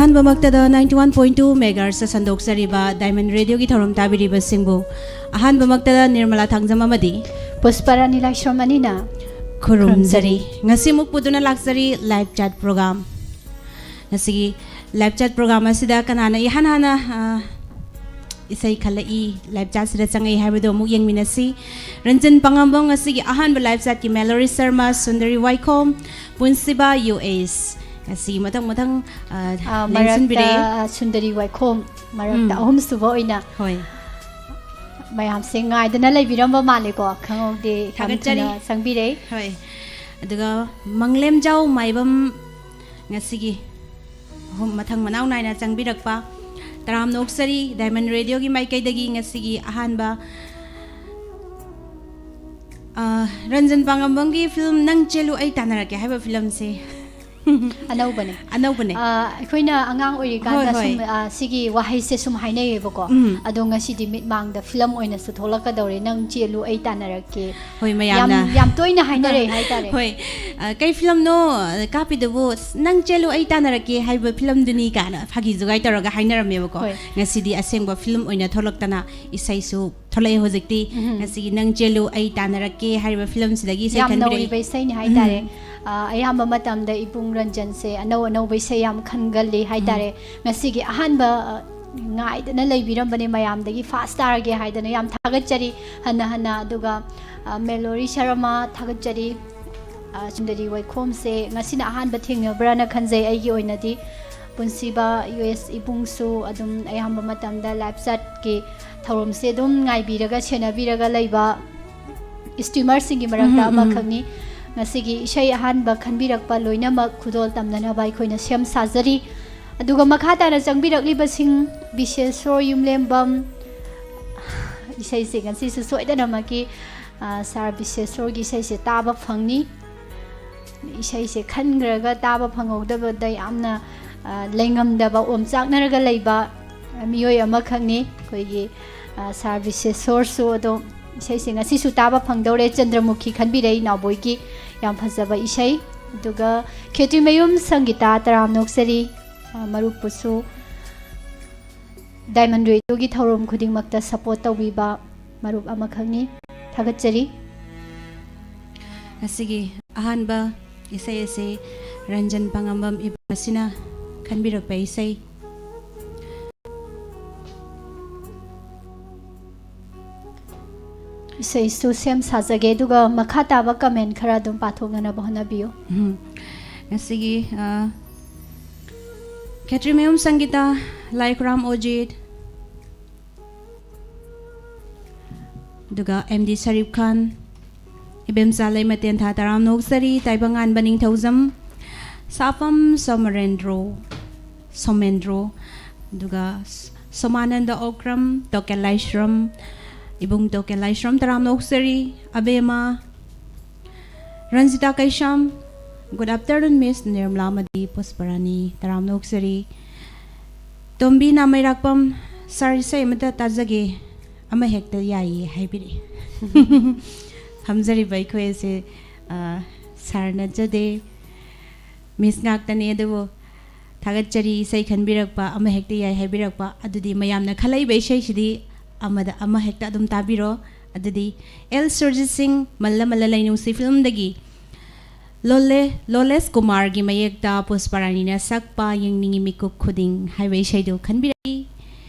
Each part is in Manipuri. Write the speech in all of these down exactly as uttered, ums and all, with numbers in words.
ꯑꯍꯥꯟꯕꯃꯛꯇꯗ ninety one point two megahertz ꯁꯟꯗꯣꯛꯆꯔꯤꯕ Diamond Radio ꯒꯤ ꯊꯧꯔꯝ ꯇꯥꯕꯤꯔꯤꯕꯁꯤꯡꯕꯨ ꯑꯍꯥꯟꯕꯃꯛꯇꯗ ꯅꯤꯔꯃꯂꯥ ꯊꯥꯡꯖꯝ ꯑꯃꯗꯤ ꯄꯨꯁꯄꯔꯥꯅꯤ ꯂꯥꯏꯁ꯭ꯔꯝ ꯑꯅꯤꯅ ꯈꯨꯔꯨꯝꯖꯔꯤ꯫ ꯉꯁꯤꯃꯨꯛ ꯄꯨꯗꯨꯅ ꯂꯥꯛꯆꯔꯤ live chat program꯫ ꯉꯁꯤꯒꯤ live chat program ꯑꯁꯤꯗ ꯀꯅꯥꯅ ꯏꯍꯥꯟ ꯍꯥꯟꯅ, ꯑ, ꯏꯁꯩ ꯈꯜꯂꯛꯏ, live chat ꯁꯤꯗ ꯆꯪꯉꯛꯏ ꯍꯥꯏꯕꯗꯨ ꯑꯃꯨꯛ ꯌꯦꯡꯃꯤꯟꯅꯁꯤ꯫ ꯔꯟꯖꯟ ꯄꯥꯉꯝꯕꯝ ꯉꯁꯤꯒꯤ ꯑꯍꯥꯟꯕ live chat ꯀꯤ, ꯃꯦꯂꯣꯔꯤ ꯁꯔꯃ, ꯁꯨꯟꯗꯔꯤ ꯋꯥꯏꯈꯣꯝ, ꯄꯨꯟꯁꯤꯕ ꯌꯨ ꯑꯦꯁ꯫ ꯉꯁꯤꯒꯤ ꯃꯊꯪ ꯃꯊꯪ, ꯑ, ꯑ, ꯂꯦꯡꯁꯤꯟꯕꯤꯔꯛꯑꯦ꯫ ꯃꯔꯛꯇ, ꯑ, ꯁꯨꯟꯗꯔꯤ ꯋꯥꯏꯈꯣꯝ ꯃꯔꯛꯇ ꯎꯝ꯫ ꯑꯍꯨꯝꯁꯨꯕ ꯑꯣꯏꯅ ꯍꯣꯏ꯫ ꯃꯌꯥꯝꯁꯦ ꯉꯥꯏꯗꯅ ꯂꯩꯕꯤꯔꯝꯕ ꯃꯥꯜꯂꯦꯀꯣ꯫ ꯈꯪꯍꯧꯗꯦ, ꯌꯥꯝ ꯊꯥꯒꯠꯆꯔꯤ꯫ ꯊꯨꯅ ꯆꯪꯕꯤꯔꯦ꯫ ꯍꯣꯏ꯫ ꯑꯗꯨꯒ ꯃꯪꯂꯦꯝꯖꯥꯎ ꯃꯥꯏꯕꯝ ꯉꯁꯤꯒꯤ ꯑꯍꯨꯝ ꯃꯊꯪ ꯃꯅꯥꯎ ꯅꯥꯏꯅ ꯆꯪꯕꯤꯔꯛꯄ꯫ ꯇꯔꯥꯝꯅ ꯑꯣꯛꯆꯔꯤ꯫ Diamond Radio ꯒꯤ ꯃꯥꯏꯀꯩꯗꯒꯤ ꯉꯁꯤꯒꯤ ꯑꯍꯥꯟꯕ, ꯑ, ꯔꯟꯖꯟ ꯄꯥꯉꯝꯕꯝꯒꯤ film ꯅꯪ ꯆꯦꯜꯂꯨ ꯑꯩ ꯇꯥꯟꯅꯔꯛꯀꯦ ꯍꯥꯏꯕ film ꯁꯦ꯫ ꯑꯅꯧꯕꯅꯦ꯫ ꯑꯅꯧꯕꯅꯦ꯫ ꯑ, ꯑꯩꯈꯣꯏꯅ ꯑꯉꯥꯡ ꯑꯣꯏꯔꯤꯀꯥꯟꯗ ꯍꯣꯏ, ꯍꯣꯏ꯫ ꯁꯨꯝ, ꯑ, ꯁꯤꯒꯤ ꯋꯥꯍꯩꯁꯦ ꯁꯨꯝ ꯍꯥꯏꯅꯩꯌꯦꯕꯀꯣ꯫ ꯎꯝ꯫ ꯑꯗꯣ ꯉꯁꯤꯗꯤ ꯃꯤꯠꯃꯥꯡꯗ film ꯑꯣꯏꯅꯁꯨ ꯊꯣꯛꯂꯛꯀꯗꯧꯔꯦ, ꯅꯪ ꯆꯦꯜꯂꯨ ꯑꯩ ꯇꯥꯟꯅꯔꯛꯀꯦ꯫ ꯍꯣꯏ, ꯃꯌꯥꯝꯅ꯫ ꯌꯥꯝ, ꯌꯥꯝ ꯇꯣꯏꯅ ꯍꯥꯏꯅꯔꯛꯑꯦ ꯍꯥꯏꯇꯥꯔꯦ꯫ ꯍꯣꯏ꯫ ꯑ, "ꯀꯩ film ꯅꯣ ꯀꯥꯞꯄꯤꯗꯨꯕꯨ?" "ꯑꯁ, ꯅꯪ ꯆꯦꯜꯂꯨ ꯑꯩ ꯇꯥꯟꯅꯔꯛꯀꯦ ꯍꯥꯏꯕ film ꯗꯨꯅꯤ" ꯀꯥꯏꯅ ꯐꯥꯒꯤ ꯖꯨꯒꯥꯏ ꯇꯧꯔꯒ ꯍꯥꯏꯅꯔꯝꯃꯦꯕꯀꯣ꯫ ꯍꯣꯏ꯫ ꯉꯁꯤꯗꯤ ꯑꯁꯦꯡꯕ film ꯑꯣꯏꯅ ꯊꯣꯛꯂꯛꯇꯅ ꯏꯁꯩꯁꯨ ꯊꯣꯛꯂꯛꯑꯦ ꯍꯧꯖꯤꯛꯇꯤ꯫ ꯎꯝ꯫ ꯉꯁꯤꯒꯤ "ꯅꯪ ꯆꯦꯜꯂꯨ ꯑꯩ ꯇꯥꯟꯅꯔꯛꯀꯦ" ꯍꯥꯏꯔꯤꯕ film ꯁꯤꯗꯒꯤ ꯏꯁꯩ ꯌꯥꯝ ꯈꯟꯕꯤꯔꯛꯏ꯫ ꯅꯧꯔꯤꯕ ꯏꯁꯩꯅꯤ ꯍꯥꯏꯇꯥꯔꯦ꯫ ꯎꯝ꯫ ꯑ, ꯑꯌꯥꯝꯕ ꯃꯇꯝꯗ ꯏꯕꯨꯡ ꯔꯟꯖꯟꯁꯦ ꯑꯅꯧ ꯑꯅꯧꯕ ꯏꯁꯩ ꯌꯥꯝ ꯈꯟꯒꯜꯂꯤ ꯍꯥꯏꯇꯥꯔꯦ꯫ ꯎꯝ꯫ ꯉꯁꯤꯒꯤ ꯑꯍꯥꯟꯕ, ꯑ, ꯉꯥꯏꯗꯅ ꯂꯩꯕꯤꯔꯝꯕꯅꯦ ꯃꯌꯥꯝꯗꯒꯤ first ꯇꯥꯔꯒꯦ ꯍꯥꯏꯗꯅ꯫ ꯌꯥꯝ ꯊꯥꯒꯠꯆꯔꯤ ꯍꯟꯅ ꯍꯟꯅ꯫ ꯑꯗꯨꯒ, ꯑ, ꯃꯦꯂꯣꯔꯤ ꯁꯔꯃ ꯊꯥꯒꯠꯆꯔꯤ꯫ ꯑ, ꯁꯨꯟꯗꯔꯤ ꯋꯥꯏꯈꯣꯝꯁꯦ ꯉꯁꯤꯅ ꯑꯍꯥꯟꯕ ꯊꯦꯡꯅꯕ꯭ꯔꯥꯅ ꯈꯟꯖꯩ ꯑꯩꯒꯤ ꯑꯣꯏꯅꯗꯤ꯫ ꯄꯨꯟꯁꯤꯕ ꯌꯨ ꯑꯦꯁ ꯏꯕꯨꯡꯁꯨ ꯑꯗꯨꯝ ꯑꯌꯥꯝꯕ ꯃꯇꯝꯗ live chat ꯀꯤ ꯊꯧꯔꯝꯁꯦ ꯑꯗꯨꯝ ꯉꯥꯏꯕꯤꯔꯒ ꯁꯦꯟꯅꯕꯤꯔꯒ ꯂꯩꯕ streamer ꯁꯤꯡꯒꯤ ꯃꯔꯛꯇ ꯎꯝ, ꯎꯝ꯫ ꯑꯃꯈꯛꯅꯤ꯫ ꯉꯁꯤꯒꯤ ꯏꯁꯩ ꯑꯍꯥꯟꯕ ꯈꯟꯕꯤꯔꯛꯄ ꯂꯣꯏꯅꯃꯛ ꯈꯨꯗꯣꯜ ꯇꯝꯅꯅꯕ ꯑꯩꯈꯣꯏꯅ ꯁꯦꯝ ꯁꯥꯖꯔꯤ꯫ ꯑꯗꯨꯒ ꯃꯈꯥ ꯇꯥꯅ ꯆꯪꯕꯤꯔꯛꯂꯤꯕꯁꯤꯡ, ꯕꯤꯁꯦꯁꯣꯔ ꯌꯨꯝꯂꯦꯝꯕꯝ, ꯏꯁꯩꯁꯦ ꯉꯁꯤꯁꯨ ꯁꯣꯏꯗꯅꯃꯛꯀꯤ, ꯑ, sir ꯕꯤꯁꯦꯁꯣꯔꯒꯤ ꯏꯁꯩꯁꯦ ꯇꯥꯕ ꯐꯪꯅꯤ꯫ ꯏꯁꯩꯁꯦ ꯈꯟꯈ꯭ꯔꯒ ꯇꯥꯕ ꯐꯪꯍꯧꯗꯕꯗ ꯌꯥꯝꯅ, ꯑ, ꯂꯩꯉꯝꯗꯕ, ꯑꯣꯝꯆꯥꯛꯅꯔꯒ ꯂꯩꯕ ꯃꯤꯑꯣꯏ ꯑꯃꯈꯛꯅꯤ ꯑꯩꯈꯣꯏꯒꯤ, ꯑ, sir ꯕꯤꯁꯦꯁꯣꯔꯁꯨ꯫ ꯑꯗꯣ ꯏꯁꯩꯁꯦ ꯉꯁꯤꯁꯨ ꯇꯥꯕ ꯐꯪꯗꯧꯔꯦ꯫ ꯆꯟꯗ꯭ꯔꯃꯨꯈꯤ ꯈꯟꯕꯤꯔꯛꯏ ꯅꯥꯎꯕꯣꯏꯒꯤ ꯌꯥꯝ ꯐꯖꯕ ꯏꯁꯩ꯫ ꯑꯗꯨꯒ ꯈꯦꯇ꯭ꯔꯤꯃꯌꯨꯝ ꯁꯪꯒꯤꯇꯥ, ꯇꯔꯥꯝꯅ ꯑꯣꯛꯆꯔꯤ꯫ ꯑ, ꯃꯔꯨꯞꯄꯨꯁꯨ ꯗꯥꯏꯃꯟ ꯔꯦꯗꯤꯑꯣꯒꯤ ꯊꯧꯔꯝ ꯈꯨꯗꯤꯡꯃꯛꯇ ꯁꯄꯣꯔꯠ ꯇꯧꯕꯤꯕ ꯃꯔꯨꯞ ꯑꯃꯈꯛꯅꯤ꯫ ꯊꯥꯒꯠꯆꯔꯤ꯫ ꯉꯁꯤꯒꯤ ꯑꯍꯥꯟꯕ ꯏꯁꯩ ꯑꯁꯤ ꯔꯟꯖꯟ ꯄꯥꯉꯝꯕꯝ ꯏꯕꯨꯡ ꯑꯁꯤꯅ ꯈꯟꯕꯤꯔꯛꯄ ꯏꯁꯩ꯫ ꯏꯁꯩꯁꯨ ꯁꯦꯝ ꯁꯥꯖꯒꯦ, ꯑꯗꯨꯒ ꯃꯈꯥ ꯇꯥꯕ ꯀꯃꯦꯟ ꯈꯔ ꯑꯗꯨꯝ ꯄꯥꯊꯣꯛꯅꯅꯕ ꯍꯣꯠꯅꯕꯤꯌꯨ꯫ ꯎꯝ꯫ ꯉꯁꯤꯒꯤ, ꯑ, ꯈꯦꯇ꯭ꯔꯤꯃꯌꯨꯝ ꯁꯪꯒꯤꯇꯥ, ꯂꯥꯏꯈꯨꯔꯥꯝ ꯑꯣꯖꯤꯠ, ꯑꯗꯨꯒ ꯑꯦꯝ ꯗꯤ ꯁꯔꯤꯐ ꯈꯥꯟ, ꯏꯕꯦꯝꯆꯥ ꯂꯩꯃ ꯇꯦꯟꯊꯥ, ꯇꯔꯥꯝꯅ ꯑꯣꯛꯆꯔꯤ, ꯇꯥꯏꯕꯪꯉꯥꯟꯕ ꯅꯤꯡꯊꯧꯖꯝ, ꯁꯥꯐꯝ ꯁꯣꯃꯔꯦꯟꯗ꯭ꯔꯣ, ꯁꯣꯃꯦꯟꯗ꯭ꯔꯣ, ꯑꯗꯨꯒ ꯁ-, ꯁꯣꯃꯥꯅꯟꯗ ꯑꯣꯀ꯭ꯔꯝ, ꯇꯣꯀꯦꯜ ꯂꯥꯏꯁ꯭ꯔꯝ, ꯏꯕꯨꯡ ꯇꯣꯀꯦꯜ ꯂꯥꯏꯁ꯭ꯔꯝ, ꯇꯔꯥꯝꯅ ꯑꯣꯛꯆꯔꯤ, ꯑꯕꯦꯝꯃ, ꯔꯟꯖꯤꯇꯥ ꯀꯩꯁꯥꯝ, good afternoon, Miss ꯅꯤꯔꯃꯂꯥ ꯑꯃꯗꯤ ꯄꯨꯁꯄꯔꯥꯅꯤ, ꯇꯔꯥꯝꯅ ꯑꯣꯛꯆꯔꯤ꯫ ꯇꯣꯝꯕꯤ ꯅꯥꯃꯩꯔꯥꯛꯄꯝ, "ꯁꯥꯔ, ꯏꯁꯩ ꯑꯃꯇ ꯇꯥꯖꯒꯦ, ꯑꯃ ꯍꯦꯛꯇ ꯌꯥꯏꯌꯦ" ꯍꯥꯏꯕꯤꯔꯛꯏ꯫ ꯐꯝꯖꯔꯤꯕ ꯑꯩꯈꯣꯏ ꯑꯁꯦ, ꯑ, ꯁꯥꯔ ꯅꯠꯆꯗꯦ, ꯃꯤꯁ ꯉꯥꯛꯇꯅꯤ, ꯑꯗꯨꯕꯨ ꯊꯥꯒꯠꯆꯔꯤ, ꯏꯁꯩ ꯈꯟꯕꯤꯔꯛꯄ, ꯑꯃ ꯍꯦꯛꯇ ꯌꯥꯏ ꯍꯥꯏꯕꯤꯔꯛꯄ꯫ ꯑꯗꯨꯗꯤ ꯃꯌꯥꯝꯅ ꯈꯜꯂꯛꯏꯕ ꯏꯁꯩꯁꯤꯗꯤ ꯑꯃꯗ ꯑꯃ ꯍꯦꯛꯇ ꯑꯗꯨꯝ ꯇꯥꯕꯤꯔꯣ꯫ ꯑꯗꯨꯗꯤ ꯑꯦꯜ ꯁꯨꯔꯖꯤꯠ ꯁꯤꯡ, ꯃꯜꯂ ꯃꯜꯂ ꯂꯩꯅꯨꯡꯁꯤ ꯐꯤꯂꯝꯗꯒꯤ ꯂꯣꯂꯦ-, ꯂꯣꯂꯦꯁ ꯀꯨꯃꯥꯔꯒꯤ ꯃꯌꯦꯛꯇ ꯄꯨꯁꯄꯔꯥꯅꯤꯅ ꯁꯛꯄ "ꯌꯦꯡꯅꯤꯡꯉꯤ ꯃꯤꯀꯨꯞ ꯈꯨꯗꯤꯡ" ꯍꯥꯏꯕ ꯏꯁꯩꯗꯨ ꯈꯟꯕꯤꯔꯛꯏ꯫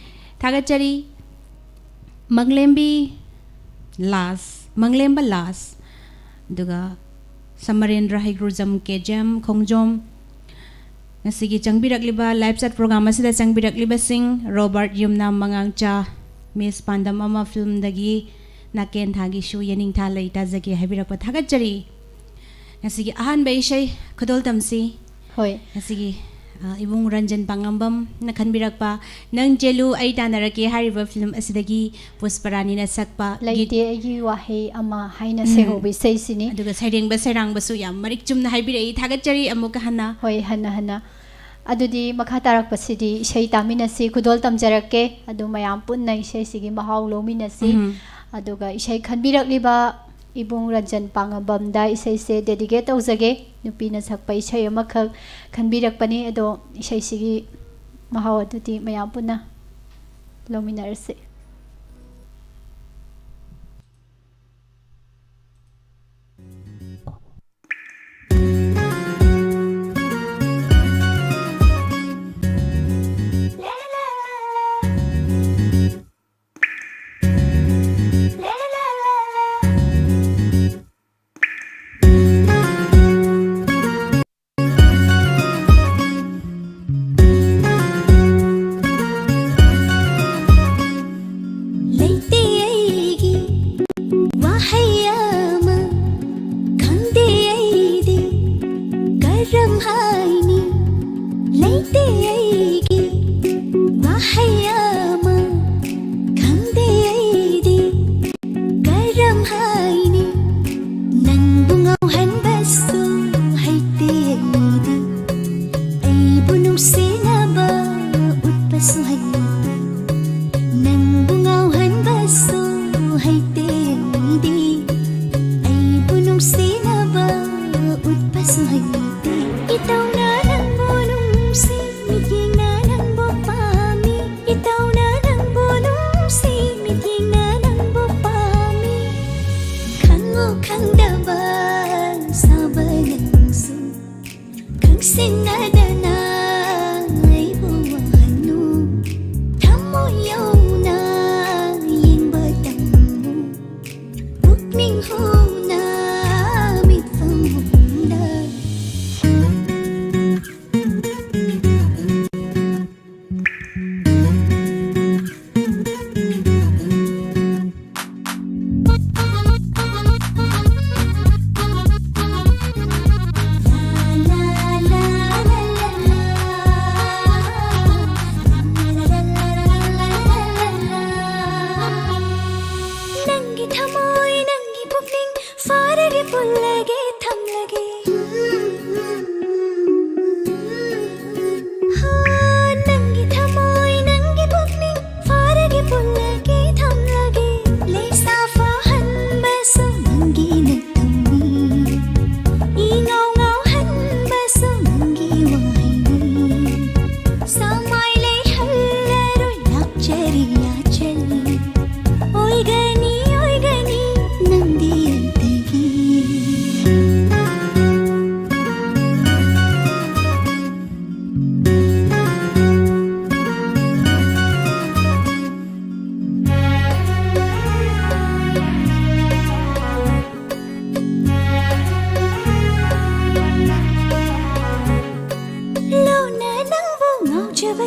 ꯊꯥꯒꯠꯆꯔꯤ꯫ ꯃꯪꯂꯦꯝꯕꯤ ꯂꯥꯁ, ꯃꯪꯂꯦꯝꯕ ꯂꯥꯁ, ꯑꯗꯨꯒ ꯁꯃꯔꯦꯟꯗ꯭ꯔ ꯍꯩꯒ꯭ꯔꯨꯖꯝ, ꯀꯦꯖꯦꯝ ꯈꯣꯡꯖꯣꯝ, ꯉꯁꯤꯒꯤ ꯆꯪꯕꯤꯔꯛꯂꯤꯕ live chat program ꯑꯁꯤꯗ ꯆꯪꯕꯤꯔꯛꯂꯤꯕꯁꯤꯡ, ꯔꯣꯕꯥꯔꯠ ꯌꯨꯝꯅꯥꯝ ꯃꯉꯥꯡꯆꯥ, ꯃꯤꯁ ꯄꯥꯟꯗꯝ ꯑꯃ ꯐꯤꯂꯝꯗꯒꯤ ꯅꯥꯀꯦꯟ ꯊꯥꯒꯤꯁꯨ ꯌꯦꯅꯤꯡꯊꯥ ꯂꯩ ꯇꯥꯖꯒꯦ ꯍꯥꯏꯕꯤꯔꯛꯄ ꯊꯥꯒꯠꯆꯔꯤ꯫ ꯉꯁꯤꯒꯤ ꯑꯍꯥꯟꯕ ꯏꯁꯩ ꯈꯨꯗꯣꯜ ꯇꯝꯁꯤ꯫ ꯍꯣꯏ꯫ ꯉꯁꯤꯒꯤ, ꯑ, ꯏꯕꯨꯡ ꯔꯟꯖꯟ ꯄꯥꯉꯝꯕꯝꯅ ꯈꯟꯕꯤꯔꯛꯄ "ꯅꯪ ꯆꯦꯜꯂꯨ ꯑꯩ ꯇꯥꯟꯅꯔꯛꯀꯦ" ꯍꯥꯏꯔꯤꯕ ꯐꯤꯂꯝ ꯑꯁꯤꯗꯒꯤ ꯄꯨꯁꯄꯔꯥꯅꯤꯅ ꯁꯛꯄ ꯂꯩꯇꯦ ꯒꯤꯠ-, ꯑꯩꯒꯤ ꯋꯥꯍꯩ ꯑꯃ ꯍꯥꯏꯅ ꯎꯝ꯫ ꯁꯩꯍꯧꯕ ꯏꯁꯩꯁꯤꯅꯤ꯫ ꯑꯗꯨꯒ ꯁꯩꯔꯦꯡꯕ ꯁꯩꯔꯥꯡꯕꯁꯨ ꯌꯥꯝ ꯃꯔꯤꯛ ꯆꯨꯝꯅ ꯍꯥꯏꯕꯤꯔꯛꯏ꯫ ꯊꯥꯒꯠꯆꯔꯤ ꯑꯃꯨꯛꯀ ꯍꯟꯅ꯫ ꯍꯣꯏ, ꯍꯟꯅ ꯍꯟꯅ꯫ ꯑꯗꯨꯗꯤ ꯃꯈꯥ ꯇꯥꯔꯛꯄꯁꯤꯗꯤ ꯏꯁꯩ ꯇꯥꯃꯤꯟꯅꯁꯤ, ꯈꯨꯗꯣꯜ ꯇꯝꯖꯔꯛꯀꯦ꯫ ꯑꯗꯨ ꯃꯌꯥꯝ ꯄꯨꯟꯅ ꯏꯁꯩꯁꯤꯒꯤ ꯃꯍꯥꯎ ꯂꯧꯃꯤꯟꯅꯁꯤ꯫ ꯎꯝ꯫ ꯑꯗꯨꯒ ꯏꯁꯩ ꯈꯟꯕꯤꯔꯛꯂꯤꯕ ꯏꯕꯨꯡ ꯔꯟꯖꯟ ꯄꯥꯉꯝꯕꯝꯗ ꯏꯁꯩꯁꯦ dedicate ꯇꯧꯖꯒꯦ꯫ ꯅꯨꯄꯤꯅ ꯁꯛꯄ ꯏꯁꯩ ꯑꯃꯈꯛ ꯈꯟꯕꯤꯔꯛꯄꯅꯤ꯫ ꯑꯗꯣ ꯏꯁꯩꯁꯤꯒꯤ ꯃꯍꯥꯎ ꯑꯗꯨꯗꯤ ꯃꯌꯥꯝ ꯄꯨꯟꯅ ꯂꯧꯃꯤꯟꯅꯔꯁꯤ꯫ ꯂꯩꯇꯦ ꯑꯩꯒꯤ ꯋꯥꯍꯩ ꯑꯃ, ꯈꯪꯗꯦ ꯑꯩꯗꯤ ꯀꯔꯝ ꯍꯥꯏꯅꯤ꯫ ꯂꯩꯇꯦ ꯑꯩꯒꯤ ꯋꯥꯍꯩ ꯑꯃ, ꯈꯪꯗꯦ ꯑꯩꯗꯤ ꯀꯔꯝ ꯍꯥꯏꯅꯤ꯫ ꯅꯪꯕꯨ ꯉꯥꯎꯍꯟꯕꯁꯨ ꯍꯩꯇꯦ ꯑꯩꯗꯤ, ꯑꯩꯕꯨ ꯅꯨꯡꯁꯤꯅꯕ ꯎꯠꯄꯁꯨ ꯍꯩꯇꯦ꯫ ꯅꯪꯕꯨ ꯉꯥꯎꯍꯟꯕꯁꯨ ꯍꯩꯇꯦ ꯑꯩꯗꯤ, ꯑꯩꯕꯨ ꯅꯨꯡꯁꯤꯅꯕ ꯎꯠꯄꯁꯨ ꯍꯩꯇꯦ꯫ ꯏꯇꯧꯅ ꯅꯪꯕꯨ ꯅꯨꯡꯁꯤ, ꯃꯤꯠꯌꯦꯡꯅ ꯅꯪꯕꯨ ꯄꯥꯝꯃꯤ꯫ ꯏꯇꯧꯅ ꯅꯪꯕꯨ ꯅꯨꯡꯁꯤ, ꯃꯤꯠꯌꯦꯡꯅ ꯅꯪꯕꯨ ꯄꯥꯝꯃꯤ꯫ ꯈꯪꯉꯨ ꯈꯪꯗꯕ ꯁꯥꯕ ꯅꯪꯁꯨ, ꯈꯪꯁꯤꯟꯅꯗꯅ ꯑꯩꯕꯨ ꯋꯥꯍꯟꯅꯨ꯫ ꯊꯃꯣꯏ ꯌꯧꯅ ꯌꯦꯡꯕ ꯇꯝꯃꯨ, ꯄꯨꯛꯅꯤꯡ ꯍꯨꯅ ꯃꯤꯠꯐꯝ ꯍꯨꯝꯗ꯫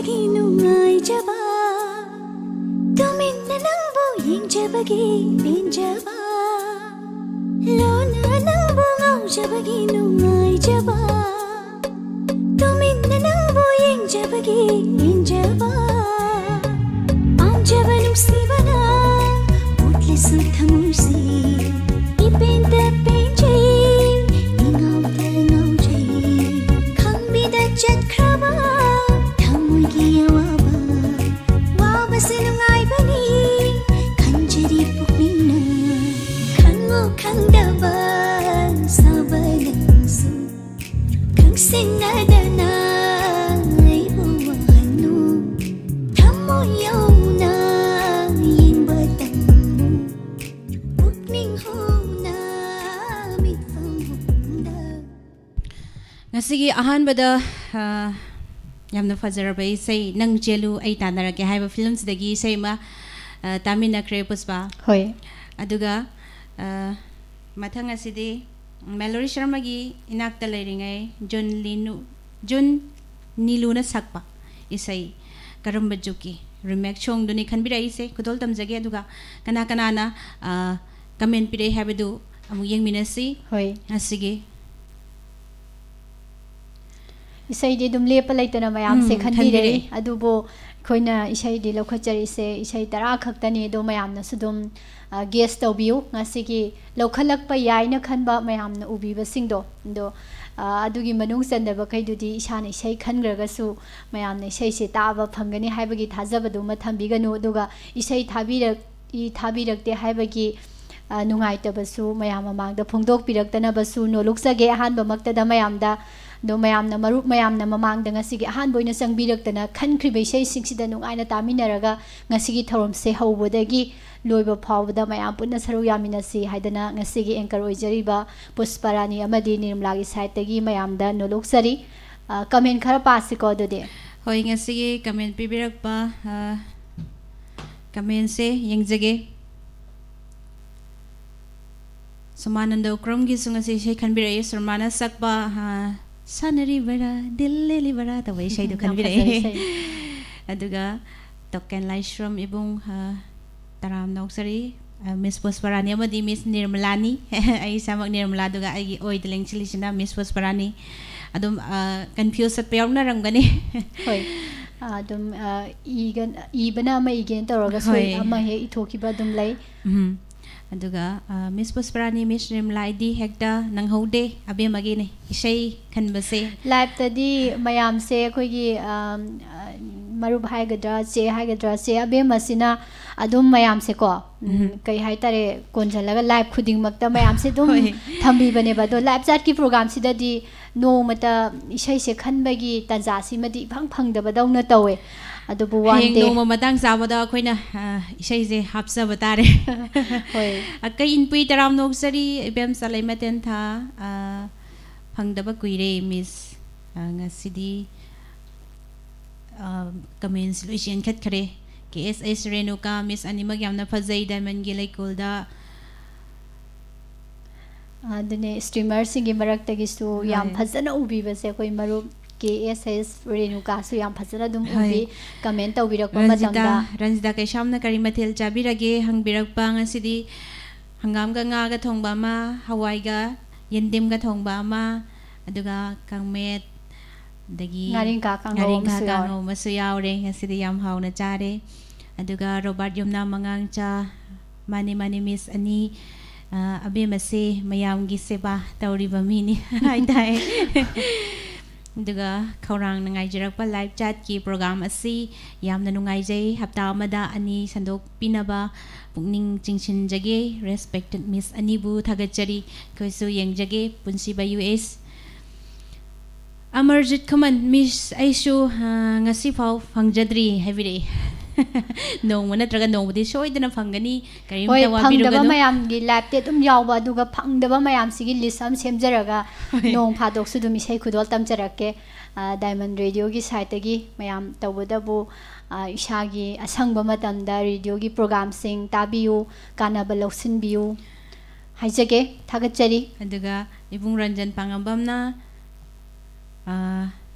ꯅꯨꯡꯉꯥꯏꯖꯕ, ꯇꯨꯃꯤꯟꯅ ꯅꯪꯕꯨ ꯌꯦꯡꯖꯕꯒꯤ ꯄꯦꯟꯖꯕ, ꯂꯣꯟꯅ ꯅꯪꯕꯨ ꯉꯥꯎꯖꯕꯒꯤ ꯅꯨꯡꯉꯥꯏꯖꯕ, ꯇꯨꯃꯤꯟꯅ ꯅꯪꯕꯨ ꯌꯦꯡꯖꯕꯒꯤ ꯄꯦꯟꯖꯕ, ꯄꯥꯝꯖꯕ ꯅꯨꯡꯁꯤꯕꯅ ꯎꯠꯂꯁꯨ ꯊꯃꯣꯏꯁꯤ ꯏꯄꯦꯟꯗ ꯄꯦꯟꯖꯩ, ꯏꯉꯥꯎꯗ ꯉꯥꯎꯖꯩ, ꯈꯪꯕꯤꯗ ꯆꯠꯈ꯭ꯔꯕ ꯊꯃꯣꯏꯒꯤ ꯑꯋꯥꯕ, ꯋꯥꯕꯁꯦ ꯅꯨꯡꯉꯥꯏꯕꯅꯤ ꯈꯟꯖꯔꯤ ꯄꯨꯛꯅꯤꯡꯅ, ꯈꯪꯉꯨ ꯈꯪꯗꯕ ꯁꯥꯕ ꯅꯪꯁꯨ, ꯈꯪꯁꯤꯟꯅꯗꯅ ꯑꯩꯕꯨ ꯋꯥꯍꯟꯅꯨ, ꯊꯃꯣꯏ ꯌꯧꯅ ꯌꯦꯡꯕ ꯇꯝꯃꯨ, ꯄꯨꯛꯅꯤꯡ ꯍꯨꯅ ꯃꯤꯠꯐꯝ ꯍꯨꯝꯗ꯫ ꯉꯁꯤꯒꯤ ꯑꯍꯥꯟꯕꯗ, ꯑ, ꯌꯥꯝꯅ ꯐꯖꯔꯕ ꯏꯁꯩ ꯅꯪ ꯆꯦꯜꯂꯨ ꯑꯩ ꯇꯥꯟꯅꯔꯛꯀꯦ ꯍꯥꯏꯕ ꯐꯤꯂꯝꯁꯤꯗꯒꯤ ꯏꯁꯩ ꯑꯃ, ꯑ, ꯇꯥꯃꯤꯟꯅꯈ꯭ꯔꯦ ꯄꯨꯁꯄꯥ꯫ ꯍꯣꯏ꯫ ꯑꯗꯨꯒ, ꯑ, ꯃꯊꯪ ꯑꯁꯤꯗꯤ ꯃꯦꯂꯣꯔꯤ ꯁꯔꯃꯒꯤ ꯏꯅꯥꯛꯇ ꯂꯩꯔꯤꯉꯩ ꯖꯨꯟ ꯂꯤꯅꯨ, ꯖꯨꯟ ꯅꯤꯂꯨꯅ ꯁꯛꯄ ꯏꯁꯩ ꯀꯔꯝꯕ ꯖꯨꯛꯀꯤ ꯔꯤꯃꯦꯛ ꯁꯣꯡꯗꯨꯅꯤ ꯈꯟꯕꯤꯔꯛꯏꯁꯦ꯫ ꯈꯨꯗꯣꯜ ꯇꯝꯖꯒꯦ꯫ ꯑꯗꯨꯒ ꯀꯅꯥ ꯀꯅꯥꯅ, ꯑ, ꯀꯃꯦꯟ ꯄꯤꯔꯛꯏ ꯍꯥꯏꯕꯗꯨ ꯑꯃꯨꯛ ꯌꯦꯡꯃꯤꯟꯅꯁꯤ꯫ ꯍꯣꯏ꯫ ꯉꯁꯤꯒꯤ ꯏꯁꯩꯗꯤ ꯑꯗꯨꯝ ꯂꯦꯞꯄ ꯂꯩꯇꯅ ꯃꯌꯥꯝꯁꯦ ꯎꯝ, ꯈꯟꯕꯤꯔꯛꯏ꯫ ꯈꯟꯕꯤꯔꯛꯏ꯫ ꯑꯗꯨꯕꯨ ꯑꯩꯈꯣꯏꯅ ꯏꯁꯩꯗꯤ ꯂꯧꯈꯠꯆꯔꯤꯁꯦ ꯏꯁꯩ ꯇꯔꯥ ꯈꯛꯇꯅꯤ꯫ ꯑꯗꯣ ꯃꯌꯥꯝꯅꯁꯨ ꯑꯗꯨꯝ, ꯑ, ꯒꯦꯁ ꯇꯧꯕꯤꯌꯨ꯫ ꯉꯁꯤꯒꯤ ꯂꯧꯈꯠꯂꯛꯄ ꯌꯥꯏꯅ ꯈꯟꯕ ꯃꯌꯥꯝꯅ ꯎꯕꯤꯕꯁꯤꯡꯗꯣ꯫ ꯑꯗꯣ, ꯑ, ꯑꯗꯨꯒꯤ ꯃꯅꯨꯡ ꯆꯟꯗꯕꯈꯩꯗꯨꯗꯤ ꯏꯁꯥꯅ ꯏꯁꯩ ꯈꯟꯈ꯭ꯔꯒꯁꯨ ꯃꯌꯥꯝꯅ ꯏꯁꯩꯁꯦ ꯇꯥꯕ ꯐꯪꯒꯅꯤ ꯍꯥꯏꯕꯒꯤ ꯊꯥꯖꯕꯗꯨꯃ ꯊꯝꯕꯤꯒꯅꯨ꯫ ꯑꯗꯨꯒ ꯏꯁꯩ ꯊꯥꯕꯤꯔꯛ-, ꯏ ꯊꯥꯕꯤꯔꯛꯇꯦ ꯍꯥꯏꯕꯒꯤ, ꯑ, ꯅꯨꯡꯉꯥꯏꯇꯕꯁꯨ ꯃꯌꯥꯝ ꯃꯃꯥꯡꯗ ꯐꯣꯡꯗꯣꯛꯄꯤꯔꯛꯇꯅꯕꯁꯨ ꯅꯣꯂꯨꯛꯆꯒꯦ꯫ ꯑꯍꯥꯟꯕꯃꯛꯇꯗ ꯃꯌꯥꯝꯗ, ꯑꯗꯣ ꯃꯌꯥꯝꯅ, ꯃꯔꯨꯞ ꯃꯌꯥꯝꯅ ꯃꯃꯥꯡꯗ ꯉꯁꯤꯒꯤ ꯑꯍꯥꯟꯕ ꯑꯣꯏꯅ ꯆꯪꯕꯤꯔꯛꯇꯅ ꯈꯟꯈ꯭ꯔꯤꯕ ꯏꯁꯩꯁꯤꯡꯁꯤꯗ ꯅꯨꯡꯉꯥꯏꯅ ꯇꯥꯃꯤꯟꯅꯔꯒ ꯉꯁꯤꯒꯤ ꯊꯧꯔꯝꯁꯦ ꯍꯧꯕꯗꯒꯤ ꯂꯣꯏꯕ ꯐꯥꯎꯕꯗ ꯃꯌꯥꯝ ꯄꯨꯟꯅ ꯁꯔꯨꯛ ꯌꯥꯃꯤꯟꯅꯁꯤ ꯍꯥꯏꯗꯅ ꯉꯁꯤꯒꯤ ꯑꯦꯡꯀꯔ ꯑꯣꯏꯖꯔꯤꯕ ꯄꯨꯁꯄꯥꯔꯥꯅꯤ ꯑꯃꯗꯤ ꯅꯤꯔꯃꯂꯥꯒꯤ ꯁꯥꯏꯠꯇꯒꯤ ꯃꯌꯥꯝꯗ ꯅꯣꯂꯨꯛꯆꯔꯤ꯫ ꯑ, ꯀꯃꯦꯟ ꯈꯔ ꯄꯥꯁꯤꯀꯣ ꯑꯗꯨꯗꯤ꯫ ꯍꯣꯏ, ꯉꯁꯤꯒꯤ ꯀꯃꯦꯟ ꯄꯤꯕꯤꯔꯛꯄ, ꯑ, ꯀꯃꯦꯟꯁꯦ ꯌꯦꯡꯖꯒꯦ꯫ ꯁꯣꯃꯥꯅꯟꯗ ꯎꯀ꯭ꯔꯝꯒꯤꯁꯨ ꯉꯁꯤ ꯏꯁꯩ ꯈꯟꯕꯤꯔꯛꯏ꯫ ꯁꯣꯃꯥꯅ ꯁꯛꯄ, ꯑ, ꯁꯥꯟꯅꯔꯤꯕꯔꯥ, ꯗꯤꯜ ꯂꯦꯜꯂꯤꯕꯔꯥ ꯇꯧꯕ ꯏꯁꯩꯗꯣ ꯌꯥꯝ ꯈꯟꯕꯤꯔꯛꯑꯦ꯫ ꯐꯖꯕ ꯏꯁꯩ꯫ ꯑꯗꯨꯒ ꯇꯣꯀꯦꯟ ꯂꯥꯏꯁ꯭ꯔꯝ ꯏꯕꯨꯡ, ꯑ, ꯇꯔꯥꯝꯅ ꯑꯣꯛꯆꯔꯤ꯫ ꯑ, ꯃꯤꯁ ꯄꯨꯁꯄꯔꯥꯅꯤ ꯑꯃꯗꯤ ꯃꯤꯁ ꯅꯤꯔꯃꯂꯥꯅꯤ꯫ ꯑꯩ ꯏꯁꯥꯃꯛ ꯅꯤꯔꯃꯂꯥ, ꯑꯗꯨꯒ ꯑꯩꯒꯤ ꯑꯣꯏꯗ ꯂꯦꯡꯁꯤꯜꯂꯤꯁꯤꯅ ꯃꯤꯁ ꯄꯨꯁꯄꯔꯥꯅꯤ꯫ ꯑꯗꯨꯝ, ꯑ, ꯀꯟꯐ꯭ꯌꯨꯁ ꯆꯠꯄ ꯌꯥꯎꯅꯔꯝꯒꯅꯤ꯫ ꯍꯣꯏ꯫ ꯑ, ꯑꯗꯨꯝ, ꯑ, ꯏꯒ-, ꯏꯕꯅ ꯑꯃ ꯏꯒꯦꯅ ꯇꯧꯔꯒ ꯁꯣꯏ-, ꯍꯣꯏ꯫ ꯑꯃ ꯍꯦꯛ ꯏꯊꯣꯛꯈꯤꯕ ꯑꯗꯨꯝ ꯂꯩ꯫ ꯎꯝ꯫ ꯑꯗꯨꯒ, ꯑ, ꯃꯤꯁ ꯄꯨꯁꯄꯔꯥꯅꯤ, ꯃꯤꯁ ꯅꯤꯔꯃꯂꯥ, ꯑꯩꯗꯤ ꯍꯦꯛꯇ ꯅꯪꯍꯧꯗꯦ꯫ ꯑꯕꯦꯝꯃꯒꯤꯅꯦ ꯏꯁꯩ ꯈꯟꯕꯁꯦ꯫ ꯂꯥꯏꯞꯇꯗꯤ ꯃꯌꯥꯝꯁꯦ ꯑꯩꯈꯣꯏꯒꯤ, ꯑꯝ, ꯑ, ꯃꯔꯨꯞ ꯍꯥꯏꯒꯗ꯭ꯔꯥ, ꯆꯦ ꯍꯥꯏꯒꯗ꯭ꯔꯥ, ꯆꯦ ꯑꯕꯦꯝꯃꯁꯤꯅ ꯑꯗꯨꯝ ꯃꯌꯥꯝꯁꯦꯀꯣ, ꯎꯝ, ꯎꯝ꯫ ꯀꯩ ꯍꯥꯏꯇꯥꯔꯦ, ꯀꯣꯟꯁꯤꯜꯂꯒ ꯂꯥꯏꯞ ꯈꯨꯗꯤꯡꯃꯛꯇ ꯃꯌꯥꯝꯁꯦ ꯑꯗꯨꯝ ꯍꯣꯏ꯫ ꯊꯝꯕꯤꯕꯅꯦꯕ꯫ ꯑꯗꯣ ꯂꯥꯏꯞ ꯆꯥꯠꯀꯤ ꯄ꯭ꯔꯣꯒꯥꯝꯁꯤꯗꯗꯤ ꯅꯣꯡꯃꯇ ꯏꯁꯩꯁꯦ ꯈꯟꯕꯒꯤ ꯇꯥꯟꯖꯥꯁꯤꯃꯗꯤ ꯏꯐꯪ ꯐꯪꯗꯕꯗꯧꯅ ꯇꯧꯋꯦ꯫ ꯑꯗꯨꯕꯨ ꯋꯥꯟ ꯍꯌꯦꯡ ꯗꯦ꯫ ꯅꯣꯡꯃ ꯃꯇꯥꯡ ꯆꯥꯕꯗ ꯑꯩꯈꯣꯏꯅ, ꯑ, ꯏꯁꯩꯁꯦ ꯍꯥꯞꯆꯕ ꯇꯥꯔꯦ꯫ ꯍꯣꯏ꯫ ꯑꯀꯩ ꯏꯟꯄꯨꯏ ꯇꯔꯥꯝꯅ ꯑꯣꯛꯆꯔꯤ, ꯏꯕꯦꯝ ꯆꯂꯩꯃ ꯇꯦꯟꯊꯥ, ꯑ, ꯐꯪꯗꯕ ꯀꯨꯏꯔꯦ, ꯃꯤꯁ꯫ ꯑ, ꯉꯁꯤꯗꯤ, ꯑ, ꯀꯃꯦꯟꯁ ꯂꯣꯏ ꯆꯦꯟꯈꯠꯈ꯭ꯔꯦ꯫ ꯀꯦ ꯑꯦꯁ ꯑꯦꯁ ꯔꯦꯅꯨꯀꯥ, ꯃꯤꯁ ꯑꯅꯤꯃꯛ ꯌꯥꯝꯅ ꯐꯖꯩ, ꯗꯥꯏꯃꯟꯒꯤ ꯂꯩꯀꯣꯜꯗ꯫ ꯑꯗꯨꯅꯦ, ꯁ꯭ꯇ꯭ꯔꯤꯃꯔꯁꯤꯡꯒꯤ ꯃꯔꯛꯇꯒꯤꯁꯨ ꯌꯥꯝ ꯍꯣꯏ꯫ ꯐꯖꯅ ꯎꯕꯤꯕꯁꯦ ꯑꯩꯈꯣꯏ ꯃꯔꯨꯞ ꯀꯦ ꯑꯦꯁ ꯑꯦꯁ ꯔꯦꯅꯨꯀꯥꯁꯨ ꯌꯥꯝ ꯐꯖꯅ ꯑꯗꯨꯝ ꯍꯣꯏ꯫ ꯎꯕꯤ, ꯀꯃꯦꯟ ꯇꯧꯕꯤꯔꯛꯄ ꯔꯟꯖꯤꯇꯥ, ꯃꯇꯝꯗ꯫ ꯔꯟꯖꯤꯇꯥ ꯀꯩꯁꯥꯝꯅ ꯀꯔꯤ ꯃꯊꯦꯜ ꯆꯥꯕꯤꯔꯒꯦ ꯍꯪꯕꯤꯔꯛꯄ꯫ ꯉꯁꯤꯗꯤ ꯍꯪꯒꯥꯝꯒ ꯉꯥꯒ ꯊꯣꯡꯕ ꯑꯃ, ꯍꯋꯥꯏꯒ ꯌꯦꯟꯗꯦꯝꯒ ꯊꯣꯡꯕ ꯑꯃ, ꯑꯗꯨꯒ ꯀꯥꯡꯃꯦꯠ, ꯑꯗꯒꯤ ꯉꯥꯔꯤꯡꯈꯥ ꯀꯥꯡꯍꯧ ꯉꯥꯔꯤꯡꯈꯥ ꯑꯃꯁꯨ ꯌꯥꯎꯔꯦ꯫ ꯀꯥꯡꯍꯧ ꯑꯃꯁꯨ ꯌꯥꯎꯔꯦ꯫ ꯉꯁꯤꯗꯤ ꯌꯥꯝ ꯍꯥꯎꯅ ꯆꯥꯔꯦ꯫ ꯑꯗꯨꯒ ꯔꯣꯕꯥꯔꯠ ꯌꯨꯝꯅꯥꯝ ꯃꯉꯥꯡꯆꯥ, ꯃꯥꯅꯤ, ꯃꯥꯅꯤ, ꯃꯤꯁ ꯑꯅꯤ, ꯑ, ꯑꯕꯦꯝꯃꯁꯦ ꯃꯌꯥꯝꯒꯤ ꯁꯦꯕꯥ ꯇꯧꯔꯤꯕ ꯃꯤꯅꯤ ꯍꯥꯏꯇꯥꯏ꯫ ꯑꯗꯨꯒ ꯈꯧꯔꯥꯡꯅ ꯉꯥꯏꯖꯔꯛꯄ ꯂꯥꯏꯞ ꯆꯥꯠꯀꯤ ꯄ꯭ꯔꯣꯒꯥꯝ ꯑꯁꯤ ꯌꯥꯝꯅ ꯅꯨꯡꯉꯥꯏꯖꯩ꯫ ꯍꯞꯇꯥ ꯑꯃꯗ ꯑꯅꯤ ꯁꯟꯗꯣꯛꯄꯤꯅꯕ ꯄꯨꯛꯅꯤꯡ ꯆꯤꯡꯁꯤꯟꯖꯒꯦ꯫ Respected ꯃꯤꯁ ꯑꯅꯤꯕꯨ ꯊꯥꯒꯠꯆꯔꯤ꯫ ꯑꯩꯈꯣꯏꯁꯨ ꯌꯦꯡꯖꯒꯦ꯫ ꯄꯨꯟꯁꯤꯕ ꯌꯨ ꯑꯦꯁ꯫ ꯑꯃꯔꯖꯤꯠ ꯈꯨꯃꯟ, ꯃꯤꯁ, ꯑꯩꯁꯨ, ꯑ, ꯉꯁꯤꯐꯥꯎ ꯐꯪꯖꯗ꯭ꯔꯤ ꯍꯥꯏꯕꯤꯔꯛꯏ꯫ ꯅꯣꯡꯃ ꯅꯠꯇ꯭ꯔꯒ ꯅꯣꯡꯃꯗꯤ ꯁꯣꯏꯗꯅ ꯐꯪꯒꯅꯤ, ꯀꯔꯤꯝꯇ ꯍꯣꯏ, ꯐꯪꯗꯕ ꯋꯥꯕꯤꯔꯨꯒꯅꯨ꯫ ꯃꯌꯥꯝꯒꯤ ꯂꯥꯏꯞꯇꯤ ꯑꯗꯨꯝ ꯌꯥꯎꯕ, ꯑꯗꯨꯒ ꯐꯪꯗꯕ ꯃꯌꯥꯝꯁꯤꯒꯤ ꯂꯤꯁ ꯑꯃ ꯁꯦꯝꯖꯔꯒ ꯍꯣꯏ꯫ ꯅꯣꯡ ꯐꯥꯗꯣꯛꯁꯨ ꯑꯗꯨꯝ ꯏꯁꯩ ꯈꯨꯗꯣꯜ ꯇꯝꯖꯔꯛꯀꯦ꯫ ꯑ, ꯗꯥꯏꯃꯟ ꯔꯦꯗꯤꯑꯣꯒꯤ ꯁꯥꯏꯠꯇꯒꯤ ꯃꯌꯥꯝ꯫ ꯇꯧꯕꯇꯕꯨ, ꯑ, ꯏꯁꯥꯒꯤ ꯑꯁꯪꯕ ꯃꯇꯝꯗ ꯔꯦꯗꯤꯑꯣꯒꯤ ꯄ꯭ꯔꯣꯒꯥꯝꯁꯤꯡ ꯇꯥꯕꯤꯌꯨ, ꯀꯥꯟꯅꯕ ꯂꯧꯁꯤꯟꯕꯤꯌꯨ ꯍꯥꯏꯖꯒꯦ꯫ ꯊꯥꯒꯠꯆꯔꯤ꯫ ꯑꯗꯨꯒ ꯏꯕꯨꯡ ꯔꯟꯖꯟ ꯄꯥꯉꯝꯕꯝꯅ ꯑ,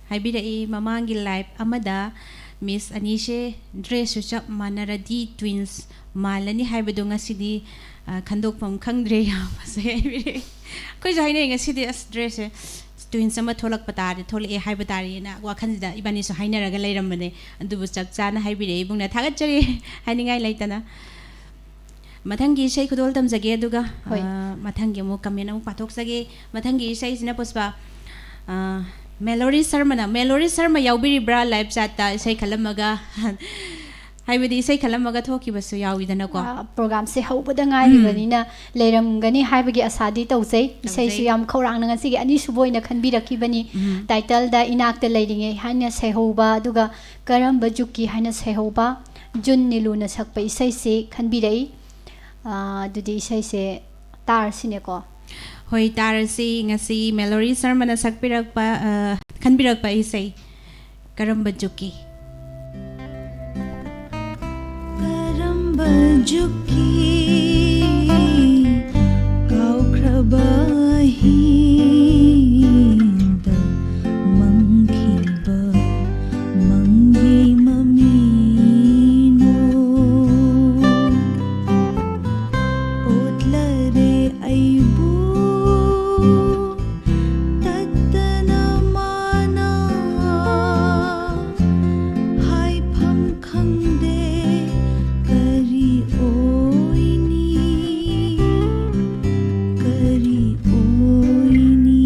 ꯍꯥꯏꯕꯤꯔꯛꯏ, ꯃꯃꯥꯡꯒꯤ ꯂꯥꯏꯐ ꯑꯃꯗ ꯃꯤꯁ ꯑꯅꯤꯁꯦ ꯗ꯭ꯔꯦꯁꯁꯨ ꯆꯞ ꯃꯥꯟꯅꯔꯗꯤ ꯇ꯭ꯋꯤꯟꯁ ꯃꯥꯜꯂꯅꯤ ꯍꯥꯏꯕꯗꯣ ꯉꯁꯤꯗꯤ, ꯑ, ꯈꯟꯗꯣꯛꯐꯝ ꯈꯪꯗ꯭ꯔꯦ ꯌꯥꯝꯕꯁꯦ ꯍꯥꯏꯕꯤꯔꯛꯏ꯫ ꯑꯩꯈꯣꯏꯁꯨ ꯍꯥꯏꯅꯩ ꯉꯁꯤꯗꯤ, "ꯑꯁ, ꯗ꯭ꯔꯦꯁꯁꯦ ꯇ꯭ꯋꯤꯟꯁ ꯑꯃ ꯊꯣꯛꯂꯛꯄ ꯇꯥꯔꯗꯤ, ꯊꯣꯛꯂꯛꯑꯦ ꯍꯥꯏꯕ ꯇꯥꯔꯦꯅ" ꯋꯥꯈꯜꯁꯤꯗ ꯏꯕꯥꯅꯤꯁꯨ ꯍꯥꯏꯅꯔꯒ ꯂꯩꯔꯝꯕꯅꯦ꯫ ꯑꯗꯨꯕꯨ ꯆꯞ ꯆꯥꯅ ꯍꯥꯏꯕꯤꯔꯛꯑꯦ ꯏꯕꯨꯡꯅ, ꯊꯥꯒꯠꯆꯔꯤ ꯍꯥꯏꯅꯤꯡꯉꯥꯏ ꯂꯩꯇꯅ꯫ ꯃꯊꯪꯒꯤ ꯏꯁꯩ ꯈꯨꯗꯣꯜ ꯇꯝꯖꯒꯦ, ꯑꯗꯨꯒ, ꯍꯣꯏ꯫ ꯑ, ꯃꯊꯪꯒꯤ ꯑꯃꯨꯛ ꯀꯃꯦꯟ ꯑꯃꯨꯛ ꯄꯥꯊꯣꯛꯆꯒꯦ꯫ ꯃꯊꯪꯒꯤ ꯏꯁꯩꯁꯤꯅ, ꯄꯨꯁꯄꯥ, ꯑ, ꯃꯦꯂꯣꯔꯤ ꯁꯔꯃꯅ, ꯃꯦꯂꯣꯔꯤ ꯁꯔꯃ ꯌꯥꯎꯕꯤꯔꯤꯕ꯭ꯔꯥ ꯂꯥꯏꯚ ꯆꯥꯠꯇ ꯏꯁꯩ ꯈꯜꯂꯝꯃꯒ? ꯍꯥꯏꯕꯗꯤ ꯏꯁꯩ ꯈꯜꯂꯝꯃꯒ ꯊꯣꯛꯈꯤꯕꯁꯨ ꯌꯥꯎꯋꯤꯗꯅꯀꯣ꯫ ꯑ, ꯄ꯭ꯔꯣꯒ꯭ꯔꯥꯝꯁꯦ ꯍꯧꯕꯗ ꯉꯥꯏꯔꯤꯕꯅꯤꯅ ꯂꯩꯔꯝꯒꯅꯤ ꯍꯥꯏꯕꯒꯤ ꯑꯁꯥꯗꯤ ꯇꯧꯖꯩ꯫ ꯏꯁꯩꯁꯨ ꯇꯧꯖꯩ꯫ ꯌꯥꯝ ꯈꯧꯔꯥꯡꯅ ꯉꯁꯤꯒꯤ ꯑꯅꯤꯁꯨꯕ ꯑꯣꯏꯅ ꯈꯟꯕꯤꯔꯛꯈꯤꯕꯅꯤ꯫ ꯎꯝ꯫ ꯇꯥꯏꯇꯜꯗ "ꯏꯅꯥꯛꯇ ꯂꯩꯔꯤꯉꯩ" ꯍꯥꯏꯅ ꯁꯩꯍꯧꯕ, ꯑꯗꯨꯒ "ꯀꯔꯝꯕ ꯖꯨꯛꯀꯤ" ꯍꯥꯏꯅ ꯁꯩꯍꯧꯕ ꯖꯨꯟ ꯅꯤꯂꯨꯅ ꯁꯛꯄ ꯏꯁꯩꯁꯤ ꯈꯟꯕꯤꯔꯛꯏ꯫ ꯑ, ꯑꯗꯨꯗꯤ ꯏꯁꯩꯁꯦ ꯇꯥꯔꯁꯤꯅꯦꯀꯣ꯫ ꯍꯣꯏ, ꯇꯥꯔꯁꯤ꯫ ꯉꯁꯤ ꯃꯦꯂꯣꯔꯤ ꯁꯔꯃꯅ ꯁꯛꯄꯤꯔꯛꯄ, ꯑ, ꯈꯟꯕꯤꯔꯛꯄ ꯏꯁꯩ "ꯀꯔꯝꯕ ꯖꯨꯛꯀꯤ"꯫ ꯀꯔꯝꯕ ꯖꯨꯛꯀꯤ ꯀꯥꯎꯈ꯭ꯔꯕ ꯑꯍꯤꯡꯗ ꯃꯪꯈꯤꯕ ꯃꯪꯒꯤ ꯃꯃꯤꯅꯣ? ꯑꯣꯠꯂꯔꯦ ꯑꯩꯕꯨ ꯇꯠꯇꯅ ꯃꯥꯅ, ꯍꯥꯏꯐꯝ ꯈꯪꯗꯦ ꯀꯔꯤ ꯑꯣꯏꯅꯤ, ꯀꯔꯤ ꯑꯣꯏꯅꯤ꯫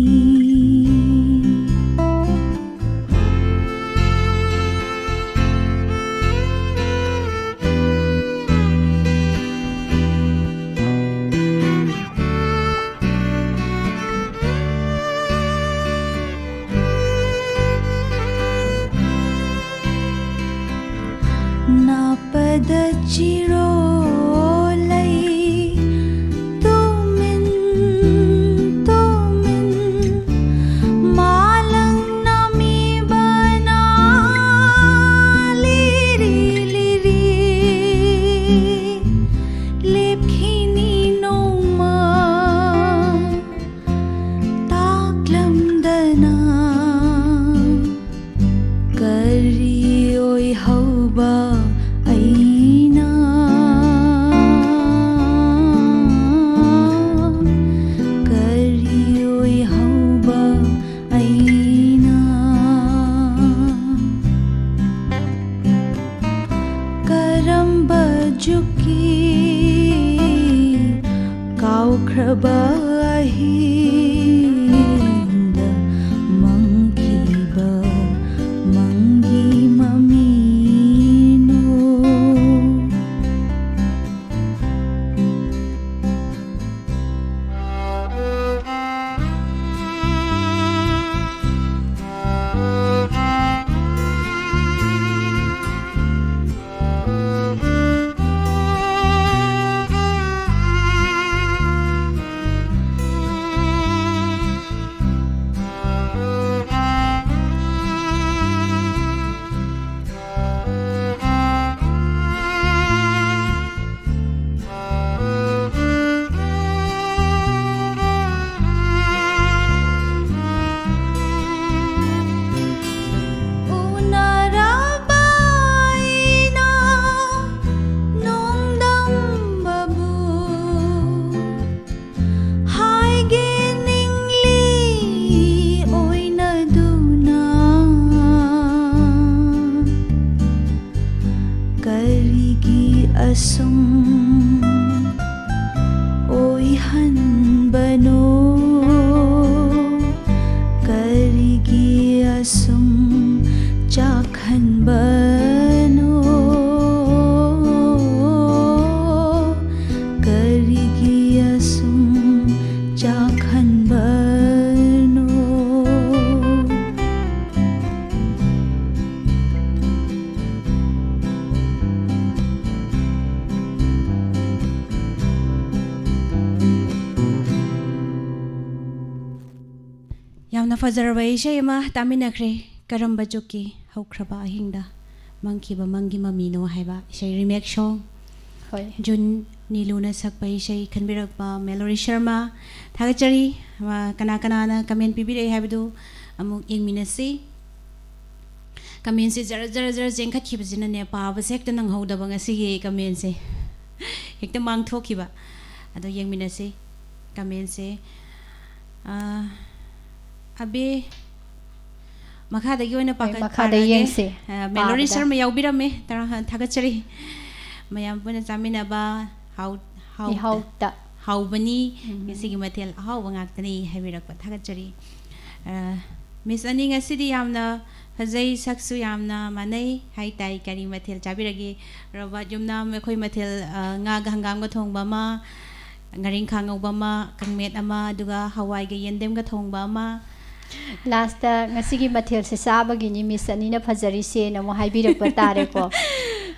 ꯅꯥꯞꯄꯗ ꯆꯤꯔꯣꯜꯂꯩ ꯇꯨꯃꯤꯟ ꯇꯨꯃꯤꯟ ꯃꯥꯂꯪ ꯅꯝꯃꯤꯕꯅ ꯂꯤꯔꯤ ꯂꯤꯔꯤ ꯂꯦꯞꯈꯤꯅꯤ ꯅꯣꯡꯃ ꯇꯥꯛꯂꯝꯗꯅ꯫ ꯑꯁꯨꯝ ꯑꯣꯏꯍꯟꯕꯅꯣ? ꯀꯔꯤꯒꯤ ꯑꯁꯨꯝ ꯆꯥꯛꯍꯟꯕꯅꯣ? ꯀꯔꯤꯒꯤ ꯑꯁꯨꯝ ꯆꯥꯛꯍꯟꯕꯅꯣ? ꯌꯥꯝꯅ ꯐꯖꯔꯕ ꯏꯁꯩ ꯑꯃ ꯇꯥꯃꯤꯟꯅꯈ꯭ꯔꯦ꯫ ꯀꯔꯝꯕ ꯆꯨꯛꯀꯤ ꯍꯧꯈ꯭ꯔꯕ ꯑꯍꯤꯡꯗ ꯃꯪꯈꯤꯕ ꯃꯪꯒꯤ ꯃꯃꯤꯅꯣ ꯍꯥꯏꯕ ꯏꯁꯩ remake song꯫ ꯍꯣꯏ꯫ ꯖꯨꯟ ꯅꯤꯂꯨꯅ ꯁꯛꯄ ꯏꯁꯩ ꯈꯟꯕꯤꯔꯛꯄ ꯃꯦꯂꯣꯔꯤ ꯁꯔꯃ, ꯊꯥꯒꯠꯆꯔꯤ꯫ ꯑ, ꯀꯅꯥ ꯀꯅꯥꯅ comment ꯄꯤꯕꯤꯔꯛꯏ ꯍꯥꯏꯕꯗꯨ ꯑꯃꯨꯛ ꯌꯦꯡꯃꯤꯟꯅꯁꯤ꯫ Commentꯁꯦ ꯖꯔ ꯖꯔ ꯖꯔ ꯆꯦꯟꯈꯠꯈꯤꯕꯁꯤꯅꯅꯦ, ꯄꯥꯕꯁꯦ ꯍꯦꯛꯇ ꯅꯪꯍꯧꯗꯕ ꯉꯁꯤꯒꯤ commentꯁꯦ꯫ ꯍꯦꯛꯇ ꯃꯥꯡꯊꯣꯛꯈꯤꯕ꯫ ꯑꯗꯣ ꯌꯦꯡꯃꯤꯟꯅꯁꯤ commentꯁꯦ꯫ ꯑ, ꯑꯕꯦ, ꯃꯈꯥꯗꯒꯤ ꯑꯣꯏꯅ ꯍꯣꯏ, ꯄꯥꯈꯠ-, ꯃꯈꯥꯗ ꯄꯥꯔꯛꯑꯒꯦ꯫ ꯌꯦꯡꯁꯤ꯫ ꯑ, ꯃꯦꯂꯣꯔꯤ ꯄꯥꯕꯗ꯫ ꯁꯔꯃ ꯌꯥꯎꯕꯤꯔꯝꯃꯦ꯫ ꯇꯔꯥ-, ꯊꯥꯒꯠꯆꯔꯤ꯫ ꯃꯌꯥꯝ ꯄꯨꯟꯅ ꯆꯥꯃꯤꯟꯅꯕ ꯍꯥꯎ-, ꯍꯥꯎꯇ-, ꯏꯍꯥꯎꯇ꯫ ꯍꯥꯎꯕꯅꯤ꯫ ꯎꯝ꯫ ꯉꯁꯤꯒꯤ ꯃꯊꯦꯜ ꯑꯍꯥꯎꯕ ꯉꯥꯛꯇꯅꯤ ꯍꯥꯏꯕꯤꯔꯛꯄ ꯊꯥꯒꯠꯆꯔꯤ꯫ ꯑ, Miss ꯑꯅꯤ, ꯉꯁꯤꯗꯤ ꯌꯥꯝꯅ ꯐꯖꯩ, ꯁꯛꯁꯨ ꯌꯥꯝꯅ ꯃꯥꯟꯅꯩ ꯍꯥꯏ ꯇꯥꯏ꯫ ꯀꯔꯤ ꯃꯊꯦꯜ ꯆꯥꯕꯤꯔꯒꯦ? ꯔꯣꯕꯥꯔꯠ ꯌꯨꯝꯅꯥꯝ, ꯑꯩꯈꯣꯏ ꯃꯊꯦꯜ, ꯑ, ꯉꯥꯒ ꯍꯪꯒꯥꯝꯒ ꯊꯣꯡꯕ ꯑꯃ, ꯉꯥꯔꯤꯡꯈꯥ ꯉꯧꯕ ꯑꯃ, ꯀꯪꯃꯦꯠ ꯑꯃ, ꯑꯗꯨꯒ ꯍꯋꯥꯏꯒ ꯌꯦꯟꯗꯦꯝꯒ ꯊꯣꯡꯕ ꯑꯃ꯫ Lastꯇ ꯉꯁꯤꯒꯤ ꯃꯊꯦꯜꯁꯦ ꯆꯥꯕꯒꯤꯅꯤ Miss ꯑꯅꯤꯅ ꯐꯖꯔꯤꯁꯦꯅ ꯑꯃꯨꯛ ꯍꯥꯏꯕꯤꯔꯛꯄ ꯇꯥꯔꯦꯀꯣ꯫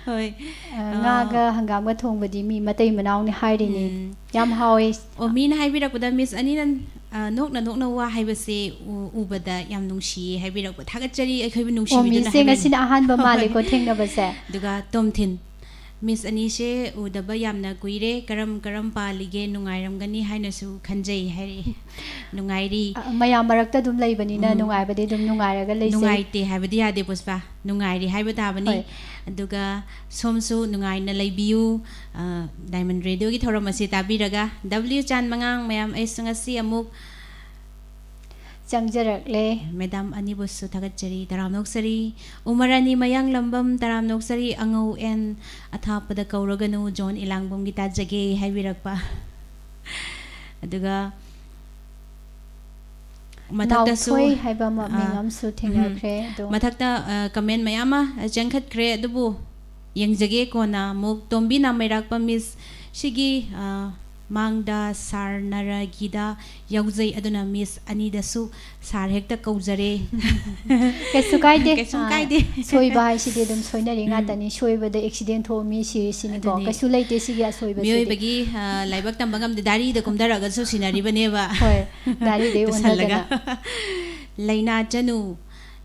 ꯍꯣꯏ꯫ ꯑ, ꯉꯥꯒ ꯍꯪꯒꯥꯝꯒ ꯊꯣꯡꯕꯗꯤ ꯃꯤ ꯃꯇꯩ ꯃꯅꯥꯎꯅꯤ ꯍꯥꯏꯔꯤꯅꯤ꯫ ꯎꯝ꯫ ꯌꯥꯝ ꯍꯥꯎꯋꯦ꯫ ꯑꯣ, ꯃꯤꯅ ꯍꯥꯏꯕꯤꯔꯛꯄꯗ Miss ꯑꯅꯤꯅ, ꯑ, ꯅꯣꯛꯅ ꯅꯣꯛꯅ ꯋꯥ ꯍꯥꯏꯕꯁꯦ ꯎ-, ꯎꯕꯗ ꯌꯥꯝ ꯅꯨꯡꯁꯤꯌꯦ ꯍꯥꯏꯕꯤꯔꯛꯄ ꯊꯥꯒꯠꯆꯔꯤ꯫ ꯑꯩꯈꯣꯏꯕꯨ ꯑꯣ, ꯅꯨꯡꯁꯤꯕꯤꯗꯨꯅ Missꯁꯦ ꯍꯥꯏꯕꯤꯔꯛꯏ꯫ ꯉꯁꯤꯅ ꯑꯍꯥꯟꯕ ꯍꯣꯏ꯫ ꯃꯥꯜꯂꯦꯀꯣ ꯊꯦꯡꯅꯕꯁꯦ꯫ ꯑꯗꯨꯒ ꯇꯣꯝꯊꯤꯟ, Miss ꯑꯅꯤꯁꯦ ꯎꯗꯕ ꯌꯥꯝꯅ ꯀꯨꯏꯔꯦ, ꯀꯔꯝ ꯀꯔꯝ ꯄꯥꯜꯂꯤꯒꯦ, ꯅꯨꯡꯉꯥꯏꯔꯝꯒꯅꯤ ꯍꯥꯏꯅꯁꯨ ꯈꯟꯖꯩ ꯍꯥꯏꯔꯛꯏ꯫ ꯅꯨꯡꯉꯥꯏꯔꯤ꯫ ꯑ, ꯃꯌꯥꯝ ꯃꯔꯛꯇ ꯑꯗꯨꯝ ꯂꯩꯕꯅꯤꯅ ꯎꯝ꯫ ꯅꯨꯡꯉꯥꯏꯕꯗꯤ ꯑꯗꯨꯝ ꯅꯨꯡꯉꯥꯏꯔꯒ ꯂꯩꯖꯩ꯫ ꯅꯨꯡꯉꯥꯏꯇꯦ ꯍꯥꯏꯕꯗꯤ ꯌꯥꯗꯦ ꯄꯨꯁꯄꯥ, ꯅꯨꯡꯉꯥꯏꯔꯤ ꯍꯥꯏꯕ ꯇꯥꯕꯅꯤ꯫ ꯍꯣꯏ꯫ ꯑꯗꯨꯒ ꯁꯣꯝꯁꯨ ꯅꯨꯡꯉꯥꯏꯅ ꯂꯩꯕꯤꯌꯨ꯫ ꯑ, Diamond Radioꯒꯤ ꯊꯧꯔꯝ ꯑꯁꯤ ꯇꯥꯕꯤꯔꯒ꯫ W ꯆꯥꯟ ꯃꯉꯥꯡ ꯃꯌꯥꯝ, ꯑꯩꯁꯨ ꯉꯁꯤ ꯑꯃꯨꯛ ꯆꯪꯖꯔꯛꯂꯦ꯫ ꯃꯦꯗꯥꯝ ꯑꯅꯤꯕꯨꯁꯨ ꯊꯥꯒꯠꯆꯔꯤ, ꯇꯔꯥꯝꯅ ꯑꯣꯛꯆꯔꯤ꯫ ꯎꯃꯔꯥꯅꯤ ꯃꯌꯥꯡꯂꯝꯕꯝ, ꯇꯔꯥꯝꯅ ꯑꯣꯛꯆꯔꯤ꯫ ꯑꯉꯧ ꯑꯦꯟ ꯑꯊꯥꯞꯄꯗ ꯀꯧꯔꯒꯅꯨ, ꯖꯣꯟ ꯏꯂꯥꯡꯕꯝꯒꯤ ꯇꯥꯖꯒꯦ ꯍꯥꯏꯕꯤꯔꯛꯄ꯫ ꯑꯗꯨꯒ ꯃꯊꯛꯇꯁꯨ, ꯅꯥꯎꯊꯣꯏ ꯍꯥꯏꯕ ꯑꯃ ꯃꯤꯡ ꯑꯥ, ꯑꯃꯁꯨ ꯎꯝ꯫ ꯊꯦꯡꯅꯈ꯭ꯔꯦ꯫ ꯑꯗꯣ ꯃꯊꯛꯇ, ꯑ, comment ꯃꯌꯥꯝ ꯑꯃ ꯆꯦꯟꯈꯠꯈ꯭ꯔꯦ, ꯑꯗꯨꯕꯨ ꯌꯦꯡꯖꯒꯦ ꯀꯣꯟꯅ ꯑꯃꯨꯛ꯫ ꯇꯣꯝꯕꯤ ꯅꯥꯃꯩꯔꯥꯛꯄ ꯃꯤꯁ ꯁꯤꯒꯤ, ꯑ, ꯃꯥꯡꯗ ꯁꯥꯔ ꯅꯔꯒꯤꯗ ꯌꯥꯎꯖꯩ, ꯑꯗꯨꯅ ꯃꯤꯁ ꯑꯅꯤꯗꯁꯨ ꯁꯥꯔ ꯍꯦꯛꯇ ꯀꯧꯖꯔꯦ꯫ ꯀꯩꯁꯨ ꯀꯥꯏꯗꯦ꯫ ꯀꯩꯁꯨꯝ ꯑꯥ, ꯀꯥꯏꯗꯦ꯫ ꯁꯣꯏꯕ ꯍꯥꯏꯁꯤꯗꯤ ꯑꯗꯨꯝ ꯁꯣꯏꯅꯔꯤ ꯎꯝ꯫ ꯉꯥꯛꯇꯅꯤ꯫ ꯁꯣꯏꯕꯗ accident ꯊꯣꯛꯑ ꯃꯤ ꯁꯤꯔꯤꯁꯤꯅꯤꯀꯣ꯫ ꯑꯗꯨꯅꯤ꯫ ꯀꯩꯁꯨ ꯂꯩꯇꯦ ꯁꯤꯒꯤ ꯑꯁꯣꯏꯕꯁꯤꯗꯤ꯫ ꯃꯤꯑꯣꯏꯕꯒꯤ, ꯑ, ꯂꯥꯏꯕꯛ ꯇꯝꯕ ꯉꯝꯗꯦ꯫ ꯗꯥꯔꯤꯗ ꯀꯨꯝꯊꯔꯛꯑꯒꯁꯨ ꯁꯤꯅꯔꯤꯕꯅꯦꯕ꯫ ꯍꯣꯏ, ꯗꯥꯔꯤꯗꯩ ꯇꯨꯁꯜꯂꯒ꯫ ꯑꯣꯟꯊꯗꯅ꯫ ꯂꯩꯅꯥ ꯆꯅꯨ,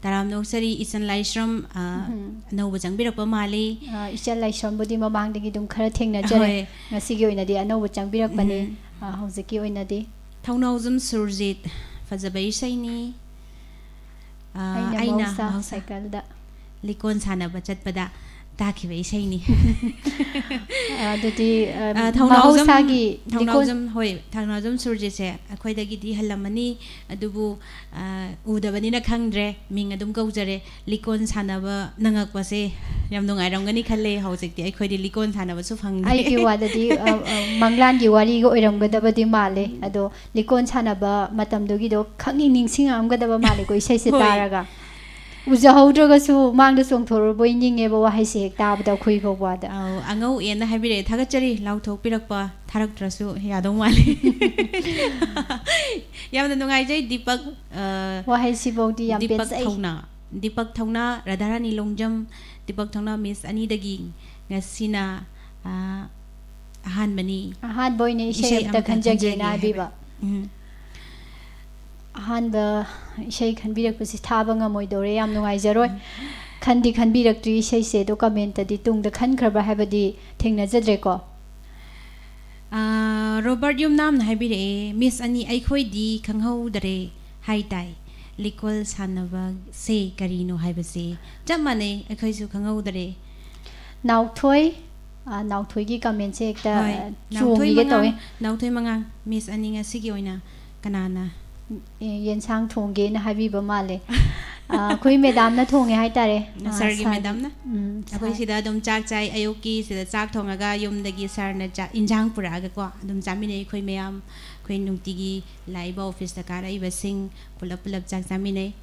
ꯇꯔꯥꯝꯅ ꯑꯣꯛꯆꯔꯤ, ꯏꯆꯟ ꯂꯥꯏꯁ꯭ꯔꯝ, ꯑ, ꯎꯝ꯫ ꯑꯅꯧꯕ ꯆꯪꯕꯤꯔꯛꯄ ꯃꯥꯜꯂꯤ꯫ ꯑ, ꯏꯆꯟ ꯂꯥꯏꯁ꯭ꯔꯝꯕꯨꯗꯤ ꯃꯃꯥꯡꯗꯒꯤ ꯑꯗꯨꯝ ꯈꯔ ꯊꯦꯡꯅꯖꯔꯦ꯫ ꯍꯣꯏ꯫ ꯉꯁꯤꯒꯤ ꯑꯣꯏꯅꯗꯤ ꯑꯅꯧꯕ ꯆꯪꯕꯤꯔꯛꯄꯅꯤ꯫ ꯎꯝ꯫ ꯑ, ꯍꯧꯖꯤꯛꯀꯤ ꯑꯣꯏꯅꯗꯤ꯫ ꯊꯧꯅꯥꯎꯖꯝ ꯁꯨꯔꯖꯤꯠ, ꯐꯖꯕ ꯏꯁꯩꯅꯤ꯫ ꯑ, ꯑꯩꯅ ꯑꯩꯅ ꯃꯍꯧꯁꯥ ꯃꯍꯧꯁꯥ ꯁꯥꯏꯀꯜꯗ꯫ ꯂꯤꯀꯣꯟ ꯁꯥꯟꯅꯕ ꯆꯠꯄꯗ ꯇꯥꯈꯤꯕ ꯏꯁꯩꯅꯤ꯫ ꯑ, ꯑꯗꯨꯗꯤ, ꯑ, ꯑ, ꯊꯧꯅꯥꯎꯖꯝ, ꯃꯍꯧꯁꯥꯒꯤ ꯂꯤꯀꯣꯟ ꯊꯧꯅꯥꯎꯖꯝ, ꯍꯣꯏ, ꯊꯧꯅꯥꯎꯖꯝ ꯁꯨꯔꯖꯤꯠꯁꯦ ꯑꯩꯈꯣꯏꯗꯒꯤꯗꯤ ꯍꯜꯂꯝꯃꯅꯤ, ꯑꯗꯨꯕꯨ, ꯑ, ꯎꯗꯕꯅꯤꯅ ꯈꯪꯗ꯭ꯔꯦ, ꯃꯤꯡ ꯑꯗꯨꯝ ꯀꯧꯖꯔꯦ꯫ ꯂꯤꯀꯣꯟ ꯁꯥꯟꯅꯕ ꯅꯪꯉꯛꯄꯁꯦ ꯌꯥꯝ ꯅꯨꯡꯉꯥꯏꯔꯝꯒꯅꯤ ꯈꯜꯂꯦ꯫ ꯍꯧꯖꯤꯛꯇꯤ ꯑꯩꯈꯣꯏꯗꯤ ꯂꯤꯀꯣꯟ ꯁꯥꯟꯅꯕꯁꯨ ꯐꯪꯗꯦ꯫ ꯑꯩꯒꯤ ꯋꯥꯗꯗꯤ, ꯑ, ꯑ, ꯃꯪꯂꯥꯟꯒꯤ ꯋꯥꯔꯤꯒ ꯑꯣꯏꯔꯝꯒꯗꯕꯗꯤ ꯃꯥꯜꯂꯦ꯫ ꯑꯗꯣ ꯂꯤꯀꯣꯟ ꯁꯥꯟꯅꯕ ꯃꯇꯝꯗꯨꯒꯤꯗꯣ ꯈꯪꯅꯤꯡ ꯅꯤꯡꯁꯤꯡꯉꯛꯑꯝꯒꯗꯕ ꯃꯥꯜꯂꯦꯀꯣ ꯏꯁꯩꯁꯦ ꯍꯣꯏ꯫ ꯇꯥꯔꯒ꯫ ꯎꯖꯍꯧꯗ꯭ꯔꯒꯁꯨ ꯃꯥꯡꯗ ꯆꯣꯡꯊꯣꯔꯛꯄꯣꯏ ꯅꯤꯡꯉꯦꯕ ꯋꯥꯍꯩꯁꯦ ꯍꯦꯛ ꯇꯥꯕꯗ ꯑꯩꯈꯣꯏ ꯐꯥꯎꯕꯗ꯫ ꯑꯧ, ꯑꯉꯧ ꯑꯦꯟꯅ ꯍꯥꯏꯕꯤꯔꯛꯑꯦ꯫ ꯊꯥꯒꯠꯆꯔꯤ, ꯂꯥꯎꯊꯣꯛꯄꯤꯔꯛꯄ꯫ ꯊꯥꯔꯛꯇ꯭ꯔꯁꯨ ꯌꯥꯗꯧ ꯃꯥꯜꯂꯤ꯫ ꯌꯥꯝꯅ ꯅꯨꯡꯉꯥꯏꯖꯩ, ꯗꯤꯄꯛ, ꯑ, ꯋꯥꯍꯩꯁꯤꯐꯧꯗꯤ ꯌꯥꯝ ꯗꯤꯄꯛ ꯄꯦꯟꯖꯩ꯫ ꯊꯧꯅꯥ꯫ ꯗꯤꯄꯛ ꯊꯧꯅꯥ, ꯔꯥꯙꯥꯔꯥꯅꯤ ꯂꯣꯡꯖꯝ, ꯗꯤꯄꯛ ꯊꯧꯅꯥ ꯃꯤꯁ ꯑꯅꯤꯗꯒꯤ ꯉꯁꯤꯅ, ꯑ, ꯑꯍꯥꯟꯕꯅꯤ꯫ ꯑꯍꯥꯟꯕ ꯑꯣꯏꯅ ꯏꯁꯩ ꯏꯁꯩ ꯑꯝꯇ ꯑꯃꯇ ꯈꯟꯖꯒꯦꯅ ꯈꯟꯖꯒꯦ ꯍꯥꯏꯕ꯫ ꯍꯥꯏꯕꯤꯕ꯫ ꯎꯝ꯫ ꯑꯍꯥꯟꯕ ꯏꯁꯩ ꯈꯟꯕꯤꯔꯛꯄꯁꯤ ꯊꯥꯕ ꯉꯝꯃꯣꯏꯗꯧꯔꯦ, ꯌꯥꯝ ꯅꯨꯡꯉꯥꯏꯖꯔꯣꯏ꯫ ꯎꯝ꯫ ꯈꯟꯗꯤ ꯈꯟꯕꯤꯔꯛꯇ꯭ꯔꯤ ꯏꯁꯩꯁꯦ, ꯑꯗꯣ comment-ꯇꯗꯤ ꯇꯨꯡꯗ ꯈꯟꯈ꯭ꯔꯕ ꯍꯥꯏꯕꯗꯤ ꯊꯦꯡꯅꯖꯗ꯭ꯔꯦꯀꯣ꯫ ꯑꯥ, ꯔꯣꯕꯥꯔꯠ ꯌꯨꯝꯅꯥꯝꯅ ꯍꯥꯏꯕꯤꯔꯛꯑꯦ, "ꯃꯤꯁ ꯑꯅꯤ, ꯑꯩꯈꯣꯏꯗꯤ ꯈꯪꯍꯧꯗꯔꯦ ꯍꯥꯏ ꯇꯥꯏ, ꯂꯤꯀꯣꯟ ꯁꯥꯟꯅꯕꯁꯦ ꯀꯔꯤꯅꯣ ꯍꯥꯏꯕꯁꯦ?" ꯆꯞ ꯃꯥꯟꯅꯩ, ꯑꯩꯈꯣꯏꯁꯨ ꯈꯪꯍꯧꯗꯔꯦ꯫ ꯅꯥꯎꯊꯣꯏ, ꯑꯥ, ꯅꯥꯎꯊꯣꯏꯒꯤ comment-ꯁꯦ ꯍꯦꯛꯇ, ꯍꯣꯏ, ꯑꯥ, ꯅꯥꯎꯊꯣꯏ ꯆꯣꯡꯈꯤꯒꯦ ꯃꯉꯥꯡ, ꯇꯧꯋꯦ꯫ ꯅꯥꯎꯊꯣꯏ ꯃꯉꯥꯡ, ꯃꯤꯁ ꯑꯅꯤ ꯉꯁꯤꯒꯤ ꯑꯣꯏꯅ ꯀꯅꯥꯅ ꯑꯦ, ꯌꯦꯟꯁꯥꯡ ꯊꯣꯡꯒꯦꯅ ꯍꯥꯏꯕꯤꯕ ꯃꯥꯜꯂꯦ꯫ ꯑ, ꯑꯩꯈꯣꯏ ꯃꯦꯗꯥꯝꯅ ꯊꯣꯡꯉꯦ ꯍꯥꯏꯇꯥꯔꯦ꯫ ꯑ, ꯁꯥꯔꯒꯤ ꯁꯥꯔ-, ꯃꯦꯗꯥꯝꯅ? ꯎꯝ, ꯑꯩꯈꯣꯏ ꯁꯥꯔ꯫ ꯁꯤꯗ ꯑꯗꯨꯝ ꯆꯥꯛ ꯆꯥꯏ꯫ ꯑꯌꯨꯛꯀꯤ ꯁꯤꯗ ꯆꯥꯛ ꯊꯣꯡꯉꯒ ꯌꯨꯝꯗꯒꯤ ꯁꯥꯔꯅ ꯆꯥꯛ, ꯏꯟꯖꯥꯡ ꯄꯨꯔꯛꯑꯒꯀꯣ ꯑꯗꯨꯝ ꯆꯥꯃꯤꯟꯅꯩ꯫ ꯑꯩꯈꯣꯏ ꯃꯌꯥꯝ, ꯑꯩꯈꯣꯏ ꯅꯨꯡꯇꯤꯒꯤ ꯂꯥꯛꯏꯕ ꯑꯣꯐꯤꯁꯇ ꯀꯥꯔꯛꯏꯕꯁꯤꯡ ꯄꯨꯂꯞ ꯄꯨꯂꯞ ꯆꯥꯛ ꯆꯥꯃꯤꯟꯅꯩ꯫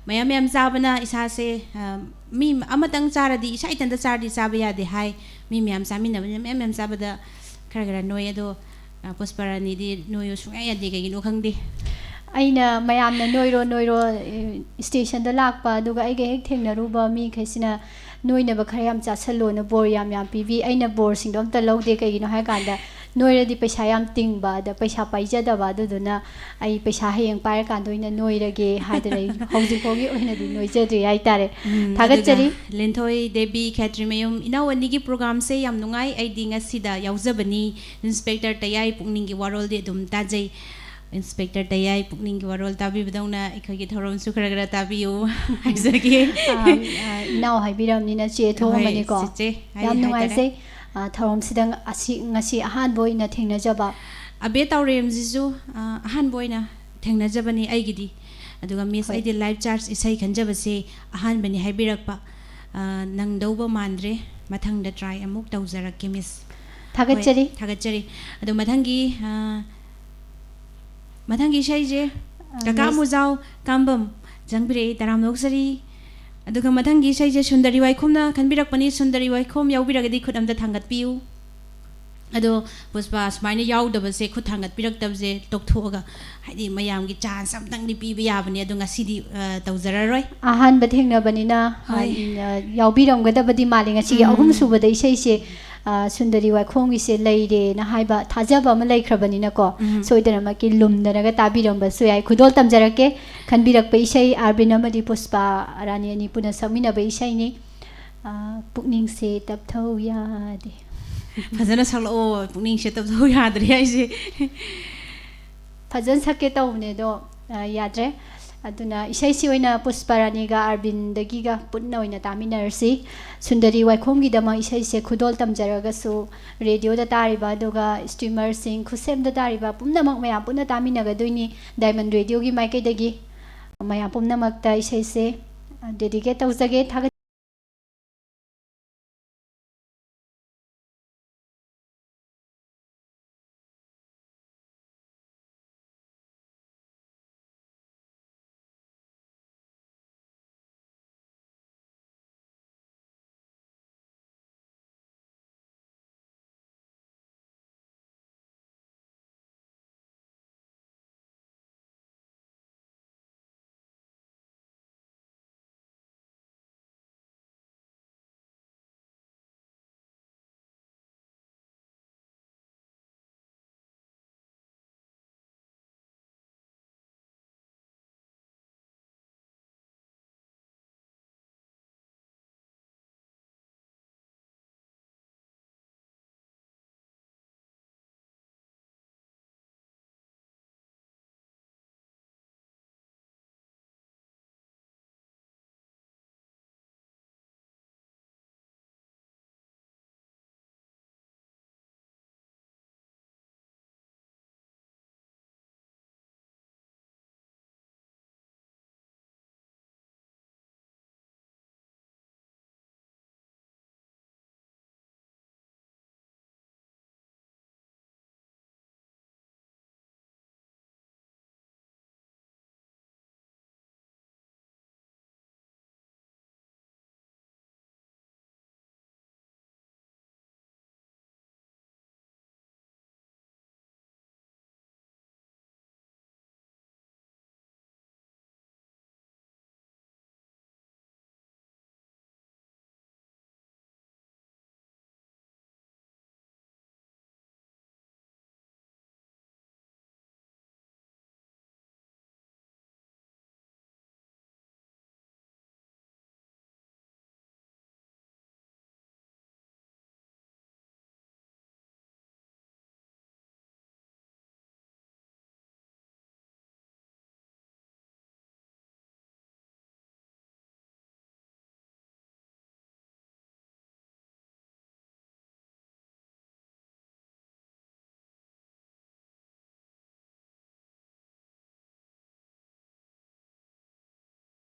ꯃꯌꯥꯝ ꯃꯌꯥꯝ ꯆꯥꯕꯅ ꯏꯁꯥꯁꯦ, ꯑ, ꯃꯤ ꯑꯃꯇꯪ ꯆꯥꯔꯗꯤ, ꯏꯁꯥ ꯏꯊꯟꯇ ꯆꯥꯔꯗꯤ ꯆꯥꯕ ꯌꯥꯗꯦ ꯍꯥꯏ꯫ ꯃꯤ ꯃꯌꯥꯝ ꯆꯥꯃꯤꯟꯅꯕꯅꯤꯅ ꯃꯌꯥꯝ ꯃꯌꯥꯝ ꯆꯥꯕꯗ ꯈꯔ ꯈꯔ ꯅꯣꯏ꯫ ꯑꯗꯣ, ꯑ, ꯄꯨꯁꯄꯥꯔꯥꯅꯤꯗꯤ ꯅꯣꯏꯌꯨ ꯁꯨꯡꯌꯥ ꯌꯥꯗꯦ, ꯀꯩꯒꯤꯅꯣ ꯈꯪꯗꯦ꯫ ꯑꯩꯅ ꯃꯌꯥꯝꯅ "ꯅꯣꯏꯔꯣ, ꯅꯣꯏꯔꯣ", ꯑꯦ, ꯁ꯭ꯇꯦꯁꯟꯗ ꯂꯥꯛꯄ, ꯑꯗꯨꯒ ꯑꯩꯒ ꯍꯦꯛ ꯊꯦꯡꯅꯔꯨꯕ ꯃꯤꯈꯩꯁꯤꯅ "ꯅꯣꯏꯅꯕ ꯈꯔ ꯌꯥꯝ ꯆꯥꯁꯜꯂꯣꯅ" ꯕꯣꯔ ꯌꯥꯝ ꯌꯥꯝ ꯄꯤꯕꯤ꯫ ꯑꯩꯅ ꯕꯣꯔꯁꯤꯡꯗꯣ ꯑꯝꯇ ꯂꯧꯗꯦ꯫ ꯀꯩꯒꯤꯅꯣ ꯍꯥꯏꯀꯥꯟꯗ, ꯅꯣꯏꯔꯗꯤ ꯄꯩꯁꯥ ꯌꯥꯝ ꯇꯤꯡꯕ, ꯑꯗ ꯄꯩꯁꯥ ꯄꯥꯏꯖꯗꯕ, ꯑꯗꯨꯗꯨꯅ ꯑꯩ ꯄꯩꯁꯥ ꯍꯌꯦꯡ ꯄꯥꯏꯔꯀꯥꯟꯗ ꯑꯣꯏꯅ ꯅꯣꯏꯔꯒꯦ ꯍꯥꯏꯗꯅ ꯑꯩ ꯍꯧꯖꯤꯛ ꯐꯥꯎꯒꯤ ꯑꯣꯏꯅꯗꯤ ꯅꯣꯏꯖꯗ꯭ꯔꯤ ꯍꯥꯏꯇꯥꯔꯦ꯫ ꯎꯝ, ꯊꯥꯒꯠꯆꯔꯤ꯫ ꯑꯗꯨꯒ ꯂꯤꯟꯊꯣꯏ ꯗꯦꯕꯤ ꯈꯦꯇ꯭ꯔꯤꯃꯌꯨꯝ, ꯏꯅꯥꯎ ꯑꯅꯤꯒꯤ ꯄ꯭ꯔꯣꯒ꯭ꯔꯥꯝꯁꯦ ꯌꯥꯝ ꯅꯨꯡꯉꯥꯏ, ꯑꯩꯗꯤ ꯉꯁꯤꯗ ꯌꯥꯎꯖꯕꯅꯤ꯫ ꯏꯟꯁꯄꯦꯛꯇꯔ ꯇꯌꯥꯏ ꯄꯨꯛꯅꯤꯡꯒꯤ ꯋꯥꯔꯣꯜꯗꯤ ꯑꯗꯨꯝ ꯇꯥꯖꯩ꯫ ꯏꯟꯁꯄꯦꯛꯇꯔ ꯇꯌꯥꯏ ꯄꯨꯛꯅꯤꯡꯒꯤ ꯋꯥꯔꯣꯜ ꯇꯥꯕꯤꯕꯗꯧꯅ ꯑꯩꯈꯣꯏꯒꯤ ꯊꯧꯔꯝꯁꯨ ꯈꯔ ꯈꯔ ꯇꯥꯕꯤꯌꯨ ꯍꯥꯏꯖꯒꯦ꯫ ꯑ, ꯑ, ꯏꯅꯥꯎ ꯍꯥꯏꯕꯤꯔꯕꯅꯤꯅ ꯆꯦ ꯊꯣꯛꯑꯝꯃꯅꯤꯀꯣ꯫ ꯍꯣꯏ, ꯆꯦꯆꯦ, ꯍꯥꯏꯔꯤ ꯌꯥꯝ ꯍꯥꯏꯇꯥꯔꯦ꯫ ꯅꯨꯡꯉꯥꯏꯖꯩ꯫ ꯑ, ꯊꯧꯔꯝꯁꯤꯗ ꯑꯁꯤ, ꯉꯁꯤ ꯑꯍꯥꯟꯕ ꯑꯣꯏꯅ ꯊꯦꯡꯅꯖꯕ꯫ ꯑꯕꯦ ꯇꯥꯎꯔꯦꯝꯁꯤꯁꯨ, ꯑ, ꯑꯍꯥꯟꯕ ꯑꯣꯏꯅ ꯊꯦꯡꯅꯖꯕꯅꯤ ꯑꯩꯒꯤꯗꯤ꯫ ꯑꯗꯨꯒ ꯃꯤꯁ, ꯍꯣꯏ꯫ ꯑꯩꯗꯤ ꯂꯥꯏꯐ ꯆꯥꯔꯖ ꯏꯁꯩ ꯈꯟꯖꯕꯁꯦ ꯑꯍꯥꯟꯕꯅꯤ ꯍꯥꯏꯕꯤꯔꯛꯄ꯫ ꯑ, ꯅꯪꯗꯧꯕ ꯃꯥꯟꯗ꯭ꯔꯦ꯫ ꯃꯊꯪꯗ ꯇ꯭ꯔꯥꯏ ꯑꯃꯨꯛ ꯇꯧꯖꯔꯛꯀꯦ, ꯃꯤꯁ꯫ ꯊꯥꯒꯠꯆꯔꯤ꯫ ꯍꯣꯏ, ꯊꯥꯒꯠꯆꯔꯤ꯫ ꯑꯗꯣ ꯃꯊꯪꯒꯤ, ꯑ, ꯃꯊꯪꯒꯤ ꯏꯁꯩꯁꯦ ꯑ, ꯀꯀꯥ ꯃꯤꯁ ꯃꯨꯖꯥꯎ ꯀꯥꯝꯕꯝ ꯆꯪꯕꯤꯔꯛꯏ, ꯇꯔꯥꯝꯅ ꯑꯣꯛꯆꯔꯤ꯫ ꯑꯗꯨꯒ ꯃꯊꯪꯒꯤ ꯏꯁꯩꯁꯦ ꯁꯨꯟꯗꯔꯤ ꯋꯥꯏꯈꯣꯝꯅ ꯈꯟꯕꯤꯔꯛꯄꯅꯤ꯫ ꯁꯨꯟꯗꯔꯤ ꯋꯥꯏꯈꯣꯝ ꯌꯥꯎꯕꯤꯔꯒꯗꯤ ꯈꯨꯠ ꯑꯝꯇ ꯊꯥꯡꯒꯠꯄꯤꯌꯨ꯫ ꯑꯗꯣ ꯄꯨꯁꯄꯥ, ꯁꯨꯃꯥꯏꯅ ꯌꯥꯎꯗꯕꯁꯦ, ꯈꯨꯠ ꯊꯥꯡꯒꯠꯄꯤꯔꯛꯇꯕꯁꯦ ꯇꯣꯛꯊꯣꯛꯑꯒ, ꯍꯥꯏꯗꯤ ꯃꯌꯥꯝꯒꯤ ꯆꯥꯟꯁ ꯑꯝꯇꯪꯗꯤ ꯄꯤꯕ ꯌꯥꯕꯅꯦ, ꯑꯗꯣ ꯉꯁꯤꯗꯤ, ꯑ, ꯇꯧꯖꯔꯔꯣꯏ꯫ ꯑꯍꯥꯟꯕ ꯊꯦꯡꯅꯕꯅꯤꯅ, ꯍꯣꯏ꯫ ꯑ, ꯌꯥꯎꯕꯤꯔꯝꯒꯗꯕꯗꯤ ꯃꯥꯜꯂꯤ꯫ ꯉꯁꯤꯒꯤ ꯎꯝ꯫ ꯑꯍꯨꯝꯁꯨꯕꯗ ꯏꯁꯩꯁꯦ, ꯑ, ꯁꯨꯟꯗꯔꯤ ꯋꯥꯏꯈꯣꯝꯒꯤꯁꯦ ꯂꯩꯔꯦꯅ ꯍꯥꯏꯕ ꯊꯥꯖꯕ ꯑꯃ ꯂꯩꯈ꯭ꯔꯕꯅꯤꯅꯀꯣ, ꯎꯝ꯫ ꯁꯣꯏꯗꯅꯃꯛꯀꯤ ꯂꯨꯝꯗꯅꯒ ꯇꯥꯕꯤꯔꯝꯕꯁꯨ ꯌꯥꯏ꯫ ꯈꯨꯗꯣꯜ ꯇꯝꯖꯔꯛꯀꯦ꯫ ꯈꯟꯕꯤꯔꯛꯄ ꯏꯁꯩ ꯑꯥꯔꯕꯤꯟ ꯑꯃꯗꯤ ꯄꯨꯁꯄꯥ ꯔꯥꯅꯤ ꯑꯅꯤ ꯄꯨꯟꯅ ꯁꯛꯃꯤꯟꯅꯕ ꯏꯁꯩꯅꯤ꯫ ꯑ, ꯄꯨꯛꯅꯤꯡꯁꯦ ꯇꯞꯊꯧ ꯌꯥꯗꯦ꯫ ꯐꯖꯅ ꯁꯛꯂꯛꯑꯣ, ꯄꯨꯛꯅꯤꯡꯁꯦ ꯇꯞꯊꯧ ꯌꯥꯗ꯭ꯔꯦ ꯍꯥꯏꯁꯦ꯫ ꯐꯖꯅ ꯁꯛꯀꯦ ꯇꯧꯕꯅꯦ ꯑꯗꯣ, ꯑ, ꯌꯥꯗ꯭ꯔꯦ꯫ ꯑꯗꯨꯅ ꯏꯁꯩꯁꯤ ꯑꯣꯏꯅ ꯄꯨꯁꯄꯥꯔꯥꯅꯤꯒ ꯑꯥꯔꯕꯤꯟꯗꯒꯤꯒ ꯄꯨꯟꯅ ꯑꯣꯏꯅ ꯇꯥꯃꯤꯟꯅꯔꯁꯤ꯫ ꯁꯨꯟꯗꯔꯤ ꯋꯥꯏꯈꯣꯝꯒꯤꯗꯃꯛ ꯏꯁꯩꯁꯦ ꯈꯨꯗꯣꯜ ꯇꯝꯖꯔꯒꯁꯨ, ꯔꯦꯗꯤꯑꯣꯗ ꯇꯥꯔꯤꯕ ꯑꯗꯨꯒ ꯁ꯭ꯇ꯭ꯔꯤꯃꯔꯁꯤꯡ, ꯈꯨꯠꯁꯦꯝꯗ ꯇꯥꯔꯤꯕ ꯄꯨꯝꯅꯃꯛ ꯃꯌꯥꯝ ꯄꯨꯟꯅ ꯇꯥꯃꯤꯟꯅꯒꯗꯣꯏꯅꯤ꯫ ꯗꯥꯏꯃꯟ ꯔꯦꯗꯤꯑꯣꯒꯤ ꯃꯥꯏꯀꯩꯗꯒꯤ ꯃꯌꯥꯝ ꯄꯨꯝꯅꯃꯛꯇ ꯏꯁꯩꯁꯦ ꯗꯦꯗꯤꯀꯦꯠ ꯇꯧꯖꯒꯦ꯫ ꯊꯥꯒꯠ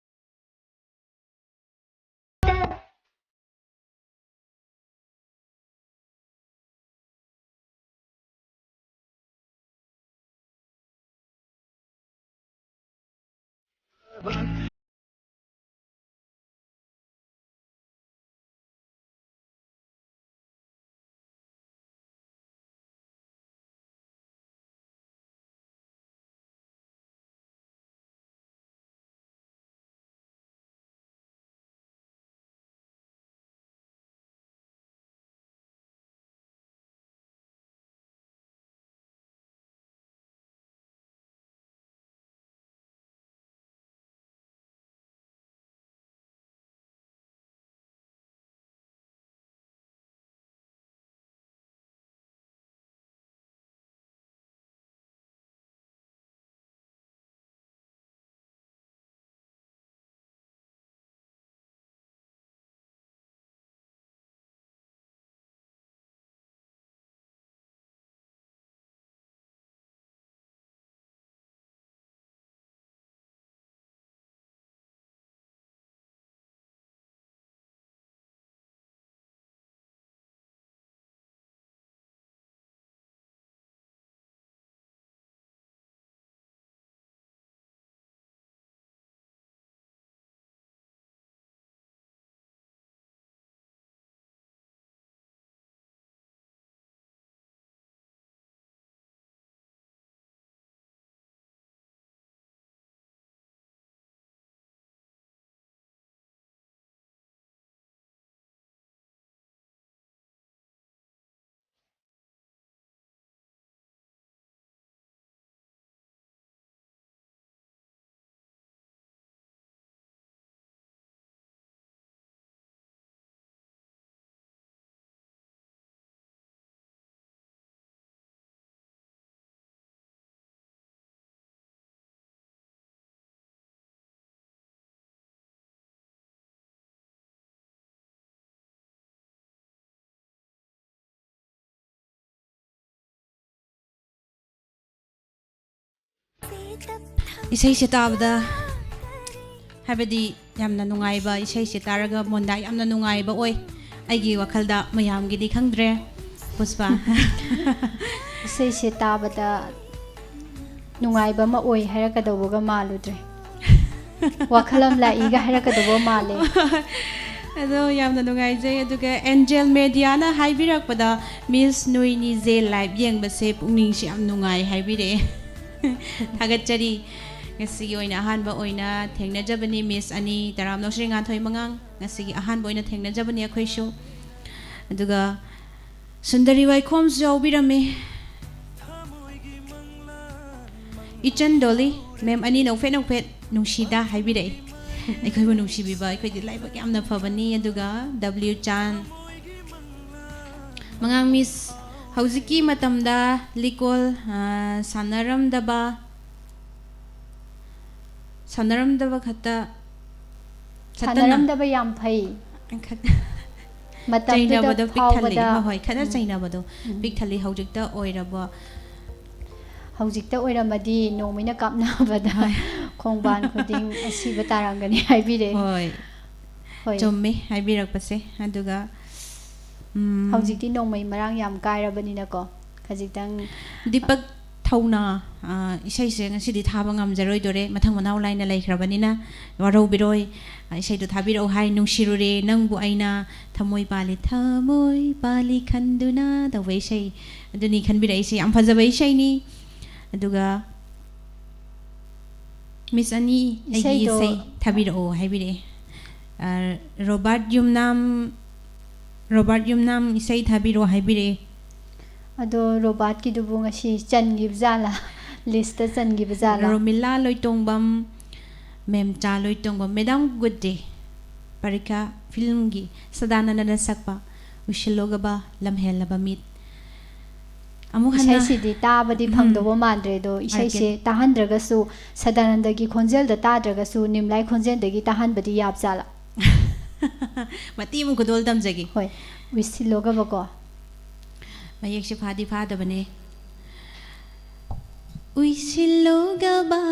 ꯏꯁꯩꯁꯦ ꯇꯥꯕꯗ, ꯍꯥꯏꯕꯗꯤ ꯌꯥꯝꯅ ꯅꯨꯡꯉꯥꯏꯕ, ꯏꯁꯩꯁꯦ ꯇꯥꯔꯒ ꯃꯣꯟꯗꯥ ꯌꯥꯝꯅ ꯅꯨꯡꯉꯥꯏꯕ ꯑꯣꯏ꯫ ꯑꯩꯒꯤ ꯋꯥꯈꯜꯗ, ꯃꯌꯥꯝꯒꯤꯗꯤ ꯈꯪꯗ꯭ꯔꯦ꯫ ꯄꯨꯁꯄꯥ꯫ ꯏꯁꯩꯁꯦ ꯇꯥꯕꯗ ꯅꯨꯡꯉꯥꯏꯕ ꯑꯃ ꯑꯣꯏ ꯍꯥꯏꯔꯛꯀꯗꯧꯕꯒ ꯃꯥꯜꯂꯨꯗ꯭ꯔꯦ꯫ ꯋꯥꯈꯜ ꯑꯃ ꯂꯥꯛꯏꯒ ꯍꯥꯏꯔꯛꯀꯗꯧꯕ ꯃꯥꯜꯂꯦ꯫ ꯑꯗꯣ ꯌꯥꯝꯅ ꯅꯨꯡꯉꯥꯏꯖꯩ꯫ ꯑꯗꯨꯒ ꯑꯦꯟꯖꯦꯜ ꯃꯦꯗꯤꯌꯥꯅ ꯍꯥꯏꯕꯤꯔꯛꯄꯗ, "ꯃꯤꯁ ꯅꯣꯏꯅꯤꯁꯦ ꯂꯥꯏꯚ ꯌꯦꯡꯕꯁꯦ ꯄꯨꯛꯅꯤꯡꯁꯦ ꯌꯥꯝ ꯅꯨꯡꯉꯥꯏ" ꯍꯥꯏꯕꯤꯔꯛꯑꯦ꯫ ꯊꯥꯒꯠꯆꯔꯤ꯫ ꯉꯁꯤꯒꯤ ꯑꯣꯏꯅ ꯑꯍꯥꯟꯕ ꯑꯣꯏꯅ ꯊꯦꯡꯅꯖꯕꯅꯤ ꯃꯤꯁ ꯑꯅꯤ, ꯇꯔꯥꯝꯅꯧ ꯁ꯭ꯔꯤ ꯉꯥꯟꯊꯣꯏ ꯃꯉꯥꯡ꯫ ꯉꯁꯤꯒꯤ ꯑꯍꯥꯟꯕ ꯑꯣꯏꯅ ꯊꯦꯡꯅꯖꯕꯅꯤ ꯑꯩꯈꯣꯏꯁꯨ꯫ ꯑꯗꯨꯒ ꯁꯨꯟꯗꯔꯤ ꯋꯥꯏꯈꯣꯝꯁꯨ ꯌꯥꯎꯕꯤꯔꯝꯃꯤ꯫ ꯏꯆꯟ ꯗꯣꯂꯤ, ꯃꯦꯝ ꯑꯅꯤ ꯅꯧꯐꯦꯠ ꯅꯧꯐꯦꯠ ꯅꯨꯡꯁꯤꯗ ꯍꯥꯏꯕꯤꯔꯛꯏ꯫ ꯑꯩꯈꯣꯏꯕꯨ ꯅꯨꯡꯁꯤꯕꯤꯕ, ꯑꯩꯈꯣꯏꯗꯤ ꯂꯥꯏꯕꯛ ꯌꯥꯝꯅ ꯐꯕꯅꯤ꯫ ꯑꯗꯨꯒ ꯗꯕ꯭ꯂꯤꯎ ꯆꯥꯟ, ꯃꯉꯥꯡ ꯃꯤꯁ, ꯍꯧꯖꯤꯛꯀꯤ ꯃꯇꯝꯗ ꯂꯤꯀꯣꯜ, ꯑ, ꯁꯥꯟꯅꯔꯝꯗꯕ, ꯁꯥꯟꯅꯔꯝꯗꯕ ꯈꯛꯇ, ꯈꯛꯇꯅ ꯁꯥꯟꯅꯔꯝꯗꯕ ꯌꯥꯝ ꯐꯩ꯫ ꯈꯛ-, ꯃꯇꯝꯗꯨꯗ ꯆꯩꯅꯕꯗꯣ ꯄꯤꯛ ꯊꯜꯂꯤ꯫ ꯐꯥꯎꯕꯗ ꯍꯣꯏ, ꯍꯣꯏ, ꯈꯠꯅ ꯎꯝ꯫ ꯆꯩꯅꯕꯗꯣ ꯎꯝ꯫ ꯄꯤꯛ ꯊꯜꯂꯤ꯫ ꯍꯧꯖꯤꯛꯇ ꯑꯣꯏꯔꯕ ꯍꯧꯖꯤꯛꯇ ꯑꯣꯏꯔꯝꯃꯗꯤ ꯅꯣꯡꯃꯩꯅ ꯀꯥꯞꯅꯕꯗ ꯍꯣꯏ꯫ ꯈꯣꯡꯕꯥꯟ ꯈꯨꯗꯤꯡ ꯑꯁꯤꯕ ꯇꯥꯔꯝꯒꯅꯤ ꯍꯥꯏꯕꯤꯔꯛꯑꯦ꯫ ꯍꯣꯏ, ꯍꯣꯏ꯫ ꯆꯨꯝꯃꯦ ꯍꯥꯏꯕꯤꯔꯛꯄꯁꯦ꯫ ꯑꯗꯨꯒ, ꯎꯝ, ꯍꯧꯖꯤꯛꯇꯤ ꯅꯣꯡꯃꯩ ꯃꯔꯥꯡ ꯌꯥꯝ ꯀꯥꯏꯔꯕꯅꯤꯅꯀꯣ, ꯈꯖꯤꯛꯇꯪ ꯗꯤꯄꯛ ꯊꯧꯅ, ꯑ, ꯏꯁꯩꯁꯦ ꯉꯁꯤꯗꯤ ꯊꯥꯕ ꯉꯝꯖꯔꯣꯏꯗꯣꯔꯦ, ꯃꯊꯪ ꯃꯅꯥꯎ ꯂꯥꯏꯅ ꯂꯩꯈ꯭ꯔꯕꯅꯤꯅ ꯋꯥꯔꯧꯕꯤꯔꯣꯏ꯫ ꯑ, ꯏꯁꯩꯗꯣ ꯊꯥꯕꯤꯔꯛꯎ ꯍꯥꯏ, "ꯅꯨꯡꯁꯤꯔꯨꯔꯦ ꯅꯪꯕꯨ ꯑꯩꯅ, ꯊꯃꯣꯏ ꯄꯥꯜꯂꯤ ꯊꯃꯣꯏ ꯄꯥꯜꯂꯤ ꯈꯟꯗꯨꯅ" ꯇꯧꯕ ꯏꯁꯩ ꯑꯗꯨꯅꯤ ꯈꯟꯕꯤꯔꯛꯏꯁꯦ꯫ ꯌꯥꯝ ꯐꯖꯕ ꯏꯁꯩꯅꯤ꯫ ꯑꯗꯨꯒ ꯃꯤꯁ ꯑꯅꯤ, "ꯑꯩꯒꯤ ꯏꯁꯩꯗꯣ ꯏꯁꯩ ꯊꯥꯕꯤꯔꯛꯑꯣ" ꯍꯥꯏꯕꯤꯔꯛꯑꯦ꯫ ꯑ, ꯔꯣꯕꯥꯔꯠ ꯌꯨꯝꯅꯥꯝ, ꯔꯣꯕꯥꯔꯠ ꯌꯨꯝꯅꯥꯝ, "ꯏꯁꯩ ꯊꯥꯕꯤꯔꯛꯑꯣ" ꯍꯥꯏꯕꯤꯔꯛꯑꯦ꯫ ꯑꯗꯣ ꯔꯣꯕꯥꯔꯠꯀꯤꯗꯨꯕꯨ ꯉꯁꯤ ꯆꯟꯈꯤꯕ ꯖꯥꯠꯂꯥ? ꯂꯤꯁꯇ ꯆꯟꯈꯤꯕ ꯖꯥꯠꯂꯥ? ꯔꯣꯃꯤꯂꯥ ꯂꯣꯏꯇꯣꯡꯕꯝ, ꯃꯦꯝꯆꯥ ꯂꯣꯏꯇꯣꯡꯕꯝ, ꯃꯦꯗꯥꯝ ꯒꯨꯗ ꯗꯦ, ꯄꯔꯤꯈꯥ ꯐꯤꯂꯝꯒꯤ ꯁꯗꯥꯅꯟꯗꯅ ꯁꯛꯄ "ꯎꯏꯁꯤꯜꯂꯣꯒꯕ ꯂꯝꯍꯦꯜꯂꯕ ꯃꯤꯠ"꯫ ꯑꯃꯨꯛ ꯍꯟꯅ ꯏꯁꯩꯁꯤꯗꯤ ꯇꯥꯕꯗꯤ ꯎꯝ꯫ ꯐꯪꯗꯧꯕ ꯃꯥꯟꯗ꯭ꯔꯦ, ꯑꯗꯣ ꯏꯁꯩꯁꯦ ꯍꯥꯏꯔꯛꯀꯦ꯫ ꯇꯥꯍꯟꯗ꯭ꯔꯒꯁꯨ, ꯁꯗꯥꯅꯟꯗꯒꯤ ꯈꯣꯟꯖꯦꯜꯗ ꯇꯥꯗ꯭ꯔꯒꯁꯨ ꯅꯤꯝꯂꯥꯏ ꯈꯣꯟꯖꯦꯜꯗꯒꯤ ꯇꯥꯍꯟꯕꯗꯤ ꯌꯥꯕ ꯖꯥꯠꯂꯥ? ꯃꯇꯦꯛ ꯑꯃ ꯈꯨꯗꯣꯜ ꯇꯝꯖꯒꯦ꯫ ꯍꯣꯏ, ꯎꯏꯁꯤꯜꯂꯣꯒꯕꯀꯣ꯫ ꯃꯌꯦꯛꯁꯦ ꯐꯥꯗꯤ ꯐꯥꯗꯕꯅꯦ꯫ "ꯎꯏꯁꯤꯜꯂꯣꯒꯕ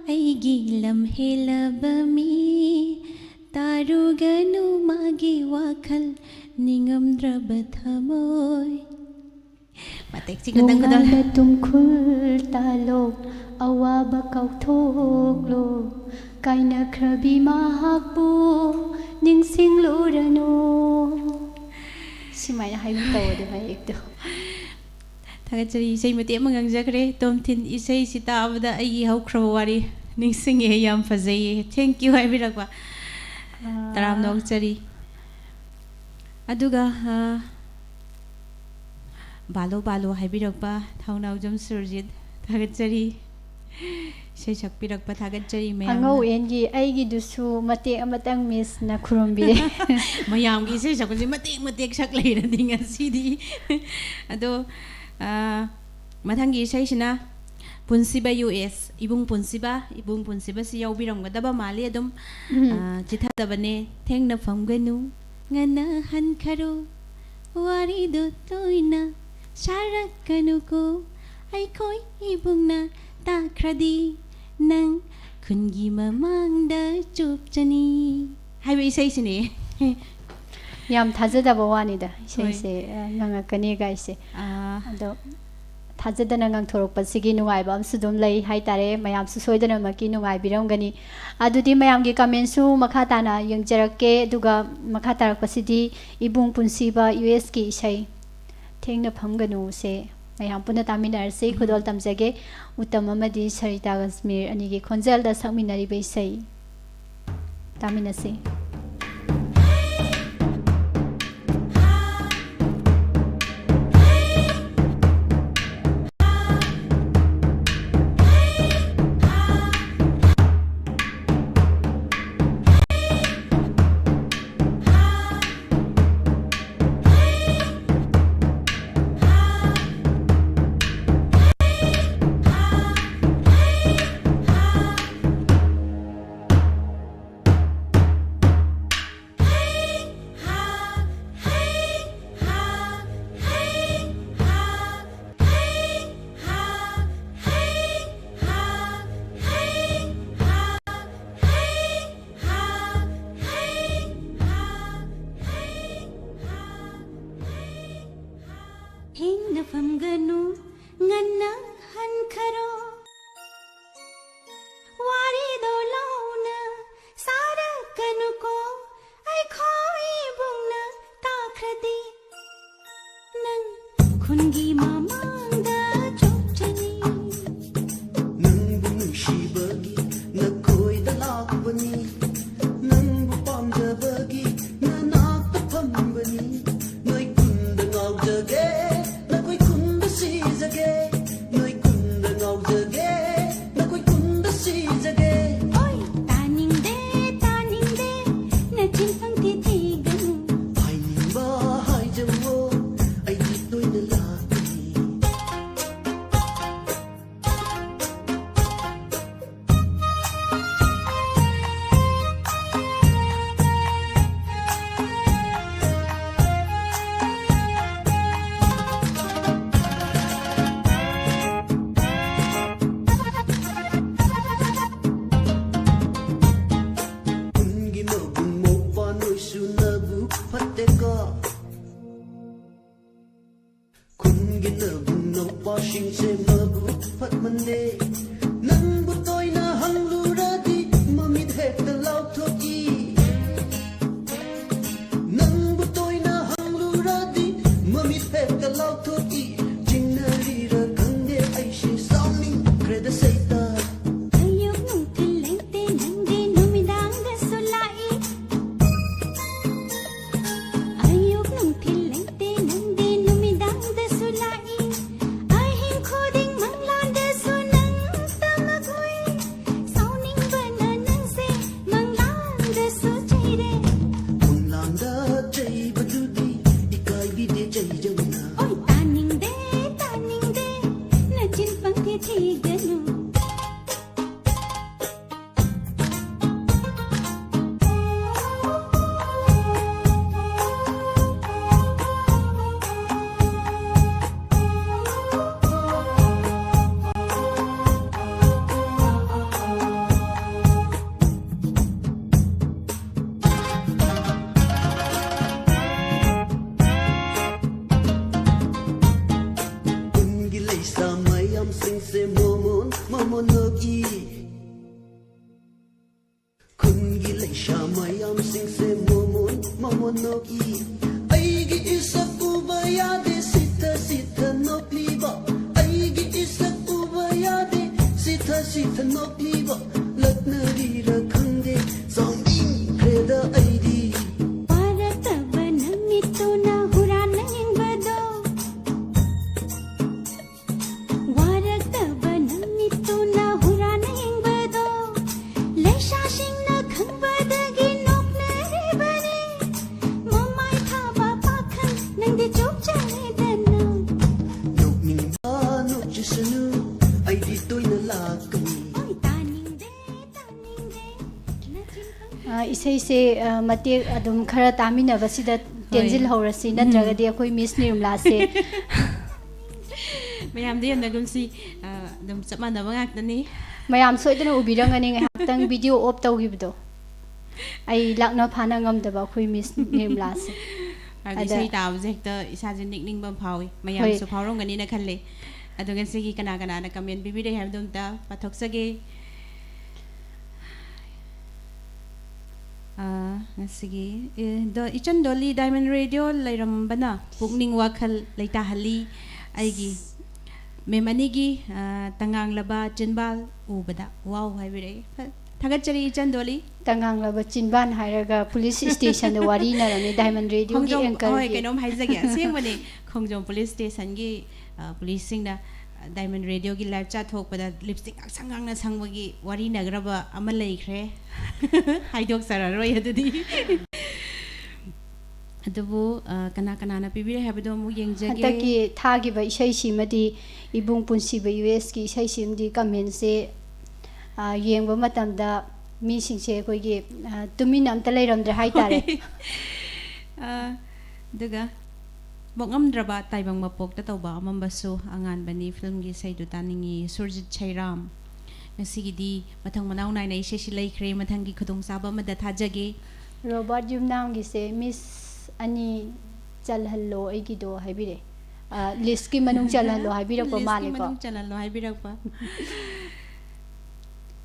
ꯑꯩꯒꯤ ꯂꯝꯍꯦꯜꯂꯕ ꯃꯤ, ꯇꯥꯔꯨꯒꯅꯨ ꯃꯥꯒꯤ ꯋꯥꯈꯜ ꯅꯤꯡꯉꯝꯗ꯭ꯔꯕ ꯊꯃꯣꯏ"꯫ ꯃꯇꯦꯛꯁꯤ ꯈꯛꯇꯪ ꯈꯨꯗꯣꯜ꯫ ꯅꯣꯡꯉꯥꯜꯂ ꯇꯨꯝꯈꯨꯜ ꯇꯥꯂꯣ, ꯑꯋꯥꯕ ꯀꯥꯎꯊꯣꯛꯂꯣ, ꯀꯥꯏꯅꯈ꯭ꯔꯕꯤ ꯃꯍꯥꯛꯄꯨ ꯅꯤꯡꯁꯤꯡꯂꯨꯔꯅꯨ꯫ ꯁꯨꯃꯥꯏꯅ ꯍꯥꯏꯒꯨꯝ ꯇꯧꯕꯅꯦ ꯃꯌꯦꯛꯇꯣ꯫ ꯊꯥꯒꯠꯆꯔꯤ꯫ ꯏꯁꯩ ꯃꯇꯦꯛ ꯑꯃ ꯉꯪꯖꯈ꯭ꯔꯦ꯫ ꯇꯣꯝꯊꯤꯟ, ꯏꯁꯩꯁꯤ ꯇꯥꯕꯗ ꯑꯩꯒꯤ ꯍꯧꯈ꯭ꯔꯕ ꯋꯥꯔꯤ ꯅꯤꯡꯁꯤꯡꯉꯦ꯫ ꯌꯥꯝ ꯐꯖꯩꯌꯦ꯫ Thank you ꯍꯥꯏꯕꯤꯔꯛꯄ꯫ ꯇꯔꯥꯝꯅ ꯑꯣꯛꯆꯔꯤ꯫ ꯑꯗꯨꯒ, ꯑ, ꯕꯥꯂꯣ ꯕꯥꯂꯣ ꯍꯥꯏꯕꯤꯔꯛꯄ ꯊꯧꯅꯥꯎꯖꯝ ꯁꯨꯔꯖꯤꯠ, ꯊꯥꯒꯠꯆꯔꯤ꯫ ꯏꯁꯩ ꯁꯛꯄꯤꯔꯛꯄ ꯊꯥꯒꯠꯆꯔꯤ ꯃꯌꯥꯝꯅ꯫ ꯑꯉꯧ ꯑꯦꯟꯒꯤ ꯑꯩꯒꯤꯗꯨꯁꯨ ꯃꯇꯦꯛ ꯑꯃꯇꯪ ꯃꯤꯁꯅ ꯈꯨꯔꯨꯝꯕꯤꯔꯦ꯫ ꯃꯌꯥꯝꯒꯤ ꯏꯁꯩ ꯁꯛꯄꯁꯦ ꯃꯇꯦꯛ ꯃꯇꯦꯛ ꯁꯛ ꯂꯩꯔꯗꯤ ꯉꯁꯤꯗꯤ꯫ ꯑꯗꯣ, ꯑ, ꯃꯊꯪꯒꯤ ꯏꯁꯩꯁꯤꯅ ꯄꯨꯟꯁꯤꯕ ꯌꯨ ꯑꯦꯁ, ꯏꯕꯨꯡ ꯄꯨꯟꯁꯤꯕ, ꯏꯕꯨꯡ ꯄꯨꯟꯁꯤꯕꯁꯤ ꯌꯥꯎꯕꯤꯔꯝꯒꯗꯕ ꯃꯥꯜꯂꯤ ꯑꯗꯨꯝ꯫ ꯎꯝ꯫ ꯑ, ꯆꯤꯊꯗꯕꯅꯦ꯫ ꯊꯦꯡꯅꯐꯝꯒꯅꯨ, ꯉꯟꯅ ꯍꯟꯈꯔꯣ, ꯋꯥꯔꯤꯗꯨ ꯇꯣꯏꯅ ꯁꯥꯔꯛꯀꯅꯨꯀꯣ, ꯑꯩꯈꯣꯏ ꯏꯕꯨꯡꯅ ꯇꯥꯈ꯭ꯔꯗꯤ ꯅꯪ ꯈꯨꯟꯒꯤ ꯃꯃꯥꯡꯗ ꯆꯨꯞꯆꯅꯤ ꯍꯥꯏꯕ ꯏꯁꯩꯁꯤꯅꯦ꯫ ꯌꯥꯝ ꯊꯥꯖꯗꯕ ꯋꯥꯅꯤꯗ, ꯏꯁꯩꯁꯦ, ꯑ, ꯉꯪꯉꯛꯀꯅꯤ ꯒꯥꯏꯁꯦ꯫ ꯑꯥ, ꯑꯗꯣ ꯊꯥꯖꯗꯅ ꯉꯪꯊꯣꯔꯛꯄꯁꯤꯒꯤ ꯅꯨꯡꯉꯥꯏꯕ ꯑꯃꯁꯨ ꯑꯗꯨꯝ ꯂꯩ ꯍꯥꯏꯇꯥꯔꯦ꯫ ꯃꯌꯥꯝꯁꯨ ꯁꯣꯏꯗꯅꯃꯛꯀꯤ ꯅꯨꯡꯉꯥꯏꯕꯤꯔꯝꯒꯅꯤ꯫ ꯑꯗꯨꯗꯤ ꯃꯌꯥꯝꯒꯤ ꯀꯃꯦꯟꯁꯨ ꯃꯈꯥ ꯇꯥꯅ ꯌꯦꯡꯖꯔꯛꯀꯦ꯫ ꯑꯗꯨꯒ ꯃꯈꯥ ꯇꯥꯔꯛꯄꯁꯤꯗꯤ ꯏꯕꯨꯡ ꯄꯨꯟꯁꯤꯕ ꯌꯨ ꯑꯦꯁꯀꯤ ꯏꯁꯩ ꯊꯦꯡꯅ ꯐꯝꯒꯅꯨꯁꯦ ꯃꯌꯥꯝ ꯄꯨꯟꯅ ꯇꯥꯃꯤꯟꯅꯔꯁꯤ꯫ ꯈꯨꯗꯣꯜ ꯇꯝꯖꯒꯦ ꯎꯇꯝ ꯑꯃꯗꯤ ꯁꯔꯤꯇꯥ ꯀꯁꯃꯤꯔ ꯑꯅꯤꯒꯤ ꯈꯣꯟꯖꯦꯜꯗ ꯁꯛꯃꯤꯟꯅꯔꯤꯕ ꯏꯁꯩ꯫ ꯇꯥꯃꯤꯟꯅꯁꯤ꯫ ꯊꯦꯡꯅ ꯐꯝꯒꯅꯨ, ꯉꯟꯅ ꯍꯟꯈꯔꯣ꯫ ꯋꯥꯔꯤꯗꯣ ꯂꯧ ꯃꯪꯂꯥꯟꯗ ꯆꯩꯕꯗꯨꯗꯤ ꯏꯀꯥꯏꯕꯤꯗꯦ ꯆꯩꯖꯧꯅ꯫ ꯑꯣꯏ, ꯇꯥꯅꯤꯡꯗꯦ, ꯇꯥꯅꯤꯡꯗꯦ, ꯅꯆꯤꯟ ꯄꯪꯊꯤ ꯊꯤꯒꯅꯨ꯫ ꯈꯨꯟꯒꯤ ꯂꯩꯁꯥ ꯃꯌꯥꯝꯁꯤꯡꯁꯦ ꯃꯣꯃꯣꯟ ꯃꯣꯃꯣꯟ ꯅꯣꯛꯏ꯫ ꯈꯨꯟꯒꯤ ꯂꯩꯁꯥ ꯃꯌꯥꯝꯁꯤꯡꯁꯦ ꯃꯣꯃꯣꯟ ꯃꯣꯃꯣꯟ ꯅꯣꯛꯏ꯫ ꯑꯩꯒꯤ ꯏꯁꯛ ꯎꯕ ꯌꯥꯗꯦ ꯁꯤꯊ ꯁꯤꯊ ꯅꯣꯛꯂꯤꯕ꯫ ꯑꯩꯒꯤ ꯏꯁꯛ ꯎꯕ ꯌꯥꯗꯦ ꯁꯤꯊ ꯁꯤꯊ ꯅꯣꯛꯂꯤꯕ꯫ ꯂꯛꯅꯔꯤꯔ ꯈꯪꯗꯦ ꯆꯥꯎꯅꯤꯡꯈ꯭ꯔꯦꯗ ꯑꯩꯗꯤ꯫ ꯋꯥꯔꯛꯇꯕ ꯅꯨꯃꯤꯠꯇꯨꯅ ꯍꯨꯔꯥꯟꯅ ꯌꯦꯡꯕꯗꯣ꯫ ꯋꯥꯔꯛꯇꯕ ꯅꯨꯃꯤꯠꯇꯨꯅ ꯍꯨꯔꯥꯟꯅ ꯌꯦꯡꯕꯗꯣ꯫ ꯂꯩꯁꯥꯁꯤꯡꯅ ꯈꯪꯕꯗꯒꯤ ꯅꯣꯛꯅꯔꯤꯕꯅꯤ꯫ ꯃꯃꯥꯏ ꯊꯥꯕ ꯄꯥꯈꯪ ꯅꯪꯗꯤ ꯆꯣꯞꯆꯔꯦꯗꯅ꯫ ꯅꯣꯛꯅꯤꯡꯕ ꯅꯣꯛꯆꯁꯅꯨ ꯑꯩꯗꯤ ꯇꯣꯏꯅ ꯂꯥꯛꯀꯅꯤ꯫ ꯑꯣꯏ ꯇꯥꯅꯤꯡꯗꯦ, ꯇꯥꯅꯤꯡꯗꯦ, ꯅꯆꯤꯟ ꯄꯪ- ꯑ, ꯏꯁꯩꯁꯦ, ꯑ, ꯃꯇꯦꯛ ꯑꯗꯨꯝ ꯈꯔ ꯇꯥꯃꯤꯟꯅꯕꯁꯤꯗ ꯍꯣꯏ꯫ ꯇꯦꯟꯁꯤꯜꯍꯧꯔꯁꯤ, ꯎꯝ꯫ ꯅꯠꯇ꯭ꯔꯒꯗꯤ ꯑꯩꯈꯣꯏ ꯃꯤꯁ ꯅꯤꯔꯃꯂꯥꯁꯦ ꯃꯌꯥꯝꯗ ꯌꯦꯡꯅꯒꯨꯝꯁꯤ꯫ ꯑ, ꯑꯗꯨꯝ ꯆꯞ ꯃꯥꯟꯅꯕ ꯉꯥꯛꯇꯅꯤ꯫ ꯃꯌꯥꯝ ꯁꯣꯏꯗꯅ ꯎꯕꯤꯔꯝꯒꯅꯤ ꯉꯥꯏꯍꯥꯛꯇꯪ ꯚꯤꯗꯤꯑꯣ ꯑꯣꯐ ꯇꯧꯈꯤꯕꯗꯣ꯫ ꯑꯩ ꯂꯥꯛꯅ ꯐꯥꯅ ꯉꯝꯗꯕ ꯑꯩꯈꯣꯏ ꯃꯤꯁ ꯅꯤꯔꯃꯂꯥꯁꯦ꯫ ꯍꯥꯏꯕꯗꯤ ꯑꯗ ꯏꯁꯩ ꯇꯥꯕꯁꯦ ꯍꯦꯛꯇ ꯏꯁꯥꯁꯦ ꯅꯤꯛꯅꯤꯡꯕ ꯑꯃ ꯐꯥꯎꯏ꯫ ꯃꯌꯥꯝꯁꯨ ꯍꯣꯏ꯫ ꯐꯥꯎꯔꯝꯒꯅꯤꯅ ꯈꯜꯂꯦ꯫ ꯑꯗꯣ ꯉꯁꯤꯒꯤ ꯀꯅꯥ ꯀꯅꯥꯅ ꯀꯃꯦꯟ ꯄꯤꯕꯤꯔꯛꯏ ꯍꯥꯏꯕꯗꯣ ꯑꯝꯇ ꯄꯥꯊꯣꯛꯆꯒꯦ꯫ ꯑ, ꯉꯁꯤꯒꯤ, ꯑꯦ, ꯗꯣ-, ꯏꯆꯟ ꯗꯣꯂꯤ, ꯗꯥꯏꯃꯟ ꯔꯦꯗꯤꯑꯣ ꯂꯩꯔꯝꯕꯅ ꯄꯨꯛꯅꯤꯡ ꯋꯥꯈꯜ ꯂꯩꯇꯥꯍꯜꯂꯤ꯫ ꯑꯩꯒꯤ ꯃꯦꯝ ꯑꯅꯤꯒꯤ, ꯑ, ꯇꯉꯥꯡꯂꯕ ꯆꯤꯟꯕꯥꯜ ꯎꯕꯗ ꯋꯥꯎ ꯍꯥꯏꯕꯤꯔꯛꯏ꯫ ꯐ-, ꯊꯥꯒꯠꯆꯔꯤ ꯏꯆꯟ ꯗꯣꯂꯤ꯫ ꯇꯉꯥꯡꯂꯕ ꯆꯤꯟꯕꯥꯟ ꯍꯥꯏꯔꯒ ꯄꯨꯂꯤꯁ ꯁ꯭ꯇꯦꯁꯟꯗ ꯋꯥꯔꯤ ꯏꯅꯔꯝꯃꯤ ꯗꯥꯏꯃꯟ ꯔꯦꯗꯤꯑꯣꯒꯤ ꯈꯣꯡꯖꯣꯝ, ꯍꯣꯏ, ꯑꯦꯡꯀꯔꯒꯤ꯫ ꯀꯩꯅꯣꯝ ꯍꯥꯏꯖꯒꯦ꯫ ꯑꯁꯦꯡꯕꯅꯤ, ꯈꯣꯡꯖꯣꯝ ꯄꯨꯂꯤꯁ ꯁ꯭ꯇꯦꯁꯟꯒꯤ, ꯑ, ꯄꯨꯂꯤꯁꯁꯤꯡꯅ Diamond Radioꯒꯤ live chat ꯊꯣꯛꯄꯗ lipstick ꯉꯥꯛꯁꯪ ꯉꯥꯡꯅ ꯁꯪꯕꯒꯤ ꯋꯥꯔꯤ ꯅꯈ꯭ꯔꯕ ꯑꯃ ꯂꯩꯈ꯭ꯔꯦ꯫ ꯍꯥꯏꯗꯣꯛꯆꯔꯔꯣꯏ ꯑꯗꯨꯗꯤ꯫ ꯑꯗꯨꯕꯨ, ꯑ, ꯀꯅꯥ ꯀꯅꯥꯅ ꯄꯤꯕꯤꯔꯦ ꯍꯥꯏꯕꯗꯣ ꯑꯃꯨꯛ ꯌꯦꯡꯖꯒꯦ꯫ ꯍꯟꯗꯛꯀꯤ ꯊꯥꯈꯤꯕ ꯏꯁꯩꯁꯤꯃꯗꯤ ꯏꯕꯨꯡ ꯄꯨꯟꯁꯤꯕ ꯌꯨ ꯑꯦꯁꯀꯤ ꯏꯁꯩꯁꯤꯃꯗꯤ comment-ꯁꯦ, ꯑ, ꯌꯦꯡꯕ ꯃꯇꯝꯗ ꯃꯤꯁꯤꯡꯁꯦ ꯑꯩꯈꯣꯏꯒꯤ, ꯑ, ꯇꯨꯃꯤꯟꯅ ꯑꯝꯇ ꯂꯩꯔꯝꯗ꯭ꯔꯦ ꯍꯥꯏꯇꯥꯔꯦ꯫ ꯍꯣꯏ꯫ ꯑ, ꯑꯗꯨꯒ ꯃꯣꯛꯉꯝꯗ꯭ꯔꯕ ꯇꯥꯏꯕꯪ ꯃꯄꯣꯛꯇ ꯇꯧꯕ ꯑꯃꯝꯕꯁꯨ ꯑꯉꯥꯟꯕꯅꯤ ꯐꯤꯂꯝꯒꯤ ꯏꯁꯩꯗꯨ ꯇꯥꯅꯤꯡꯉꯤ꯫ ꯁꯨꯔꯖꯤꯠ ꯁꯩꯔꯥꯝ꯫ ꯉꯁꯤꯒꯤꯗꯤ ꯃꯊꯪ ꯃꯅꯥꯎ ꯅꯥꯏꯅ ꯏꯁꯩꯁꯤ ꯂꯩꯈ꯭ꯔꯦ꯫ ꯃꯊꯪꯒꯤ ꯈꯨꯗꯣꯡꯆꯥꯕ ꯑꯃꯗ ꯊꯥꯖꯒꯦ꯫ ꯔꯣꯕꯥꯔꯠ ꯌꯨꯝꯅꯥꯝꯒꯤꯁꯦ ꯃꯤꯁ ꯑꯅꯤ ꯆꯜꯍꯜꯂꯣ ꯑꯩꯒꯤꯗꯣ ꯍꯥꯏꯕꯤꯔꯛꯑꯦ꯫ ꯑ, list-ꯀꯤ ꯃꯅꯨꯡ ꯆꯜꯍꯜꯂꯣ ꯍꯥꯏꯕꯤꯔꯛꯄ list-ꯀꯤ ꯃꯥꯜꯂꯦꯀꯣ꯫ ꯃꯅꯨꯡ ꯆꯜꯍꯜꯂꯣ ꯍꯥꯏꯕꯤꯔꯛꯄ꯫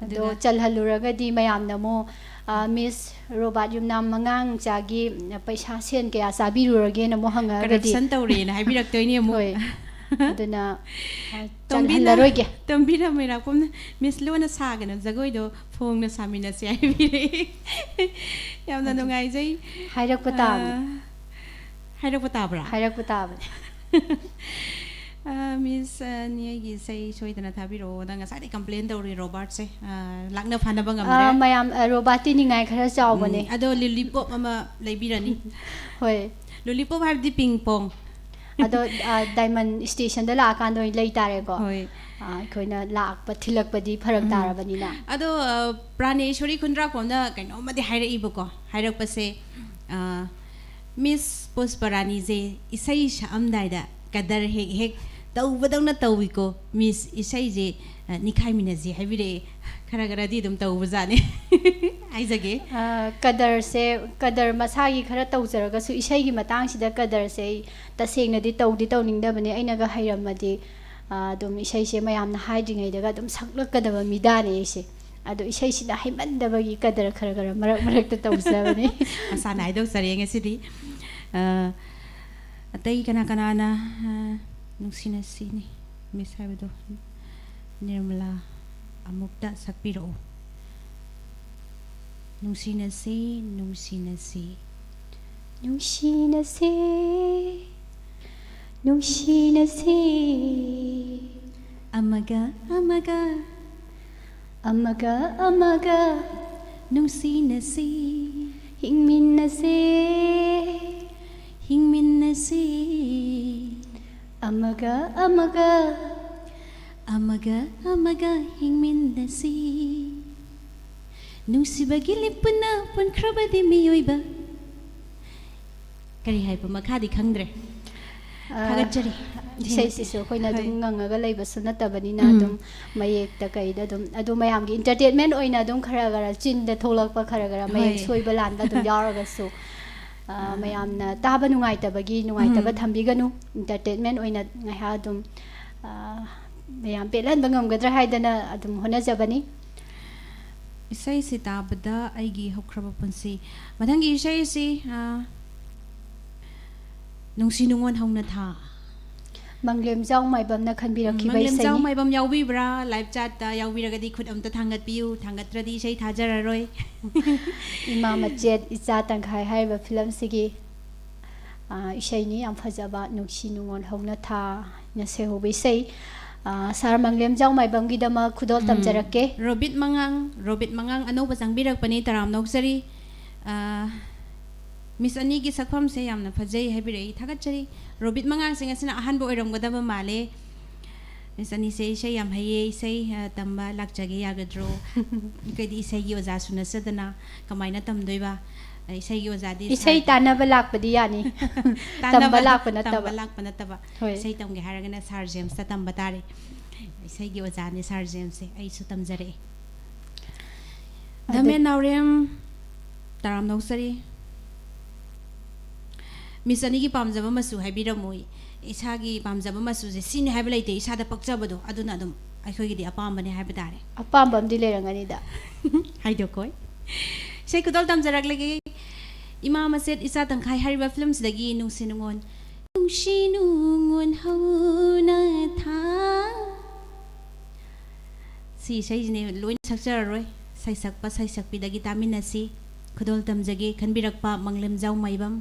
ꯑꯗꯣ ꯑꯗꯨꯒ ꯆꯜꯍꯜꯂꯨꯔꯒꯗꯤ ꯃꯌꯥꯝꯅ ꯑꯃꯨꯛ, ꯑ, ꯃꯤꯁ ꯔꯣꯕꯥꯔꯠ ꯌꯨꯝꯅꯥꯝ ꯃꯉꯥꯡ ꯃꯆꯥꯒꯤ ꯄꯩꯁꯥ ꯁꯦꯟ ꯀꯌꯥ ꯆꯥꯕꯤꯔꯨꯔꯒꯦꯅ ꯑꯃꯨꯛ ꯍꯪꯉꯛꯑꯒꯗꯤ꯫ Corruption ꯇꯧꯔꯦꯅ ꯍꯥꯏꯕꯤꯔꯛꯇꯣꯏꯅꯦ ꯑꯃꯨꯛ꯫ ꯍꯣꯏ꯫ ꯑꯗꯨꯅ, ꯑ, ꯇꯣꯝꯕꯤꯅ, ꯆꯜꯍꯜꯂꯔꯣꯏꯒꯦ꯫ ꯇꯣꯝꯕꯤꯅ ꯃꯩꯔꯥꯛꯄꯝꯅ, "ꯃꯤꯁ ꯂꯨꯅ ꯁꯥꯒꯅꯨ, ꯖꯒꯣꯏꯗꯣ ꯐꯣꯡꯅ ꯁꯥꯃꯤꯟꯅꯁꯦ" ꯍꯥꯏꯕꯤꯔꯛꯑꯦ꯫ ꯌꯥꯝꯅ ꯑꯗꯨ ꯅꯨꯡꯉꯥꯏꯖꯩ꯫ ꯍꯥꯏꯔꯛꯄ ꯇꯥꯕꯅꯤ꯫ ꯑ, ꯍꯥꯏꯔꯛꯄ ꯇꯥꯕ꯭ꯔꯥ? ꯍꯥꯏꯔꯛꯄ ꯇꯥꯕꯅꯤ꯫ ꯑ, ꯃꯤꯁ, ꯑ, ꯅꯤ ꯑꯩꯒꯤ ꯏꯁꯩ ꯁꯣꯏꯗꯅ ꯊꯥꯕꯤꯔꯛꯑꯣ꯫ ꯅꯪ ꯉꯁꯥꯏꯗꯩ complain ꯇꯧꯔꯤ ꯔꯣꯕꯥꯔꯠꯁꯦ꯫ ꯑ, ꯂꯥꯛꯅ ꯐꯥꯅꯕ ꯉꯝꯗ꯭ꯔꯦ꯫ ꯑ, ꯃꯌꯥꯝ, ꯑ, ꯔꯣꯕꯥꯔꯠꯇꯤ ꯅꯤꯡꯉꯥꯏ ꯈꯔ ꯆꯥꯎꯕꯅꯦ꯫ ꯎꯝ, ꯑꯗꯣ lollipop ꯑꯃ ꯂꯩꯕꯤꯔꯅꯤ꯫ ꯍꯣꯏ꯫ Lollipop ꯍꯥꯏꯕꯗꯤ ping pong꯫ ꯑꯗꯣ, ꯑ, Diamond Station-ꯗ ꯂꯥꯛꯑꯀꯥꯟꯗ ꯑꯣꯏꯅ ꯂꯩ ꯇꯥꯔꯦꯀꯣ꯫ ꯍꯣꯏ꯫ ꯑ, ꯑꯩꯈꯣꯏꯅ ꯂꯥꯛꯄ, ꯊꯤꯜꯂꯛꯄꯗꯤ ꯐꯔꯛ ꯎꯝ꯫ ꯇꯥꯔꯕꯅꯤꯅ꯫ ꯑꯗꯣ, ꯑ, ꯄ꯭ꯔꯥꯅꯦꯁꯣꯔꯤ ꯈꯨꯟꯗ꯭ꯔꯥꯛꯄꯝꯅ ꯀꯩꯅꯣꯝꯃꯗꯤ ꯍꯥꯏꯔꯛꯏꯕꯀꯣ꯫ ꯍꯥꯏꯔꯛꯄꯁꯦ, ꯑ, "ꯃꯤꯁ ꯄꯨꯁꯄꯔꯥꯅꯤꯁꯦ ꯏꯁꯩ ꯁꯛꯑꯝꯗꯥꯏꯗ ꯀꯗꯔ ꯍꯦꯛ ꯍꯦꯛ ꯇꯧꯕꯗꯧꯅ ꯇꯧꯏꯀꯣ꯫ ꯃꯤꯁ ꯏꯁꯩꯁꯦ, ꯑ, ꯅꯤꯈꯥꯏꯃꯤꯟꯅꯁꯤ" ꯍꯥꯏꯕꯤꯔꯛꯑꯦ꯫ ꯈꯔ ꯈꯔꯗꯤ ꯑꯗꯨꯝ ꯇꯧꯕꯖꯥꯠꯅꯤ꯫ ꯍꯥꯏꯖꯒꯦ꯫ ꯑ, ꯀꯗꯔꯁꯦ, ꯀꯗꯔ ꯃꯁꯥꯒꯤ ꯈꯔ ꯇꯧꯖꯔꯒꯁꯨ ꯏꯁꯩꯒꯤ ꯃꯇꯥꯡꯁꯤꯗ ꯀꯗꯔꯁꯦ ꯑꯩ ꯇꯁꯦꯡꯅꯗꯤ ꯇꯧꯗꯤ ꯇꯧꯅꯤꯡꯗꯕꯅꯤ꯫ ꯑꯩꯅꯒ ꯍꯩꯔꯝꯃꯗꯤ, ꯑ, ꯑꯗꯨꯝ ꯏꯁꯩꯁꯦ ꯃꯌꯥꯝꯅ ꯍꯥꯏꯗ꯭ꯔꯤꯉꯩꯗꯒ ꯑꯗꯨꯝ ꯁꯛꯂꯛꯀꯗꯕ ꯃꯤꯗꯥꯅꯦ ꯑꯩꯁꯦ꯫ ꯑꯗꯣ ꯏꯁꯩꯁꯤꯅ ꯍꯩꯃꯟꯗꯕꯒꯤ ꯀꯗꯔ ꯈꯔ ꯈꯔ ꯃꯔꯛ ꯃꯔꯛꯇ ꯇꯧꯖꯕꯅꯤ꯫ ꯃꯁꯥꯅ ꯍꯥꯏꯗꯣꯛꯆꯔꯦ ꯉꯁꯤꯗꯤ꯫ ꯑ, ꯑꯇꯩ ꯀꯅꯥ ꯀꯅꯥꯅ, ꯑ, ꯅꯨꯡꯁꯤꯅꯁꯤꯅꯤ ꯃꯤꯁ ꯍꯥꯏꯕꯗꯣ? ꯅꯤꯔꯃꯂꯥ, ꯑꯃꯨꯛꯇ ꯁꯛꯄꯤꯔꯛꯑꯣ꯫ ꯅꯨꯡꯁꯤꯅꯁꯤ, ꯅꯨꯡꯁꯤꯅꯁꯤ꯫ ꯅꯨꯡꯁꯤꯅꯁꯤ, ꯅꯨꯡꯁꯤꯅꯁꯤ꯫ ꯑꯃꯒ ꯑꯃꯒ ꯑꯃꯒ ꯑꯃꯒ ꯅꯨꯡꯁꯤꯅꯁꯤ, ꯍꯤꯡꯃꯤꯟꯅꯁꯤ, ꯍꯤꯡꯃꯤꯟꯅꯁꯤ, ꯑꯃꯒ ꯑꯃꯒ ꯑꯃꯒ ꯑꯃꯒ ꯍꯤꯡꯃꯤꯟꯅꯁꯤ. ꯅꯨꯡꯁꯤꯕꯒꯤ ꯂꯤꯞꯄꯨꯅ ꯄꯨꯟꯈ꯭ꯔꯕꯗꯤ ꯃꯤꯑꯣꯏꯕ. ꯀꯔꯤ ꯍꯥꯏꯕ ꯃꯈꯥꯗꯤ ꯈꯪꯗ꯭ꯔꯦ. ꯑ, ꯊꯥꯒꯠꯆꯔꯤ. ꯏꯁꯩꯁꯤꯁꯨ ꯑꯩꯈꯣꯏꯅ ꯑꯗꯨꯝ ꯍꯣꯏ. ꯉꯪꯉꯒ ꯂꯩꯕꯁꯨ ꯅꯠꯇꯕꯅꯤꯅ ꯎꯝ. ꯑꯗꯨꯝ ꯃꯌꯦꯛꯇ ꯀꯩꯗ ꯑꯗꯨꯝ, ꯑꯗꯨ ꯃꯌꯥꯝꯒꯤ entertainment ꯑꯣꯏꯅ ꯑꯗꯨꯝ ꯈꯔ ꯈꯔ ꯆꯤꯟꯗ ꯊꯣꯛꯂꯛꯄ ꯈꯔ ꯈꯔ ꯃꯌꯦꯛ ꯍꯣꯏ. ꯁꯣꯏꯕ ꯂꯥꯟꯕ ꯑꯗꯨꯝ ꯌꯥꯎꯔꯒꯁꯨ, ꯑ, ꯑ. ꯃꯌꯥꯝꯅ ꯇꯥꯕ ꯅꯨꯡꯉꯥꯏꯇꯕꯒꯤ ꯅꯨꯡꯉꯥꯏꯇꯕ ꯎꯝ. ꯊꯝꯕꯤꯒꯅꯨ. Entertainment ꯑꯣꯏꯅ ꯉꯥꯏꯍꯥꯛ ꯑꯗꯨꯝ, ꯑ, ꯃꯌꯥꯝ ꯄꯦꯜꯍꯟꯕ ꯉꯝꯒꯗ꯭ꯔꯥ ꯍꯥꯏꯗꯅ ꯑꯗꯨꯝ ꯍꯣꯠꯅꯖꯕꯅꯤ. ꯏꯁꯩꯁꯤ ꯇꯥꯕꯗ ꯑꯩꯒꯤ ꯍꯧꯈ꯭ꯔꯕ ꯄꯨꯟꯁꯤ. ꯃꯊꯪꯒꯤ ꯏꯁꯩꯁꯤ, ꯑ, ꯅꯨꯡꯁꯤ ꯅꯨꯡꯉꯣꯟ ꯍꯧꯅ ꯊꯥ. ꯃꯪꯂꯦꯝꯖꯥꯎ ꯃꯥꯏꯕꯝꯅ ꯈꯟꯕꯤꯔꯛꯈꯤꯕ ꯃꯪꯂꯦꯝꯖꯥꯎ ꯏꯁꯩꯅꯤ. ꯃꯥꯏꯕꯝ ꯌꯥꯎꯕꯤꯕ꯭ꯔꯥ? Live chatꯇ ꯌꯥꯎꯕꯤꯔꯒꯗꯤ ꯈꯨꯠ ꯑꯝꯇ ꯊꯥꯡꯒꯠꯄꯤꯌꯨ, ꯊꯥꯡꯒꯠꯇ꯭ꯔꯗꯤ ꯏꯁꯩ ꯊꯥꯖꯔꯔꯣꯏ. ꯏꯃꯥ ꯃꯆꯦꯠ ꯏꯆꯥ ꯇꯪꯈꯥꯏ ꯍꯥꯏꯔꯤꯕ ꯐꯤꯂꯝꯁꯤꯒꯤ, ꯑ, ꯏꯁꯩꯅꯤ, ꯌꯥꯝ ꯐꯖꯕ ꯅꯨꯡꯁꯤ ꯅꯨꯡꯉꯣꯟ ꯍꯧꯅ ꯊꯥꯅ ꯁꯩꯍꯧꯕ ꯏꯁꯩ. ꯑ, ꯁꯥꯔ ꯃꯪꯂꯦꯝꯖꯥꯎ ꯃꯥꯏꯕꯝꯒꯤꯗꯃꯛ ꯈꯨꯗꯣꯜ ꯎꯝ. ꯇꯝꯖꯔꯛꯀꯦ. ꯔꯣꯕꯤꯠ ꯃꯉꯥꯡ, ꯔꯣꯕꯤꯠ ꯃꯉꯥꯡ ꯑꯅꯧꯕ ꯆꯪꯕꯤꯔꯛꯄꯅꯤ, ꯇꯔꯥꯝꯅ ꯑꯣꯛꯆꯔꯤ. ꯑ, ꯃꯤꯁ ꯑꯅꯤꯒꯤ ꯁꯛꯐꯝꯁꯦ ꯌꯥꯝꯅ ꯐꯖꯩ ꯍꯥꯏꯕꯤꯔꯛꯏ, ꯊꯥꯒꯠꯆꯔꯤ. ꯔꯣꯕꯤꯠ ꯃꯉꯥꯡꯁꯦ ꯉꯁꯤꯅ ꯑꯍꯥꯟꯕ ꯑꯣꯏꯔꯝꯒꯗꯕ ꯃꯥꯜꯂꯦ. ꯃꯤꯁ ꯑꯅꯤꯁꯦ ꯏꯁꯩ ꯌꯥꯝ ꯍꯩꯌꯦ, ꯏꯁꯩ, ꯑ, ꯇꯝꯕ ꯂꯥꯛꯆꯒꯦ ꯌꯥꯒꯗ꯭ꯔꯣ? ꯑꯩꯈꯣꯏꯗꯤ ꯏꯁꯩꯒꯤ ꯑꯣꯖꯥꯁꯨ ꯅꯠꯆꯗꯅ ꯀꯃꯥꯏꯅ ꯇꯝꯗꯣꯏꯕ? ꯑ, ꯏꯁꯩꯒꯤ ꯑꯣꯖꯥꯗꯤ ꯏꯁꯩ ꯁꯥ- ꯇꯥꯟꯅꯕ ꯂꯥꯛꯄꯗꯤ ꯌꯥꯅꯤ. ꯇꯥꯟꯅꯕ, ꯇꯝꯕ ꯂꯥꯛꯄ ꯅꯠꯇꯕ. ꯇꯝꯕ ꯂꯥꯛꯄ ꯅꯠꯇꯕ. ꯍꯣꯏ. ꯏꯁꯩ ꯇꯝꯒꯦ ꯍꯥꯏꯔꯒꯅ ꯁꯥꯔ ꯖꯦꯝꯁꯇ ꯇꯝꯕ ꯇꯥꯔꯦ. ꯏꯁꯩꯒꯤ ꯑꯣꯖꯥꯅꯤ ꯁꯥꯔ ꯖꯦꯝꯁꯁꯦ, ꯑꯩꯁꯨ ꯇꯝꯖꯔꯛꯑꯦ. ꯑꯗꯨ- ꯙꯃꯦꯟ ꯅꯥꯎꯔꯦꯝ, ꯇꯔꯥꯝꯅ ꯑꯣꯛꯆꯔꯤ. ꯃꯤꯁ ꯑꯅꯤꯒꯤ ꯄꯥꯝꯖꯕ ꯃꯆꯨ ꯍꯥꯏꯕꯤꯔꯝꯃꯣ꯫ ꯏꯁꯥꯒꯤ ꯄꯥꯝꯖꯕ ꯃꯆꯨꯁꯦ ꯁꯤꯅꯤ ꯍꯥꯏꯕ ꯂꯩꯇꯦ, ꯏꯁꯥꯗ ꯄꯛꯆꯕꯗꯣ ꯑꯗꯨꯅ ꯑꯗꯨꯝ ꯑꯩꯈꯣꯏꯒꯤꯗꯤ ꯑꯄꯥꯝꯕꯅꯦ ꯍꯥꯏꯕ ꯇꯥꯔꯦ꯫ ꯑꯄꯥꯝꯕ ꯑꯃꯗꯤ ꯂꯩꯔꯝꯒꯅꯤꯗ꯫ ꯍꯥꯏꯗꯣꯛꯀꯣꯏ꯫ ꯏꯁꯩ ꯈꯨꯗꯣꯜ ꯇꯝꯖꯔꯛꯂꯒꯦ꯫ ꯏꯃꯥ ꯃꯆꯦꯠ ꯏꯆꯥ ꯇꯪꯈꯥꯏ ꯍꯥꯏꯔꯤꯕ ꯐꯤꯂꯝꯁꯤꯗꯒꯤ ꯅꯨꯡꯁꯤ ꯅꯨꯡꯉꯣꯟ, ꯅꯨꯡꯁꯤ ꯅꯨꯡꯉꯣꯟ ꯍꯧꯅ ꯊꯥ꯫ ꯁꯤ ꯏꯁꯩꯁꯤꯅꯦ ꯂꯣꯏꯅ ꯁꯛꯆꯔꯔꯣꯏ꯫ ꯁꯩꯁꯛꯄ ꯁꯩꯁꯛꯄꯤꯗꯒꯤ ꯇꯥꯃꯤꯟꯅꯁꯤ꯫ ꯈꯨꯗꯣꯜ ꯇꯝꯖꯒꯦ ꯈꯟꯕꯤꯔꯛꯄ ꯃꯪꯂꯦꯝꯖꯥꯎ ꯃꯥꯏꯕꯝ꯫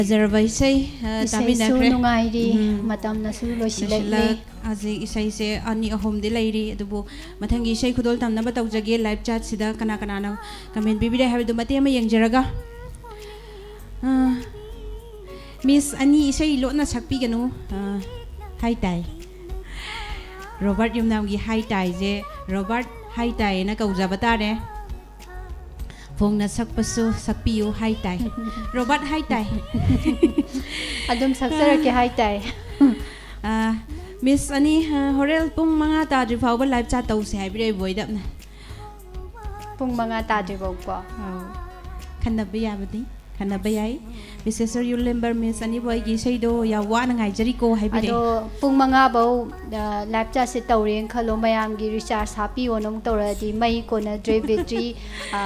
ꯐꯖꯔꯕ ꯏꯁꯩ ꯑ, ꯏꯁꯩꯁꯨ ꯇꯥꯃꯤꯟꯅꯈ꯭ꯔꯦ꯫ ꯅꯨꯡꯉꯥꯏꯔꯤ, ꯎꯝ꯫ ꯃꯇꯝꯅꯁꯨ ꯂꯣꯏꯁꯤꯜꯂꯛꯂꯤ꯫ ꯂꯣꯏꯁꯤꯜꯂꯛ-, ꯍꯧꯖꯤꯛ ꯏꯁꯩꯁꯦ ꯑꯅꯤ ꯑꯍꯨꯝꯗꯤ ꯂꯩꯔꯤ, ꯑꯗꯨꯕꯨ ꯃꯊꯪꯒꯤ ꯏꯁꯩ ꯈꯨꯗꯣꯜ ꯇꯝꯅꯕ ꯇꯧꯖꯒꯦ꯫ ꯂꯥꯏꯚ ꯆꯥꯠꯁꯤꯗ ꯀꯅꯥ ꯀꯅꯥꯅ ꯀꯃꯦꯟ ꯄꯤꯕꯤꯔꯦ ꯍꯥꯏꯕꯗꯨ ꯃꯇꯦꯛ ꯑꯃ ꯌꯦꯡꯖꯔꯒ꯫ ꯑ, ꯃꯤꯁ ꯑꯅꯤ ꯏꯁꯩ ꯂꯣꯟꯅ ꯁꯛꯄꯤꯒꯅꯨ꯫ ꯑ, ꯍꯥꯏ ꯇꯥꯏ꯫ ꯔꯣꯕꯥꯔꯠ ꯌꯨꯝꯅꯥꯝꯒꯤ ꯍꯥꯏ ꯇꯥꯏꯁꯦ ꯔꯣꯕꯥꯔꯠ ꯍꯥꯏ ꯇꯥꯏꯅ ꯀꯧꯖꯕ ꯇꯥꯔꯦ꯫ ꯐꯣꯡꯅ ꯁꯛꯄꯁꯨ ꯁꯛꯄꯤꯌꯨ ꯍꯥꯏ ꯇꯥꯏ꯫ ꯔꯣꯕꯥꯔꯠ ꯍꯥꯏ ꯇꯥꯏ꯫ ꯑꯗꯨꯝ ꯁꯛꯆꯔꯛꯀꯦ ꯍꯥꯏ ꯇꯥꯏ꯫ ꯑ, ꯃꯤꯁ ꯑꯅꯤ, ꯑ, ꯍꯣꯔꯦꯟ ꯄꯨꯡ ꯃꯉꯥ ꯇꯥꯗ꯭ꯔꯤ ꯐꯥꯎꯕ ꯂꯥꯏꯚ ꯆꯥꯠ ꯇꯧꯁꯦ ꯍꯥꯏꯕꯤꯔꯛꯑꯦ ꯕꯣꯏꯗꯞꯅ꯫ ꯄꯨꯡ ꯃꯉꯥ ꯇꯥꯗ꯭ꯔꯤꯐꯥꯎꯀꯣ꯫ ꯑꯧ꯫ ꯈꯟꯅꯕ ꯌꯥꯕꯗꯤ ꯈꯟꯅꯕ ꯌꯥꯏ꯫ ꯃꯤꯁꯦꯁꯔ ꯌꯨꯂꯦꯝꯕꯔ ꯃꯤꯁ ꯑꯅꯤꯕꯨ ꯑꯩꯒꯤ ꯏꯁꯩꯗꯣ ꯌꯥꯝ ꯋꯥꯅ ꯉꯥꯏꯖꯔꯤꯀꯣ ꯍꯥꯏꯕꯤꯔꯛꯑꯦ꯫ ꯑꯗꯣ ꯄꯨꯡ ꯃꯉꯥ ꯐꯧ, ꯑ, ꯂꯥꯏꯚ ꯆꯥꯠꯁꯦ ꯇꯧꯔꯦꯅ ꯈꯜꯂꯣ, ꯃꯌꯥꯝꯒꯤ ꯔꯤꯆꯥꯔꯖ ꯍꯥꯞꯄꯤꯌꯣꯅ ꯑꯃꯨꯛ ꯇꯧꯔꯛꯑꯗꯤ, ꯃꯩ ꯀꯣꯟꯅꯗ꯭ꯔꯦ, ꯕꯦꯇ꯭ꯔꯤ, ꯑ,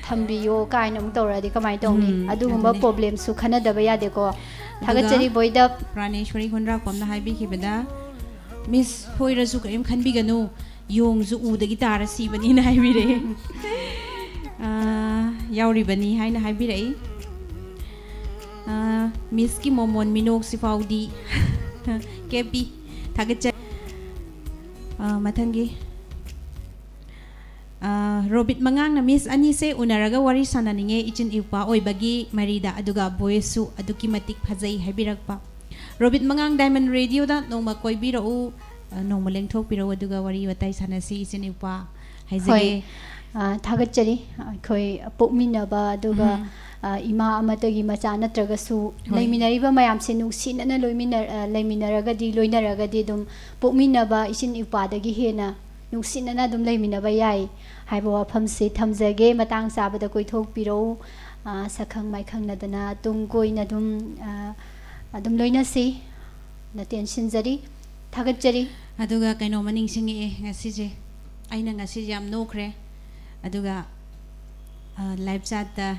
ꯊꯝꯕꯤꯌꯣ ꯀꯥꯏꯅ ꯑꯃꯨꯛ ꯇꯧꯔꯛꯑꯗꯤ ꯀꯃꯥꯏꯅ ꯇꯧꯅꯤ? ꯎꯝ, ꯑꯗꯨꯒꯨꯝꯕ ꯑꯗꯨꯅꯦ꯫ ꯄ꯭ꯔꯣꯕ꯭ꯂꯦꯝꯁꯨ ꯈꯟꯅꯗꯕ ꯌꯥꯗꯦꯀꯣ꯫ ꯑꯗꯨꯒ ꯊꯥꯒꯠꯆꯔꯤ ꯕꯣꯏꯗꯞ꯫ ꯄ꯭ꯔꯥꯅꯦꯁ꯭ꯋꯔꯤ ꯈꯣꯟꯗ꯭ꯔꯥꯛꯄꯝꯅ ꯍꯥꯏꯕꯤꯈꯤꯕꯗ, "ꯃꯤꯁ ꯍꯣꯏꯔꯁꯨ ꯀꯔꯤꯝ ꯈꯟꯕꯤꯒꯅꯨ, ꯌꯣꯡꯁꯨ ꯎꯗꯒꯤ ꯇꯥꯔ ꯁꯤꯕꯅꯤꯅ" ꯍꯥꯏꯕꯤꯔꯛꯑꯦ꯫ ꯑꯥ, ꯌꯥꯎꯔꯤꯕꯅꯤ ꯍꯥꯏꯅ ꯍꯥꯏꯕꯤꯔꯛꯏ꯫ ꯑꯥ, ꯃꯤꯁꯀꯤ ꯃꯣꯃꯣꯟ ꯃꯤꯅꯣꯛꯁꯤ ꯐꯥꯎꯗꯤ꯫ ꯀꯦ ꯄꯤ, ꯊꯥꯒꯠꯆꯔꯤ꯫ ꯑꯥ, ꯃꯊꯪꯒꯤ꯫ ꯑꯥ, ꯔꯣꯕꯤꯠ ꯃꯉꯥꯡꯅ, "ꯃꯤꯁ ꯑꯅꯤꯁꯦ ꯎꯅꯔꯒ ꯋꯥꯔꯤ ꯁꯥꯟꯅꯅꯤꯡꯉꯦ, ꯏꯆꯤꯟ ꯏꯎꯄꯥ ꯑꯣꯏꯕꯒꯤ ꯃꯔꯤꯗ, ꯑꯗꯨꯒ ꯚꯣꯏꯁꯁꯨ ꯑꯗꯨꯛꯀꯤ ꯃꯇꯤꯛ ꯐꯖꯩ" ꯍꯥꯏꯕꯤꯔꯛꯄ꯫ ꯔꯣꯕꯤꯠ ꯃꯉꯥꯡ ꯗꯥꯏꯃꯟ ꯔꯦꯗꯤꯑꯣꯗ ꯅꯣꯡꯃ ꯀꯣꯏꯕꯤꯔꯛꯎ, ꯑ, ꯅꯣꯡꯃ ꯂꯦꯡꯊꯣꯛꯄꯤꯔꯛꯎ, ꯑꯗꯨꯒ ꯋꯥꯔꯤ ꯋꯥꯇꯥꯏ ꯁꯥꯟꯅꯁꯤ, ꯏꯆꯤꯟ ꯏꯎꯄꯥ ꯍꯥꯏꯖꯒꯦ꯫ ꯍꯣꯏ꯫ ꯑ, ꯊꯥꯒꯠꯆꯔꯤ꯫ ꯑꯩꯈꯣꯏ ꯄꯣꯛꯃꯤꯟꯅꯕ, ꯑꯗꯨꯒ, ꯎꯝ꯫ ꯑ, ꯏꯃꯥ ꯑꯃꯠꯇꯒꯤ ꯃꯆꯥ ꯅꯠꯇ꯭ꯔꯒꯁꯨ, ꯍꯣꯏ꯫ ꯂꯩꯃꯤꯟꯅꯔꯤꯕ ꯃꯌꯥꯝꯁꯦ ꯅꯨꯡꯁꯤꯅꯅ ꯂꯣꯏꯃꯤꯟꯅ-, ꯑ, ꯂꯩꯃꯤꯟꯅꯔꯒꯗꯤ, ꯂꯣꯏꯅꯔꯒꯗꯤ ꯑꯗꯨꯝ ꯄꯣꯛꯃꯤꯟꯅꯕ ꯏꯆꯤꯟ ꯏꯎꯄꯥꯗꯒꯤ ꯍꯦꯟꯅ ꯅꯨꯡꯁꯤꯅꯅ ꯑꯗꯨꯝ ꯂꯩꯃꯤꯟꯅꯕ ꯌꯥꯏ ꯍꯥꯏꯕ ꯋꯥꯐꯝꯁꯤ ꯊꯝꯖꯒꯦ꯫ ꯃꯇꯥꯡ ꯆꯥꯕꯗ ꯀꯣꯏꯊꯣꯛꯄꯤꯔꯛꯎ꯫ ꯑ, ꯁꯛꯈꯪ ꯃꯥꯏꯈꯪꯅꯗꯅ ꯇꯨꯡ ꯀꯣꯏꯅ ꯑꯗꯨꯝ, ꯑ, ꯑꯗꯨꯝ ꯂꯣꯏꯅꯁꯤ꯫ ꯅ ꯇꯦꯟꯁꯤꯟꯖꯔꯤ, ꯊꯥꯒꯠꯆꯔꯤ꯫ ꯑꯗꯨꯒ ꯀꯩꯅꯣꯝꯃ ꯅꯤꯡꯁꯤꯡꯉꯛꯑꯦ ꯉꯁꯤꯁꯦ꯫ ꯑꯩꯅ ꯉꯁꯤꯁꯦ ꯌꯥꯝ ꯅꯣꯛꯈ꯭ꯔꯦ꯫ ꯑꯗꯨꯒ, ꯑ, ꯂꯥꯏꯚ ꯆꯥꯠꯇ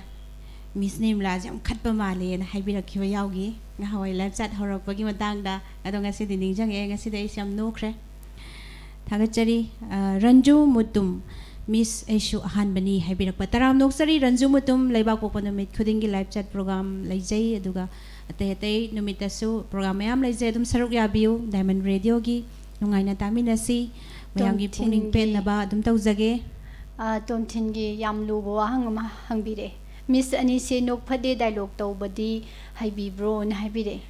"ꯃꯤꯁ ꯅꯤꯔꯃꯂꯥꯁꯦ ꯌꯥꯝ ꯈꯠꯄ ꯃꯥꯜꯂꯦꯅ" ꯍꯥꯏꯕꯤꯔꯛꯈꯤꯕ ꯌꯥꯎꯈꯤ꯫ ꯉꯍꯥꯟꯋꯥꯏ ꯂꯥꯏꯚ ꯆꯥꯠ ꯍꯧꯔꯛꯄꯒꯤ ꯃꯇꯥꯡꯗ꯫ ꯑꯗꯣ ꯉꯁꯤꯗꯤ ꯅꯤꯡꯁꯤꯡꯉꯛꯑꯦ꯫ ꯉꯁꯤꯗꯤ ꯑꯩꯁꯦ ꯌꯥꯝ ꯅꯣꯛꯈ꯭ꯔꯦ꯫ ꯊꯥꯒꯠꯆꯔꯤ꯫ ꯑ, ꯔꯟꯖꯨ ꯃꯨꯇꯨꯝ꯫ ꯃꯤꯁ ꯑꯩꯁꯨ ꯑꯍꯥꯟꯕꯅꯤ ꯍꯥꯏꯕꯤꯔꯛꯄ꯫ ꯇꯔꯥꯝ ꯅꯣꯛꯆꯔꯤ ꯔꯟꯖꯨ ꯃꯨꯇꯨꯝ꯫ ꯂꯩꯕꯥꯛ ꯄꯣꯛꯄ ꯅꯨꯃꯤꯠ ꯈꯨꯗꯤꯡꯒꯤ ꯂꯥꯏꯚ ꯆꯦꯠ ꯄ꯭ꯔꯣꯒ꯭ꯔꯥꯝ ꯂꯩꯖꯩ, ꯑꯗꯨꯒ ꯑꯇꯩ ꯑꯇꯩ ꯅꯨꯃꯤꯠꯇꯁꯨ ꯄ꯭ꯔꯣꯒ꯭ꯔꯥꯝ ꯃꯌꯥꯝ ꯂꯩꯖꯩ꯫ ꯑꯗꯨꯝ ꯁꯔꯨꯛ ꯌꯥꯕꯤꯌꯨ ꯗꯥꯏꯃꯟ ꯔꯦꯗꯤꯑꯣꯒꯤ꯫ ꯅꯨꯡꯉꯥꯏꯅ ꯇꯥꯃꯤꯟꯅꯁꯤ꯫ ꯃꯌꯥꯝꯒꯤ ꯄꯨꯛꯅꯤꯡ ꯇꯣꯝꯊꯤꯟꯒꯤ ꯄꯦꯟꯅꯕ ꯑꯗꯨꯝ ꯇꯧꯖꯒꯦ꯫ ꯑ, ꯇꯣꯝꯊꯤꯟꯒꯤ ꯌꯥꯝ ꯂꯨꯕ ꯋꯥꯍꯪ ꯑꯃ ꯍꯪꯕꯤꯔꯛꯑꯦ꯫ ꯃꯤꯁ ꯑꯅꯤꯁꯦ ꯅꯣꯛ ꯐꯗꯦ ꯗꯥꯏꯂꯣꯛ ꯇꯧꯕꯗꯤ ꯍꯩꯕꯤꯕ꯭ꯔꯣꯅ ꯍꯥꯏꯕꯤꯔꯛꯑꯦ꯫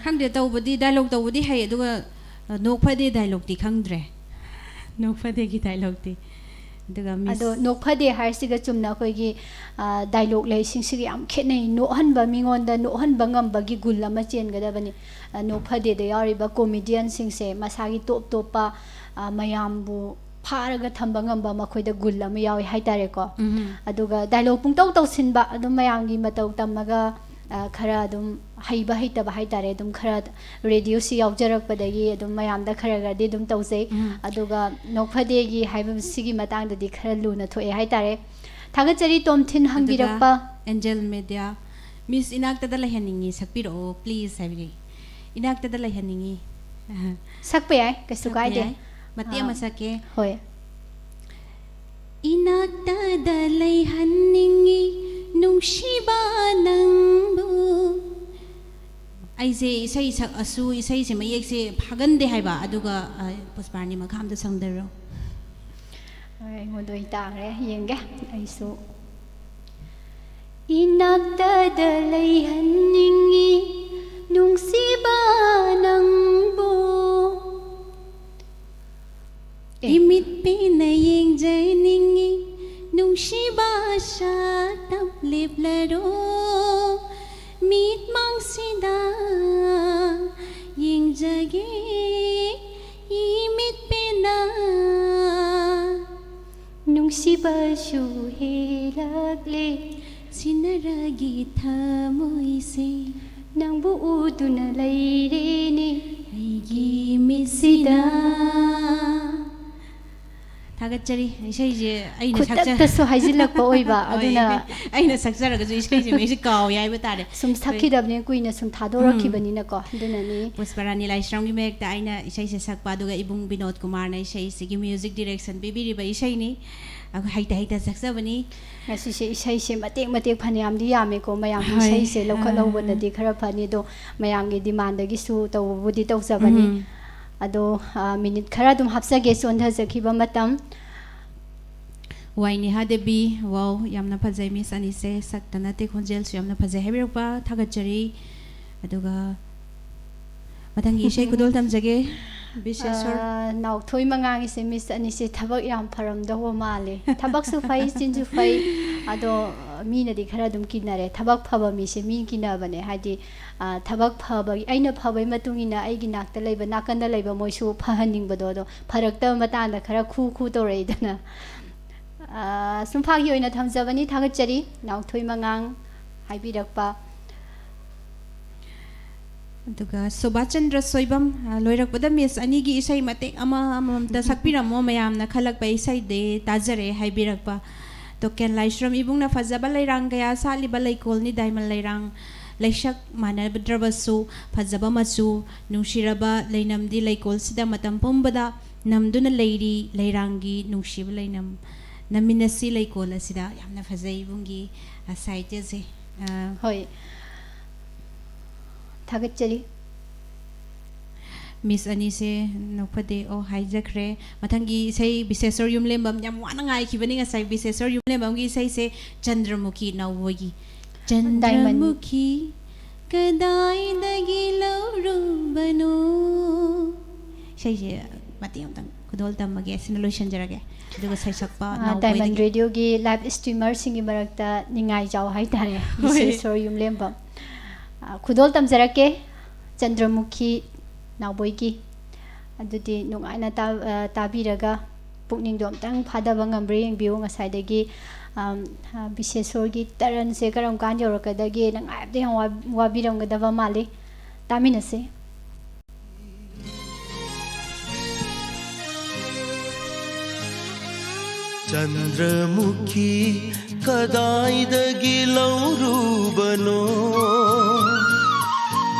ꯈꯪꯗꯦ, ꯇꯧꯕꯗꯤ, ꯗꯥꯏꯂꯣꯛ ꯇꯧꯕꯗꯤ ꯍꯩ, ꯑꯗꯨꯒ, ꯑ, ꯅꯣꯛ ꯐꯗꯦ ꯗꯥꯏꯂꯣꯛꯇꯤ ꯈꯪꯗ꯭ꯔꯦ꯫ ꯅꯣꯛ ꯐꯗꯦꯒꯤ ꯗꯥꯏꯂꯣꯛꯇꯤ꯫ ꯑꯗꯨꯒ ꯃꯤꯁ ꯑꯗꯣ ꯅꯣꯛ ꯐꯗꯦ ꯍꯥꯏꯔꯤꯁꯤꯒ ꯆꯨꯝꯅ ꯑꯩꯈꯣꯏꯒꯤ, ꯑ, ꯗꯥꯏꯂꯣꯛ ꯂꯩꯁꯤꯡꯁꯤꯒ ꯌꯥꯝ ꯈꯦꯠꯅꯩ꯫ ꯅꯣꯛꯍꯟꯕ, ꯃꯤꯉꯣꯟꯗ ꯅꯣꯛꯍꯟꯕ ꯉꯝꯕꯒꯤ ꯒꯨꯜ ꯑꯃ ꯆꯦꯟꯒꯗꯕꯅꯤ꯫ ꯑ, ꯅꯣꯛ ꯐꯗꯦꯗ ꯌꯥꯎꯔꯤꯕ ꯀꯣꯃꯦꯗꯤꯌꯟꯁꯤꯡꯁꯦ ꯃꯁꯥꯒꯤ ꯇꯣꯞ ꯇꯣꯞꯄ, ꯑ, ꯃꯌꯥꯝꯕꯨ ꯐꯥꯔꯒ ꯊꯝꯕ ꯉꯝꯕ ꯃꯈꯣꯏꯗ ꯒꯨꯜ ꯑꯃ ꯌꯥꯎꯏ ꯍꯥꯏꯇꯥꯔꯦꯀꯣ꯫ ꯎꯝ꯫ ꯑꯗꯨꯒ ꯗꯥꯏꯂꯣꯛ ꯄꯨꯡꯇꯧ ꯇꯧꯁꯤꯟꯕ, ꯑꯗꯨꯝ ꯃꯌꯥꯝꯒꯤ ꯃꯇꯧ ꯇꯝꯃꯒ, ꯑ, ꯈꯔ ꯑꯗꯨꯝ ꯍꯩꯕ ꯍꯩꯇꯕ ꯍꯥꯏꯇꯥꯔꯦ, ꯑꯗꯨꯝ ꯈꯔ ꯔꯦꯗꯤꯑꯣꯁꯤ ꯌꯥꯎꯖꯔꯛꯄꯗꯒꯤ ꯑꯗꯨꯝ ꯃꯌꯥꯝꯗ ꯈꯔ ꯈꯔꯗꯤ ꯑꯗꯨꯝ ꯇꯧꯖꯩ꯫ ꯎꯝ꯫ ꯑꯗꯨꯒ ꯅꯣꯛ ꯐꯗꯦꯒꯤ ꯍꯥꯏꯕ ꯁꯤꯒꯤ ꯃꯇꯥꯡꯗꯗꯤ ꯈꯔ ꯂꯨꯅ ꯊꯣꯛꯑꯦ ꯍꯥꯏꯇꯥꯔꯦ꯫ ꯊꯥꯒꯠꯆꯔꯤ ꯇꯣꯝꯊꯤꯟ ꯑꯗꯨꯒ ꯍꯪꯕꯤꯔꯛꯄ꯫ ꯑꯦꯟꯖꯦꯜ ꯃꯦꯗꯤꯌꯥ, "ꯃꯤꯁ ꯏꯅꯥꯛꯇꯗ ꯂꯩꯍꯟꯅꯤꯡꯉꯤ, ꯁꯛꯄꯤꯔꯛꯑꯣ ꯄ꯭ꯂꯤꯖ" ꯍꯥꯏꯕꯤꯔꯛꯏ꯫ "ꯏꯅꯥꯛꯇꯗ ꯂꯩꯍꯟꯅꯤꯡꯉꯤ"꯫ ꯁꯛꯄ ꯌꯥꯏ, ꯀꯩꯁꯨ ꯁꯛꯄ ꯀꯥꯏꯗꯦ꯫ ꯌꯥꯏ꯫ ꯃꯇꯦꯛ ꯑꯃ ꯑꯥ, ꯁꯛꯀꯦ꯫ ꯍꯣꯏ꯫ "ꯏꯅꯥꯛꯇꯗ ꯂꯩꯍꯟꯅꯤꯡꯉꯤ ꯅꯨꯡꯁꯤꯕ ꯅꯪꯕꯨ"꯫ ꯑꯩꯁꯦ ꯏꯁꯩ ꯁꯛꯑꯁꯨ ꯏꯁꯩꯁꯦ ꯃꯌꯦꯛꯁꯦ ꯐꯥꯒꯟꯗꯦ ꯍꯥꯏꯕ, ꯑꯗꯨꯒ, ꯑ, ꯄꯨꯁꯄꯥꯔꯥꯅꯤ ꯃꯈꯥ ꯑꯝꯇ ꯁꯝꯗꯔꯣ꯫ ꯍꯣꯏ, ꯑꯩꯉꯣꯟꯗ ꯑꯣꯏꯅ ꯇꯥꯈ꯭ꯔꯦ꯫ ꯌꯦꯡꯒꯦ ꯑꯩꯁꯨ꯫ ꯏꯅꯥꯛꯇꯗ ꯂꯩꯍꯟꯅꯤꯡꯉꯤ ꯅꯨꯡꯁꯤꯕ ꯅꯪꯕꯨ꯫ ꯑꯦ꯫ "ꯏꯃꯤꯠ ꯄꯦꯟꯅ ꯌꯦꯡꯖꯅꯤꯡꯉꯤ ꯅꯨꯡꯁꯤꯕ ꯁꯛꯇꯝ ꯂꯦꯞꯂꯔꯣ꯫ ꯃꯤꯠꯃꯥꯡꯁꯤꯗ ꯌꯦꯡꯖꯒꯦ ꯏꯃꯤꯠ ꯄꯦꯟꯅ꯫ ꯅꯨꯡꯁꯤꯕꯁꯨ ꯍꯦꯜꯂꯛꯂꯦ꯫ ꯁꯤꯟꯅꯔꯒꯦ ꯊꯃꯣꯏꯁꯦ꯫ ꯅꯪꯕꯨ ꯎꯗꯨꯅ ꯂꯩꯔꯦꯅꯦ꯫ ꯑꯩꯒꯤ ꯃꯤꯠꯁꯤꯗ꯫ ꯊꯥꯒꯠꯆꯔꯤ꯫ ꯏꯁꯩꯁꯦ ꯑꯩꯅ ꯁꯛꯆ- ꯈꯨꯗꯛꯇꯁꯨ ꯍꯥꯏꯖꯤꯜꯂꯛꯄ ꯑꯣꯏꯕ꯫ ꯍꯣꯏ, ꯑꯗꯨꯅ ꯑꯩꯅ ꯁꯛꯆꯔꯒꯁꯨ ꯏꯁꯩꯁꯦ ꯃꯤꯁꯦ ꯀꯥꯎꯋꯦ ꯍꯥꯏꯕ ꯇꯥꯔꯦ꯫ ꯁꯨꯝ ꯁꯛꯈꯤꯗꯕꯅꯤꯅ, ꯀꯨꯏꯅ ꯁꯨꯝ ꯊꯥꯗꯣꯔꯛꯈꯤꯕꯅꯤꯅꯀꯣ꯫ ꯑꯗꯨꯅꯅꯤ꯫ ꯄꯨꯁꯄꯔꯥꯅꯤ ꯂꯥꯏꯁ꯭ꯔꯝꯒꯤ ꯃꯌꯦꯛꯇ ꯑꯩꯅ ꯏꯁꯩꯁꯦ ꯁꯛꯄ, ꯑꯗꯨꯒ ꯏꯕꯨꯡ ꯕꯤꯅꯣꯗ ꯀꯨꯃꯥꯔꯅ ꯏꯁꯩꯁꯤꯒꯤ ꯃ꯭ꯌꯨꯖꯤꯛ ꯗꯤꯔꯦꯛꯁꯟ ꯄꯤꯕꯤꯔꯤꯕ ꯏꯁꯩꯅꯤ꯫ ꯑꯩꯈꯣꯏ ꯍꯩꯇ ꯍꯩꯇ ꯁꯛꯆꯕꯅꯤ꯫ ꯉꯁꯤꯁꯦ ꯏꯁꯩꯁꯦ ꯃꯇꯦꯛ ꯃꯇꯦꯛ ꯐꯅꯌꯥꯝꯗꯤ ꯌꯥꯝꯃꯦꯀꯣ꯫ ꯃꯌꯥꯝꯒꯤ ꯍꯣꯏ꯫ ꯏꯁꯩꯁꯦ ꯂꯧꯈꯠꯍꯧꯕꯅꯗꯤ ꯈꯔ ꯐꯅꯤ, ꯑꯗꯣ ꯃꯌꯥꯝꯒꯤ ꯗꯤꯃꯥꯟꯗꯒꯤꯁꯨ ꯇꯧꯕꯕꯨꯗꯤ ꯇꯧꯖꯕꯅꯤ꯫ ꯎꯝ꯫ ꯑꯗꯣ, ꯑ, ꯃꯤꯅꯤꯠ ꯈꯔ ꯑꯗꯨꯝ ꯍꯥꯞꯆꯒꯦ, ꯆꯣꯟꯊꯖꯈꯤꯕ ꯃꯇꯝ꯫ ꯋꯥꯏ ꯅꯦꯍꯥ ꯗꯦꯕꯤ, ꯋꯥꯎ, ꯌꯥꯝꯅ ꯐꯖꯩ ꯃꯤꯁ ꯑꯅꯤꯁꯦ, ꯁꯛꯇ ꯅꯠꯇꯦ ꯈꯣꯟꯖꯦꯜꯁꯨ ꯌꯥꯝꯅ ꯐꯖꯩ ꯍꯥꯏꯕꯤꯔꯛꯄ ꯊꯥꯒꯠꯆꯔꯤ꯫ ꯑꯗꯨꯒ ꯃꯊꯪꯒꯤ ꯏꯁꯩ ꯈꯨꯗꯣꯜ ꯇꯝꯖꯒꯦ, ꯕꯤꯁꯦꯁꯣꯔ꯫ ꯑ, ꯅꯥꯎꯊꯣꯏ ꯃꯉꯥꯡꯒꯤꯁꯦ ꯃꯤꯁ ꯑꯅꯤꯁꯦ ꯊꯕꯛ ꯌꯥꯝ ꯐꯔꯝꯗꯧꯕ ꯃꯥꯜꯂꯦ꯫ ꯊꯕꯛꯁꯨ ꯐꯩ, ꯆꯤꯟꯁꯨ ꯐꯩ, ꯑꯗꯣ, ꯑ, ꯃꯤꯅꯗꯤ ꯈꯔ ꯑꯗꯨꯝ ꯀꯤꯅꯔꯦ꯫ ꯊꯕꯛ ꯐꯕ ꯃꯤꯁꯦ ꯃꯤ ꯀꯤꯅꯕꯅꯦ꯫ ꯍꯥꯏꯗꯤ, ꯑ, ꯊꯕꯛ ꯐꯕꯒꯤ, ꯑꯩꯅ ꯐꯕꯒꯤ ꯃꯇꯨꯡ ꯏꯟꯅ ꯑꯩꯒꯤ ꯅꯥꯛꯇ ꯂꯩꯕ, ꯅꯥꯀꯟꯗ ꯂꯩꯕ ꯃꯣꯏꯁꯨ ꯐꯍꯟꯅꯤꯡꯕꯗꯣ, ꯑꯗꯣ ꯐꯔꯛꯇꯕ ꯃꯇꯥꯡꯗ ꯈꯔ ꯈꯨ ꯈꯨ ꯇꯧꯔꯛꯏꯗꯅ꯫ ꯑ, ꯁꯨꯝꯐꯥꯒꯤ ꯑꯣꯏꯅ ꯊꯝꯖꯕꯅꯤ, ꯊꯥꯒꯠꯆꯔꯤ, ꯅꯥꯎꯊꯣꯏ ꯃꯉꯥꯡ ꯍꯥꯏꯕꯤꯔꯛꯄ꯫ ꯑꯗꯨꯒ ꯁꯣꯚꯥꯆꯟꯗ꯭ꯔ ꯁꯣꯏꯕꯝ, ꯑ, ꯂꯣꯏꯔꯛꯄꯗ ꯃꯤꯁ ꯑꯅꯤꯒꯤ ꯏꯁꯩ ꯃꯇꯦꯛ ꯑꯃ ꯑꯃꯃꯝꯇ ꯁꯛꯄꯤꯔꯝꯃꯣ, ꯃꯌꯥꯝꯅ ꯈꯜꯂꯛꯄ ꯏꯁꯩꯗꯤ ꯇꯥꯖꯔꯦ ꯍꯥꯏꯕꯤꯔꯛꯄ꯫ ꯇꯣꯀꯦꯟ ꯂꯥꯏꯁ꯭ꯔꯝ ꯏꯕꯨꯡꯅ ꯐꯖꯕ ꯂꯩꯔꯥꯡ ꯀꯌꯥ ꯁꯥꯠꯂꯤꯕ ꯂꯩꯀꯣꯜꯅꯤ ꯗꯥꯏꯃꯟ ꯂꯩꯔꯥꯡ, ꯂꯩꯁꯛ ꯃꯥꯟꯅꯗ꯭ꯔꯕꯁꯨ ꯐꯖꯕ ꯃꯆꯨ, ꯅꯨꯡꯁꯤꯔꯕ ꯂꯩꯅꯝꯗꯤ ꯂꯩꯀꯣꯜꯁꯤꯗ ꯃꯇꯝ ꯄꯨꯝꯕꯗ ꯅꯝꯗꯨꯅ ꯂꯩꯔꯤ, ꯂꯩꯔꯥꯡꯒꯤ ꯅꯨꯡꯁꯤꯕ ꯂꯩꯅꯝ, ꯅꯝꯃꯤꯟꯅꯁꯤ ꯂꯩꯀꯣꯜ ꯑꯁꯤꯗ꯫ ꯌꯥꯝꯅ ꯐꯖꯩ ꯏꯕꯨꯡꯒꯤ, ꯑ, ꯁꯥꯍꯤꯇ꯭ꯌꯁꯦ꯫ ꯑ, ꯍꯣꯏ, ꯊꯥꯒꯠꯆꯔꯤ꯫ ꯃꯤꯁ ꯑꯅꯤꯁꯦ ꯅꯣꯛꯐꯗꯦ, ꯑꯣ, ꯍꯥꯏꯖꯈ꯭ꯔꯦ꯫ ꯃꯊꯪꯒꯤ ꯏꯁꯩ ꯕꯤꯁꯦꯁꯣꯔ ꯌꯨꯝꯂꯦꯝꯕꯝ, ꯌꯥꯝ ꯋꯥꯅ ꯉꯥꯏꯈꯤꯕꯅꯤ ꯉꯁꯥꯏ ꯕꯤꯁꯦꯁꯣꯔ ꯌꯨꯝꯂꯦꯝꯕꯝꯒꯤ ꯏꯁꯩꯁꯦ, ꯆꯟꯗ꯭ꯔꯃꯨꯈꯤ ꯅꯥꯎꯕꯣꯏꯒꯤ꯫ ꯆꯟꯗ꯭ꯔꯃꯨꯈꯤ ꯀꯗꯥꯏꯗꯒꯤ ꯂꯧꯔꯨꯕꯅꯣ? ꯏꯁꯩꯁꯦ ꯃꯇꯦꯛ ꯑꯃꯇꯪ ꯈꯨꯗꯣꯜ ꯇꯝꯃꯒꯦ, ꯑꯁꯤꯅ ꯂꯣꯏꯁꯤꯟꯖꯔꯒꯦ꯫ ꯑꯗꯨꯒ ꯁꯩꯁꯛꯄ ꯑ, ꯅꯥꯎꯕꯣꯏꯗꯒꯤ꯫ ꯗꯥꯏꯃꯟ ꯔꯦꯗꯤꯑꯣꯒꯤ ꯂꯥꯏꯚ ꯁ꯭ꯇ꯭ꯔꯤꯃꯔꯁꯤꯡꯒꯤ ꯃꯔꯛꯇ ꯅꯤꯡꯉꯥꯏꯖꯥꯎ ꯍꯥꯏꯇꯥꯔꯦ, ꯍꯣꯏ꯫ ꯕꯤꯁꯦꯁꯣꯔ ꯌꯨꯝꯂꯦꯝꯕꯝ꯫ ꯑ, ꯈꯨꯗꯣꯜ ꯇꯝꯖꯔꯛꯀꯦ, ꯆꯟꯗ꯭ꯔꯃꯨꯈꯤ ꯅꯥꯎꯕꯣꯏꯒꯤ꯫ ꯑꯗꯨꯗꯤ ꯅꯨꯡꯉꯥꯏꯅ ꯇꯥ-, ꯑ, ꯇꯥꯕꯤꯔꯒ ꯄꯨꯛꯅꯤꯡꯗꯣ ꯑꯝꯇꯪ ꯐꯥꯗꯕ ꯉꯝꯕ꯭ꯔꯥ ꯌꯦꯡꯕꯤꯌꯨ꯫ ꯉꯁꯥꯏꯗꯒꯤ, ꯑꯝ, ꯑ, ꯕꯤꯁꯦꯁꯣꯔꯒꯤ ꯇꯔꯟꯁꯦ ꯀꯔꯝ ꯀꯥꯟ ꯌꯧꯔꯛꯀꯗꯒꯦꯅ ꯉꯥꯏꯕꯗ ꯌꯥꯝ ꯋꯥ-, ꯋꯥꯕꯤꯔꯝꯒꯗꯕ ꯃꯥꯜꯂꯤ꯫ ꯇꯥꯃꯤꯟꯅꯁꯤ꯫ ꯆꯟꯗ꯭ꯔꯃꯨꯈꯤ ꯀꯗꯥꯏꯗꯒꯤ ꯂꯧꯔꯨꯕꯅꯣ?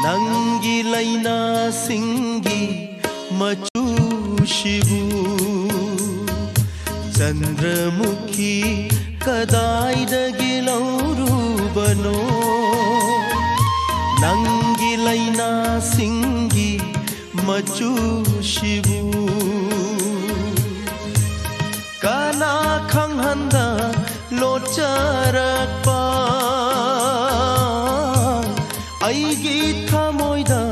ꯅꯪꯒꯤ ꯂꯩꯅꯥꯁꯤꯡꯒꯤ ꯃꯆꯨꯁꯤꯕꯨ? ꯆꯟꯗ꯭ꯔꯃꯨꯈꯤ ꯀꯗꯥꯏꯗꯒꯤ ꯂꯧꯔꯨꯕꯅꯣ? ꯅꯪꯒꯤ ꯂꯩꯅꯥꯁꯤꯡꯒꯤ ꯃꯆꯨꯁꯤꯕꯨ? ꯀꯅꯥ ꯈꯪꯍꯟꯗ ꯂꯣꯠꯆꯔꯛꯄ ꯑꯩꯒꯤ ꯊꯃꯣꯏꯗ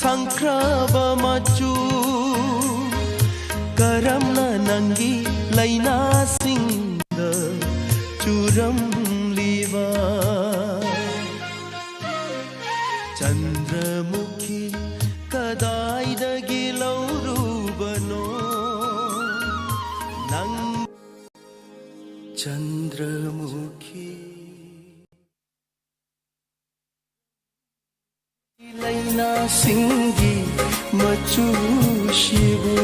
ꯁꯪꯈ꯭ꯔꯕ ꯃꯆꯨ? ꯀꯔꯝꯅ ꯅꯪꯒꯤ ꯂꯩꯅꯥꯁꯤꯡꯗ ꯆꯨꯔꯝꯂꯤꯕ? ꯆꯟꯗ꯭ꯔꯃꯨꯈꯤ ꯀꯗꯥꯏꯗꯒꯤ ꯂꯧꯔꯨꯕꯅꯣ? ꯅꯪ ꯆꯟꯗ꯭ꯔꯃꯨꯈꯤ ꯂꯩꯅꯥꯁꯤꯡꯒꯤ ꯃꯆꯨꯁꯤꯕꯨ?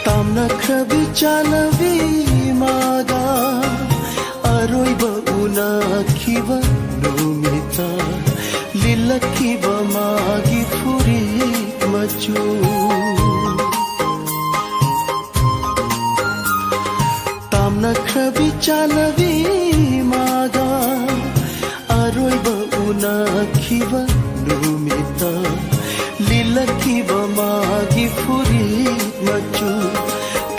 ꯇꯥꯝꯅꯈ꯭ꯔꯕꯤ ꯆꯥꯅꯕꯤ ꯃꯥꯒ ꯑꯔꯣꯏꯕ ꯎꯅꯈꯤꯕ ꯅꯨꯃꯤꯠꯇ ꯂꯤꯠꯂꯛꯈꯤꯕ ꯃꯥꯒꯤ ꯐꯨꯔꯤꯠ ꯃꯆꯨ꯫ ꯇꯥꯝꯅꯈ꯭ꯔꯕꯤ ꯆꯥꯅꯕꯤ ꯃꯥꯒ ꯑꯔꯣꯏꯕ ꯎꯅꯈꯤꯕ ꯅꯨꯃꯤꯠꯇ ꯂꯤꯠꯂꯛꯈꯤꯕ ꯃꯥꯒꯤ ꯐꯨꯔꯤꯠ ꯃꯆꯨ꯫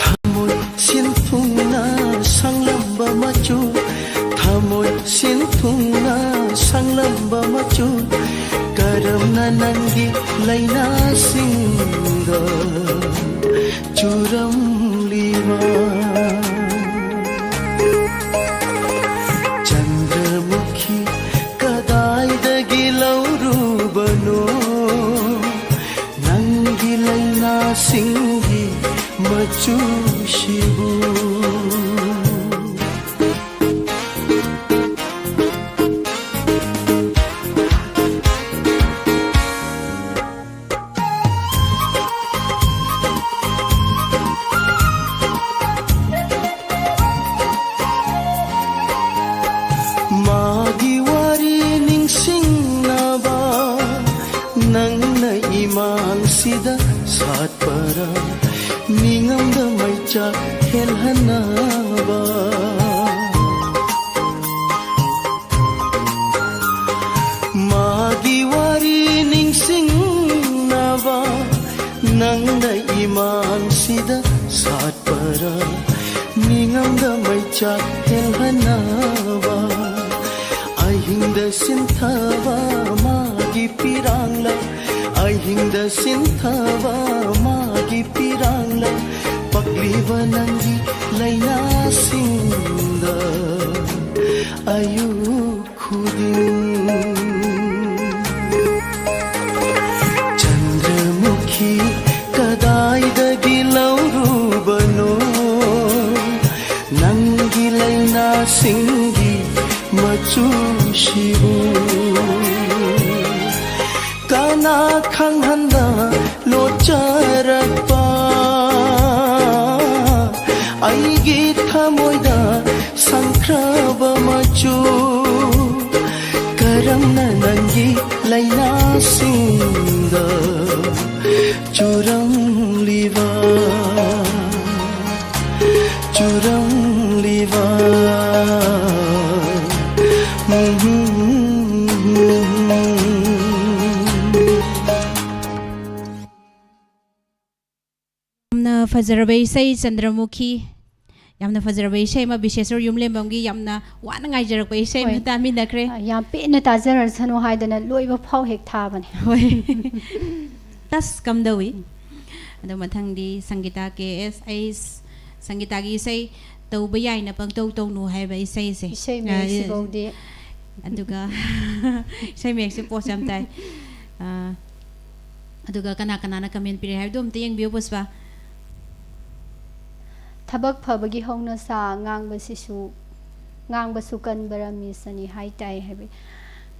ꯊꯃꯣꯏ ꯁꯤꯟꯊꯨꯡꯅ ꯁꯪꯂꯝꯕ ꯃꯆꯨ, ꯊꯃꯣꯏ ꯁꯤꯟꯊꯨꯡꯅ ꯁꯪꯂꯝꯕ ꯃꯆꯨ, ꯀꯔꯝꯅ ꯅꯪꯒꯤ ꯂꯩꯅꯥꯁꯤꯡꯗ ꯆꯨꯔꯝꯂꯤꯕ? ꯆꯟꯗ꯭ꯔꯃꯨꯈꯤ ꯀꯗꯥꯏ ꯃꯆꯨꯁꯤꯕꯨ꯫ ꯃꯥꯒꯤ ꯋꯥꯔꯤ ꯅꯤꯡꯁꯤꯡꯅꯕ ꯅꯪꯅ ꯏꯃꯥꯡꯁꯤꯗ ꯁꯥꯠꯄꯔꯥ? ꯅꯤꯡꯉꯝꯗ ꯃꯩꯆꯥꯛ ꯍꯦꯜꯍꯟꯅꯕ꯫ ꯃꯥꯒꯤ ꯋꯥꯔꯤ ꯅꯤꯡꯁꯤꯡꯅꯕ ꯅꯪꯅ ꯏꯃꯥꯡꯁꯤꯗ ꯁꯥꯠꯄꯔꯥ? ꯃꯤꯉꯝꯗ ꯃꯩꯆꯥꯛ ꯍꯦꯜꯍꯟꯅꯕ꯫ ꯑꯍꯤꯡꯗ ꯁꯤꯟꯊꯕ ꯃꯥꯒꯤ ꯄꯤꯔꯥꯡꯂ, ꯑꯍꯤꯡꯗ ꯁꯤꯟꯊꯕ ꯃꯥꯒꯤ ꯄꯤꯔꯥꯡꯂ, ꯄꯛꯂꯤꯕ ꯅꯪꯒꯤ ꯂꯩꯅꯥꯁꯤꯡꯗ ꯑꯌꯨꯛ ꯈꯨꯗꯤꯡ꯫ ꯆꯟꯗ꯭ꯔꯃꯨꯈꯤ ꯀꯗꯥꯏꯗꯒꯤ ꯂꯧꯔꯨꯕꯅꯣ ꯅꯪꯒꯤ ꯂꯩꯅꯥꯁꯤꯡꯒꯤ ꯃꯆꯨꯁꯤꯕꯨ? ꯀꯅꯥ ꯈꯪꯍꯟꯗ ꯂꯣꯠꯆꯔꯛꯄ ꯑꯩꯒꯤ ꯊꯃꯣꯏꯗ ꯁꯪꯈ꯭ꯔꯕ ꯃꯆꯨ? ꯀꯔꯝꯅ ꯅꯪꯒꯤ ꯂꯩꯅꯥꯁꯤꯡꯗ ꯆꯨꯔꯝꯂꯤꯕ, ꯆꯨꯔꯝꯂꯤꯕ? ꯌꯥꯝꯅ ꯐꯖꯔꯕ ꯏꯁꯩ ꯆꯟꯗ꯭ꯔꯃꯨꯈꯤ꯫ ꯌꯥꯝꯅ ꯐꯖꯔꯕ ꯏꯁꯩ ꯑꯃ, ꯕꯤꯁꯦꯁꯣꯔ ꯌꯨꯝꯂꯦꯝꯕꯝꯒꯤ ꯌꯥꯝꯅ ꯋꯥꯅ ꯉꯥꯏꯖꯔꯛꯄ ꯏꯁꯩ ꯑꯃ ꯍꯣꯏ꯫ ꯇꯥꯃꯤꯟꯅꯈ꯭ꯔꯦ꯫ ꯑ, ꯌꯥꯝ ꯄꯦꯟꯅ ꯇꯥꯖꯔꯁꯅꯨ ꯍꯥꯏꯗꯅ ꯂꯣꯏꯕ ꯐꯥꯎ ꯍꯦꯛ ꯊꯥꯕꯅꯦ꯫ ꯍꯣꯏ꯫ ꯇꯁ ꯀꯝꯗꯧꯏ? ꯑꯗꯣ ꯃꯊꯪꯗꯤ ꯁꯪꯒꯤꯇꯥ ꯀꯦ ꯑꯦꯁ꯫ ꯑꯩ ꯁ-, ꯁꯪꯒꯤꯇꯥꯒꯤ ꯏꯁꯩ "ꯇꯧꯕ ꯌꯥꯏꯅ ꯄꯪꯇꯧ ꯇꯧꯅꯨ" ꯍꯥꯏꯕ ꯏꯁꯩꯁꯦ꯫ ꯏꯁꯩ ꯑ, ꯃꯌꯦꯛꯁꯤꯐꯥꯎꯗꯤ꯫ ꯑꯗꯨꯒ ꯏꯁꯩ ꯃꯌꯦꯛꯁꯦ ꯄꯣꯁ ꯌꯥꯝ ꯇꯥꯏ꯫ ꯑ, ꯑꯗꯨꯒ ꯀꯅꯥ ꯀꯅꯥꯅ ꯀꯃꯦꯟ ꯄꯤꯔꯦ ꯍꯥꯏꯕꯗꯣ ꯑꯝꯇ ꯌꯦꯡꯕꯤꯌꯨ, ꯄꯨꯁꯄꯥ꯫ ꯊꯕꯛ ꯐꯕꯒꯤ ꯍꯧꯅꯁꯥ ꯉꯥꯡꯕꯁꯤꯁꯨ, ꯉꯥꯡꯕꯁꯨ ꯀꯟꯕꯔꯥ ꯃꯤꯁ ꯑꯅꯤ ꯍꯥꯏ ꯇꯥꯏ ꯍꯥꯏꯕ꯫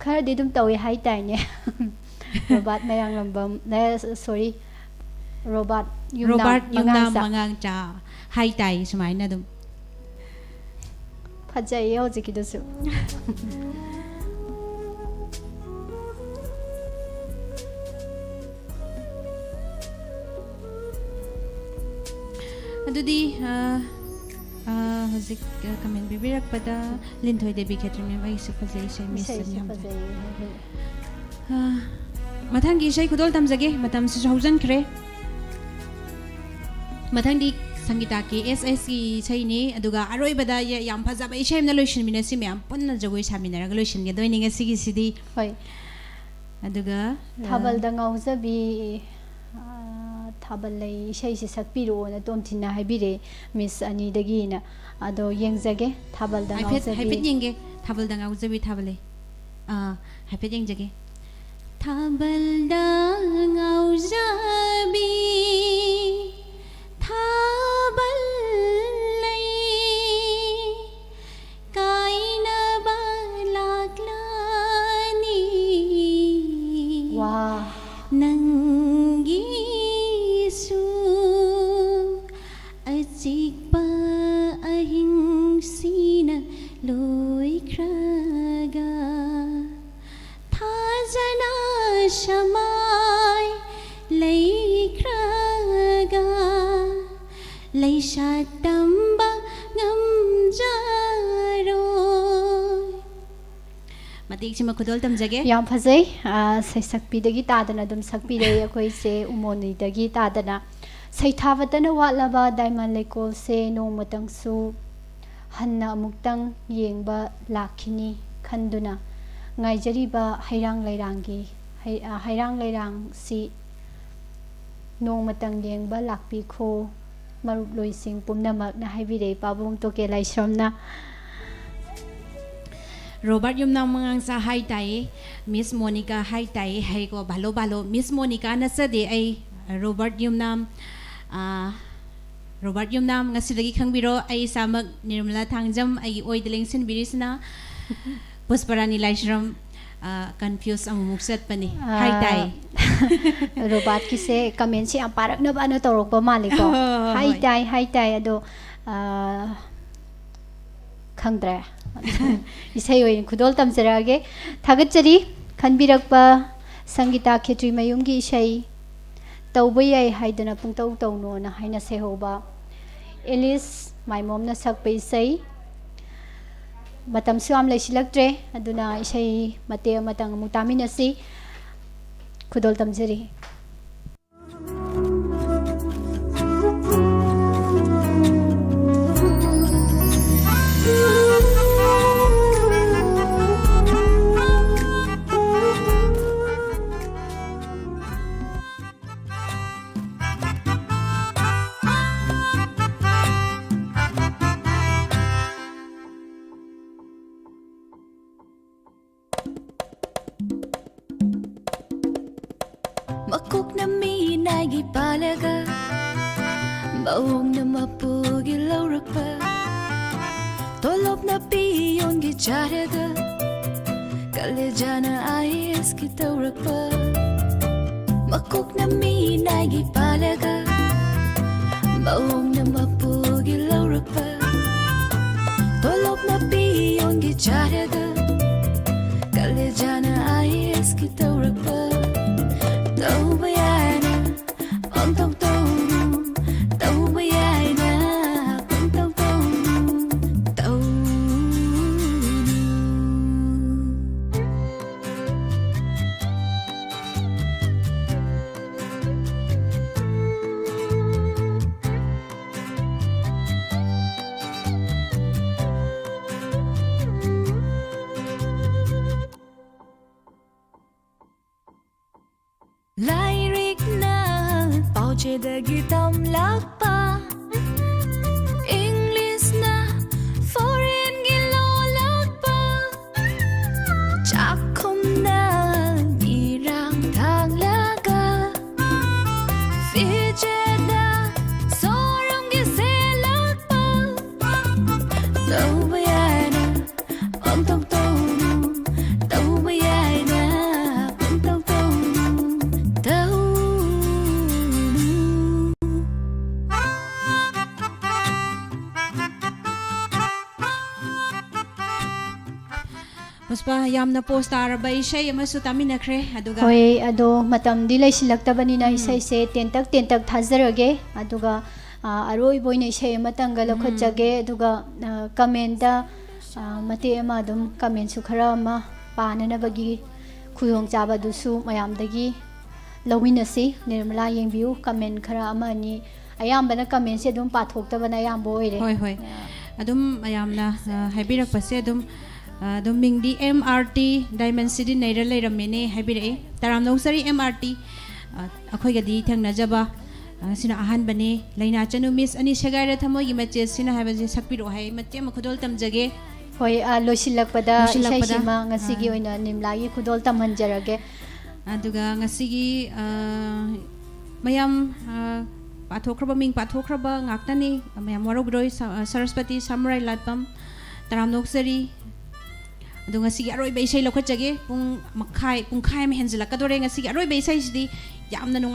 ꯈꯔꯗꯤ ꯑꯗꯨꯝ ꯇꯧꯋꯦ ꯍꯥꯏ ꯇꯥꯏꯅꯦ꯫ ꯔꯣꯕꯥꯔꯠ ꯃꯌꯥꯡꯂꯝꯕꯝ, ꯑꯦ, ꯁꯣꯔꯤ, ꯔꯣꯕꯥꯔꯠ ꯌꯨꯝꯅꯥꯝ ꯔꯣꯕꯥꯔꯠ ꯌꯨꯝꯅꯥꯝ ꯃꯉꯥꯡꯆꯥ꯫ ꯃꯉꯥꯡꯆꯥ ꯍꯥꯏ ꯇꯥꯏ ꯁꯨꯃꯥꯏꯅ ꯑꯗꯨꯝ꯫ ꯐꯖꯩꯌꯦ ꯍꯧꯖꯤꯛꯀꯤꯗꯨꯁꯨ꯫ ꯑꯗꯨꯗꯤ, ꯑ, ꯑ, ꯍꯧꯖꯤꯛ, ꯑ, ꯀꯃꯦꯟ ꯄꯤꯕꯤꯔꯛꯄꯗ ꯂꯤꯟꯊꯣꯏ ꯗꯦꯕꯤ ꯈꯦꯇ꯭ꯔꯤꯅꯦꯕ, "ꯑꯩꯁꯨ ꯐꯖꯩ ꯏꯁꯩ ꯃꯤꯁ ꯏꯁꯩꯁꯨ ꯑꯅꯤ ꯌꯥꯝ ꯐꯖꯩ꯫ ꯐꯖꯩ ꯍꯥꯏꯕꯤꯔꯛꯑꯦ꯫ ꯑ, ꯃꯊꯪꯒꯤ ꯏꯁꯩ ꯈꯨꯗꯣꯜ ꯇꯝꯖꯒꯦ, ꯃꯇꯝꯁꯤꯁꯨ ꯍꯧꯖꯤꯟꯈ꯭ꯔꯦ꯫ ꯃꯊꯪꯗꯤ ꯁꯪꯒꯤꯇꯥ ꯀꯦ ꯑꯦꯁ ꯑꯦꯁꯀꯤ ꯏꯁꯩꯅꯤ, ꯑꯗꯨꯒ ꯑꯔꯣꯏꯕꯗ ꯌ-, ꯌꯥꯝ ꯐꯖꯕ ꯏꯁꯩ ꯑꯃꯅ ꯂꯣꯏꯁꯤꯟꯃꯤꯟꯅꯁꯤ, ꯃꯌꯥꯝ ꯄꯨꯟꯅ ꯖꯒꯣꯏ ꯁꯥꯃꯤꯟꯅꯔꯒ ꯂꯣꯏꯁꯤꯟꯒꯗꯣꯏꯅꯤ ꯉꯁꯤꯒꯤꯁꯤꯗꯤ꯫ ꯍꯣꯏ꯫ ꯑꯗꯨꯒ, ꯑ, ꯊꯥꯕꯜꯗ ꯉꯥꯎꯖꯕꯤ, ꯑ, ꯊꯥꯕꯜ ꯂꯩ ꯏꯁꯩꯁꯦ ꯁꯛꯄꯤꯔꯛꯑꯣꯅ ꯇꯣꯝꯊꯤꯟꯅ ꯍꯥꯏꯕꯤꯔꯛꯑꯦ, ꯃꯤꯁ ꯑꯅꯤꯗꯒꯤꯅ꯫ ꯑꯗꯣ ꯌꯦꯡꯖꯒꯦ, ꯊꯥꯕꯜꯗ ꯍꯥꯏꯐꯦꯠ, ꯉꯥꯎꯖꯕꯤ꯫ ꯍꯥꯏꯐꯦꯠ ꯌꯦꯡꯒꯦ, ꯊꯥꯕꯜꯗ ꯉꯥꯎꯖꯕꯤ ꯊꯥꯕꯜ ꯂꯩ꯫ ꯑꯥ, ꯍꯥꯏꯐꯦꯠ ꯌꯦꯡꯖꯒꯦ꯫ ꯊꯥꯕꯜꯗ ꯉꯥꯎꯖꯕꯤ ꯊꯥꯕꯜ ꯂꯩ, ꯀꯥꯏꯅꯕ ꯂꯥꯛꯂꯅꯤ꯫ ꯋꯥ꯫ ꯅꯪꯒꯤꯁꯨ ꯑꯆꯤꯛꯄ ꯑꯍꯤꯡꯁꯤꯅ ꯂꯣꯏꯈ꯭ꯔꯒ, ꯊꯥꯖꯅ ꯁꯃꯥꯏ ꯂꯩꯈ꯭ꯔꯒ, ꯂꯩꯁꯥ ꯇꯝꯕ ꯉꯝꯖꯔꯣꯏ꯫ ꯃꯇꯦꯛꯁꯤꯃ ꯈꯨꯗꯣꯜ ꯇꯝꯖꯒꯦ꯫ ꯌꯥꯝ ꯐꯖꯩ꯫ ꯑ, ꯁꯩꯁꯛꯄꯤꯗꯒꯤ ꯇꯥꯗꯅ ꯑꯗꯨꯝ ꯁꯛꯄꯤꯔꯛꯏ ꯑꯩꯈꯣꯏꯁꯦ ꯎꯃꯣꯅꯤꯗꯒꯤ ꯇꯥꯗꯅ꯫ ꯁꯩꯊꯥꯕꯇꯅ ꯋꯥꯠꯂꯕ ꯗꯥꯏꯃꯟ ꯂꯩꯀꯣꯜꯁꯦ ꯅꯣꯡꯃꯇꯪꯁꯨ ꯍꯟꯅ ꯑꯃꯨꯛꯇꯪ ꯌꯦꯡꯕ ꯂꯥꯛꯈꯤꯅꯤ ꯈꯟꯗꯨꯅ ꯉꯥꯏꯖꯔꯤꯕ ꯍꯩꯔꯥꯡ ꯂꯩꯔꯥꯡꯒꯤ, ꯍꯩ-, ꯑ, ꯍꯩꯔꯥꯡ ꯂꯩꯔꯥꯡꯁꯤ ꯅꯣꯡꯃꯇꯪ ꯌꯦꯡꯕ ꯂꯥꯛꯄꯤꯈꯣ꯫ ꯃꯔꯨꯞꯂꯣꯏꯁꯤꯡ ꯄꯨꯝꯅꯃꯛꯅ ꯍꯥꯏꯕꯤꯔꯛꯏ ꯄꯥꯕꯨꯡ ꯇꯣꯀꯦ ꯂꯥꯏꯁ꯭ꯔꯝꯅ꯫ ꯔꯣꯕꯥꯔꯠ ꯌꯨꯝꯅꯥꯝ ꯃꯉꯥꯡꯆꯥ ꯍꯥꯏ ꯇꯥꯏꯌꯦ, ꯃꯤꯁ ꯃꯣꯅꯤꯀꯥ ꯍꯥꯏ ꯇꯥꯏꯌꯦ ꯍꯥꯏꯀꯣ, ꯚꯥꯂꯣ ꯚꯥꯂꯣ꯫ ꯃꯤꯁ ꯃꯣꯅꯤꯀꯥ ꯅꯠꯆꯗꯦ ꯑꯩ, ꯔꯣꯕꯥꯔꯠ ꯌꯨꯝꯅꯥꯝ, ꯑꯥ, ꯔꯣꯕꯥꯔꯠ ꯌꯨꯝꯅꯥꯝ, ꯉꯁꯤꯗꯒꯤ ꯈꯪꯕꯤꯔꯣ, ꯑꯩ ꯏꯁꯥꯃꯛ ꯅꯤꯔꯃꯂꯥ ꯊꯥꯡꯖꯝ, ꯑꯩꯒꯤ ꯑꯣꯏꯗ ꯂꯦꯡꯁꯤꯟꯕꯤꯔꯤꯁꯤꯅ ꯄꯨꯁꯄꯔꯥꯅꯤ ꯂꯥꯏꯁ꯭ꯔꯝ꯫ ꯀꯟꯐ꯭ꯌꯨꯁ ꯑꯃꯨꯛꯃꯨꯛ ꯆꯠꯄꯅꯤ꯫ ꯍꯥꯏ ꯇꯥꯏ꯫ ꯔꯣꯕꯥꯔꯠꯀꯤꯁꯦ ꯀꯃꯦꯟꯁꯦ ꯌꯥꯝ ꯄꯥꯔꯛꯅꯕꯅ ꯇꯧꯔꯛꯄ ꯃꯥꯜꯂꯦꯀꯣ꯫ ꯍꯣꯏ, ꯍꯣꯏ, ꯍꯥꯏ ꯍꯣꯏ꯫ ꯇꯥꯏ, ꯍꯥꯏ ꯇꯥꯏ꯫ ꯑꯗꯣ, ꯑ, ꯈꯪꯗ꯭ꯔꯦ꯫ ꯏꯁꯩ ꯑꯣꯏꯅ ꯈꯨꯗꯣꯜ ꯇꯝꯖꯔꯛꯑꯒꯦ꯫ ꯊꯥꯒꯠꯆꯔꯤ꯫ ꯈꯟꯕꯤꯔꯛꯄ ꯁꯪꯒꯤꯇꯥ ꯈꯦꯇ꯭ꯔꯤꯃꯌꯨꯝꯒꯤ ꯏꯁꯩ "ꯇꯧꯕ ꯌꯥꯏ ꯍꯥꯏꯗꯅ ꯄꯨꯡꯇꯧ ꯇꯧꯅꯣꯅ" ꯍꯥꯏꯅ ꯁꯩꯍꯧꯕ ꯑꯦꯂꯤꯁ ꯃꯥꯏꯃꯣꯝꯅ ꯁꯛꯄ ꯏꯁꯩ꯫ ꯃꯇꯝꯁꯨ ꯌꯥꯝ ꯂꯩꯁꯤꯜꯂꯛꯇ꯭ꯔꯦ, ꯑꯗꯨꯅ ꯏꯁꯩ ꯃꯇꯦꯛ ꯑꯃꯇꯪ ꯑꯃꯨꯛ ꯇꯥꯃꯤꯟꯅꯁꯤ꯫ ꯈꯨꯗꯣꯜ ꯇꯝꯖꯔꯤ꯫ ꯃꯀꯣꯛꯅ ꯃꯤꯅꯥꯏꯒꯤ ꯄꯥꯜꯂꯒ, ꯃꯑꯣꯡꯅ ꯃꯄꯨꯒꯤ ꯂꯧꯔꯛꯄ, ꯇꯣꯂꯣꯞꯅ ꯄꯤꯌꯣꯟꯒꯤ ꯆꯥꯔꯒ, ꯀꯂꯦꯖꯥꯅ ꯑꯥꯏ ꯑꯦꯁꯀꯤ ꯇꯧꯔꯛꯄ꯫ ꯃꯀꯣꯛꯅ ꯃꯤꯅꯥꯏꯒꯤ ꯄꯥꯜꯂꯒ, ꯃꯑꯣꯡꯅ ꯃꯄꯨꯒꯤ ꯂꯧꯔꯛꯄ, ꯇꯣꯂꯣꯞꯅ ꯄꯤꯌꯣꯟꯒꯤ ꯆꯥꯔꯒ, ꯀꯂꯦꯖꯥꯅ ꯑꯥꯏ ꯑꯦꯁꯀꯤ ꯇꯧꯔꯛꯄ꯫ ꯇꯧꯕ ꯌꯥꯏꯅ ꯄꯪꯇꯧ ꯇꯧꯅꯨ, ꯇꯧꯕ ꯌꯥꯏꯅ ꯄꯪꯇꯧ ꯇꯧꯅꯨ, ꯇꯧꯅꯨ꯫ ꯂꯥꯏꯔꯤꯛꯅ ꯄꯥꯎꯆꯦꯗꯒꯤ ꯇꯝꯂꯛꯄ, ꯏꯪꯂꯤꯁꯅ ꯐꯣꯔꯦꯟꯒꯤ ꯂꯣꯜꯂꯛꯄ, ꯆꯥꯛꯈꯨꯝꯅ ꯏꯔꯥꯡ ꯊꯥꯡꯂꯒ, ꯐꯤꯖꯦꯠꯅ ꯁꯣꯔꯨꯝꯒꯤ ꯄ-, ꯌꯥꯝꯅ ꯄꯣꯁ ꯇꯥꯔꯕ ꯏꯁꯩ ꯑꯃꯁꯨ ꯇꯥꯃꯤꯟꯅꯈ꯭ꯔꯦ꯫ ꯑꯗꯨꯒ ꯍꯣꯏ, ꯑꯗꯣ ꯃꯇꯝꯗꯤ ꯂꯩꯁꯤꯜꯂꯛꯇꯕꯅꯤꯅ ꯎꯝ꯫ ꯏꯁꯩꯁꯦ ꯇꯦꯟꯇꯛ ꯇꯦꯟꯇꯛ ꯊꯥꯖꯔꯒꯦ꯫ ꯑꯗꯨꯒ, ꯑ, ꯑꯔꯣꯏꯕ ꯑꯣꯏꯅ ꯏꯁꯩ ꯑꯃꯇꯪꯒ ꯎꯝ꯫ ꯂꯧꯈꯠꯆꯒꯦ꯫ ꯑꯗꯨꯒ, ꯑ, ꯀꯃꯦꯟꯗ, ꯑ, ꯃꯇꯦꯛ ꯑꯃ ꯑꯗꯨꯝ ꯀꯃꯦꯟꯁꯨ ꯈꯔ ꯑꯃ ꯄꯥꯅꯅꯕꯒꯤ ꯈꯨꯗꯣꯡꯆꯥꯕꯗꯨꯁꯨ ꯃꯌꯥꯝꯗꯒꯤ ꯂꯧꯃꯤꯟꯅꯁꯤ꯫ ꯅꯤꯔꯃꯂꯥ, ꯌꯦꯡꯕꯤꯌꯨ, ꯀꯃꯦꯟ ꯈꯔ ꯑꯃ ꯑꯅꯤ, ꯑꯌꯥꯝꯕꯅ ꯀꯃꯦꯟꯁꯦ ꯑꯗꯨꯝ ꯄꯥꯊꯣꯛꯇꯕꯅ ꯑꯌꯥꯝꯕ ꯑꯣꯏꯔꯦ꯫ ꯍꯣꯏ, ꯍꯣꯏ꯫ ꯑꯗꯨꯝ ꯃꯌꯥꯝꯅ, ꯑ, ꯍꯥꯏꯕꯤꯔꯛꯄꯁꯦ ꯑꯗꯨꯝ, ꯑ, ꯑꯗꯨꯝ ꯃꯤꯡꯗꯤ "ꯑꯦꯝ ꯑꯥꯔ ꯇꯤ ꯗꯥꯏꯃꯟ ꯁꯤꯗꯤ ꯅꯩꯔ ꯂꯩꯔꯝꯃꯦꯅꯦ" ꯍꯥꯏꯕꯤꯔꯛꯑꯦ꯫ ꯇꯔꯥꯝꯅꯧ ꯆꯥꯔꯤ ꯑꯦꯝ ꯑꯥꯔ ꯇꯤ꯫ ꯑ, ꯑꯩꯈꯣꯏꯒꯗꯤ ꯊꯦꯡꯅꯖꯕ, ꯑ, ꯁꯤꯅ ꯑꯍꯥꯟꯕꯅꯦ꯫ "ꯂꯩꯅꯥ ꯆꯅꯨ ꯃꯤꯁ ꯑꯅꯤ ꯁꯦꯒꯥꯏꯔ ꯊꯃꯣꯏꯒꯤ ꯃꯆꯦꯠ ꯁꯤꯅ" ꯍꯥꯏꯕꯁꯦ ꯁꯛꯄꯤꯔꯛꯑꯣ ꯍꯥꯏ꯫ ꯃꯇꯦꯛ ꯑꯃ ꯈꯨꯗꯣꯜ ꯇꯝꯖꯒꯦ꯫ ꯍꯣꯏ, ꯑ, ꯂꯣꯏꯁꯤꯜꯂꯛꯄꯗ ꯂꯣꯏꯁꯤꯜꯂꯛꯄꯗ, ꯏꯁꯩꯁꯤꯃ ꯉꯁꯤꯒꯤ ꯑ, ꯑꯣꯏꯅ ꯅꯤꯔꯃꯂꯥꯒꯤ ꯈꯨꯗꯣꯜ ꯇꯝꯍꯟꯖꯔꯒꯦ꯫ ꯑꯗꯨꯒ ꯉꯁꯤꯒꯤ, ꯑ, ꯃꯌꯥꯝ, ꯑ, ꯄꯥꯊꯣꯛꯈ꯭ꯔꯕ, ꯃꯤꯡ ꯄꯥꯊꯣꯛꯈ꯭ꯔꯕ ꯉꯥꯛꯇꯅꯤ꯫ ꯃꯌꯥꯝ ꯋꯥꯔꯧꯕꯤꯔꯣꯏ꯫ ꯁ-, ꯑ, ꯁꯔꯁꯄꯇꯤ ꯁꯥꯃꯨꯔꯥꯏ ꯂꯥꯠꯄꯝ, ꯇꯔꯥꯝꯅ ꯑꯣꯛꯆꯔꯤ꯫ ꯑꯗꯣ ꯉꯁꯤꯒꯤ ꯑꯔꯣꯏꯕ ꯏꯁꯩ ꯂꯧꯈꯠꯆꯒꯦ꯫ ꯄꯨꯡ ꯃꯈꯥꯏ, ꯄꯨꯡꯈꯥꯏ ꯑꯃ ꯍꯦꯟꯖꯜꯂꯛꯀꯗꯣꯔꯦ꯫ ꯉꯁꯤꯒꯤ ꯑꯔꯣꯏꯕ ꯏꯁꯩꯁꯤꯗꯤ ꯌꯥꯝꯅ ꯅꯨꯡꯉꯥꯏ꯫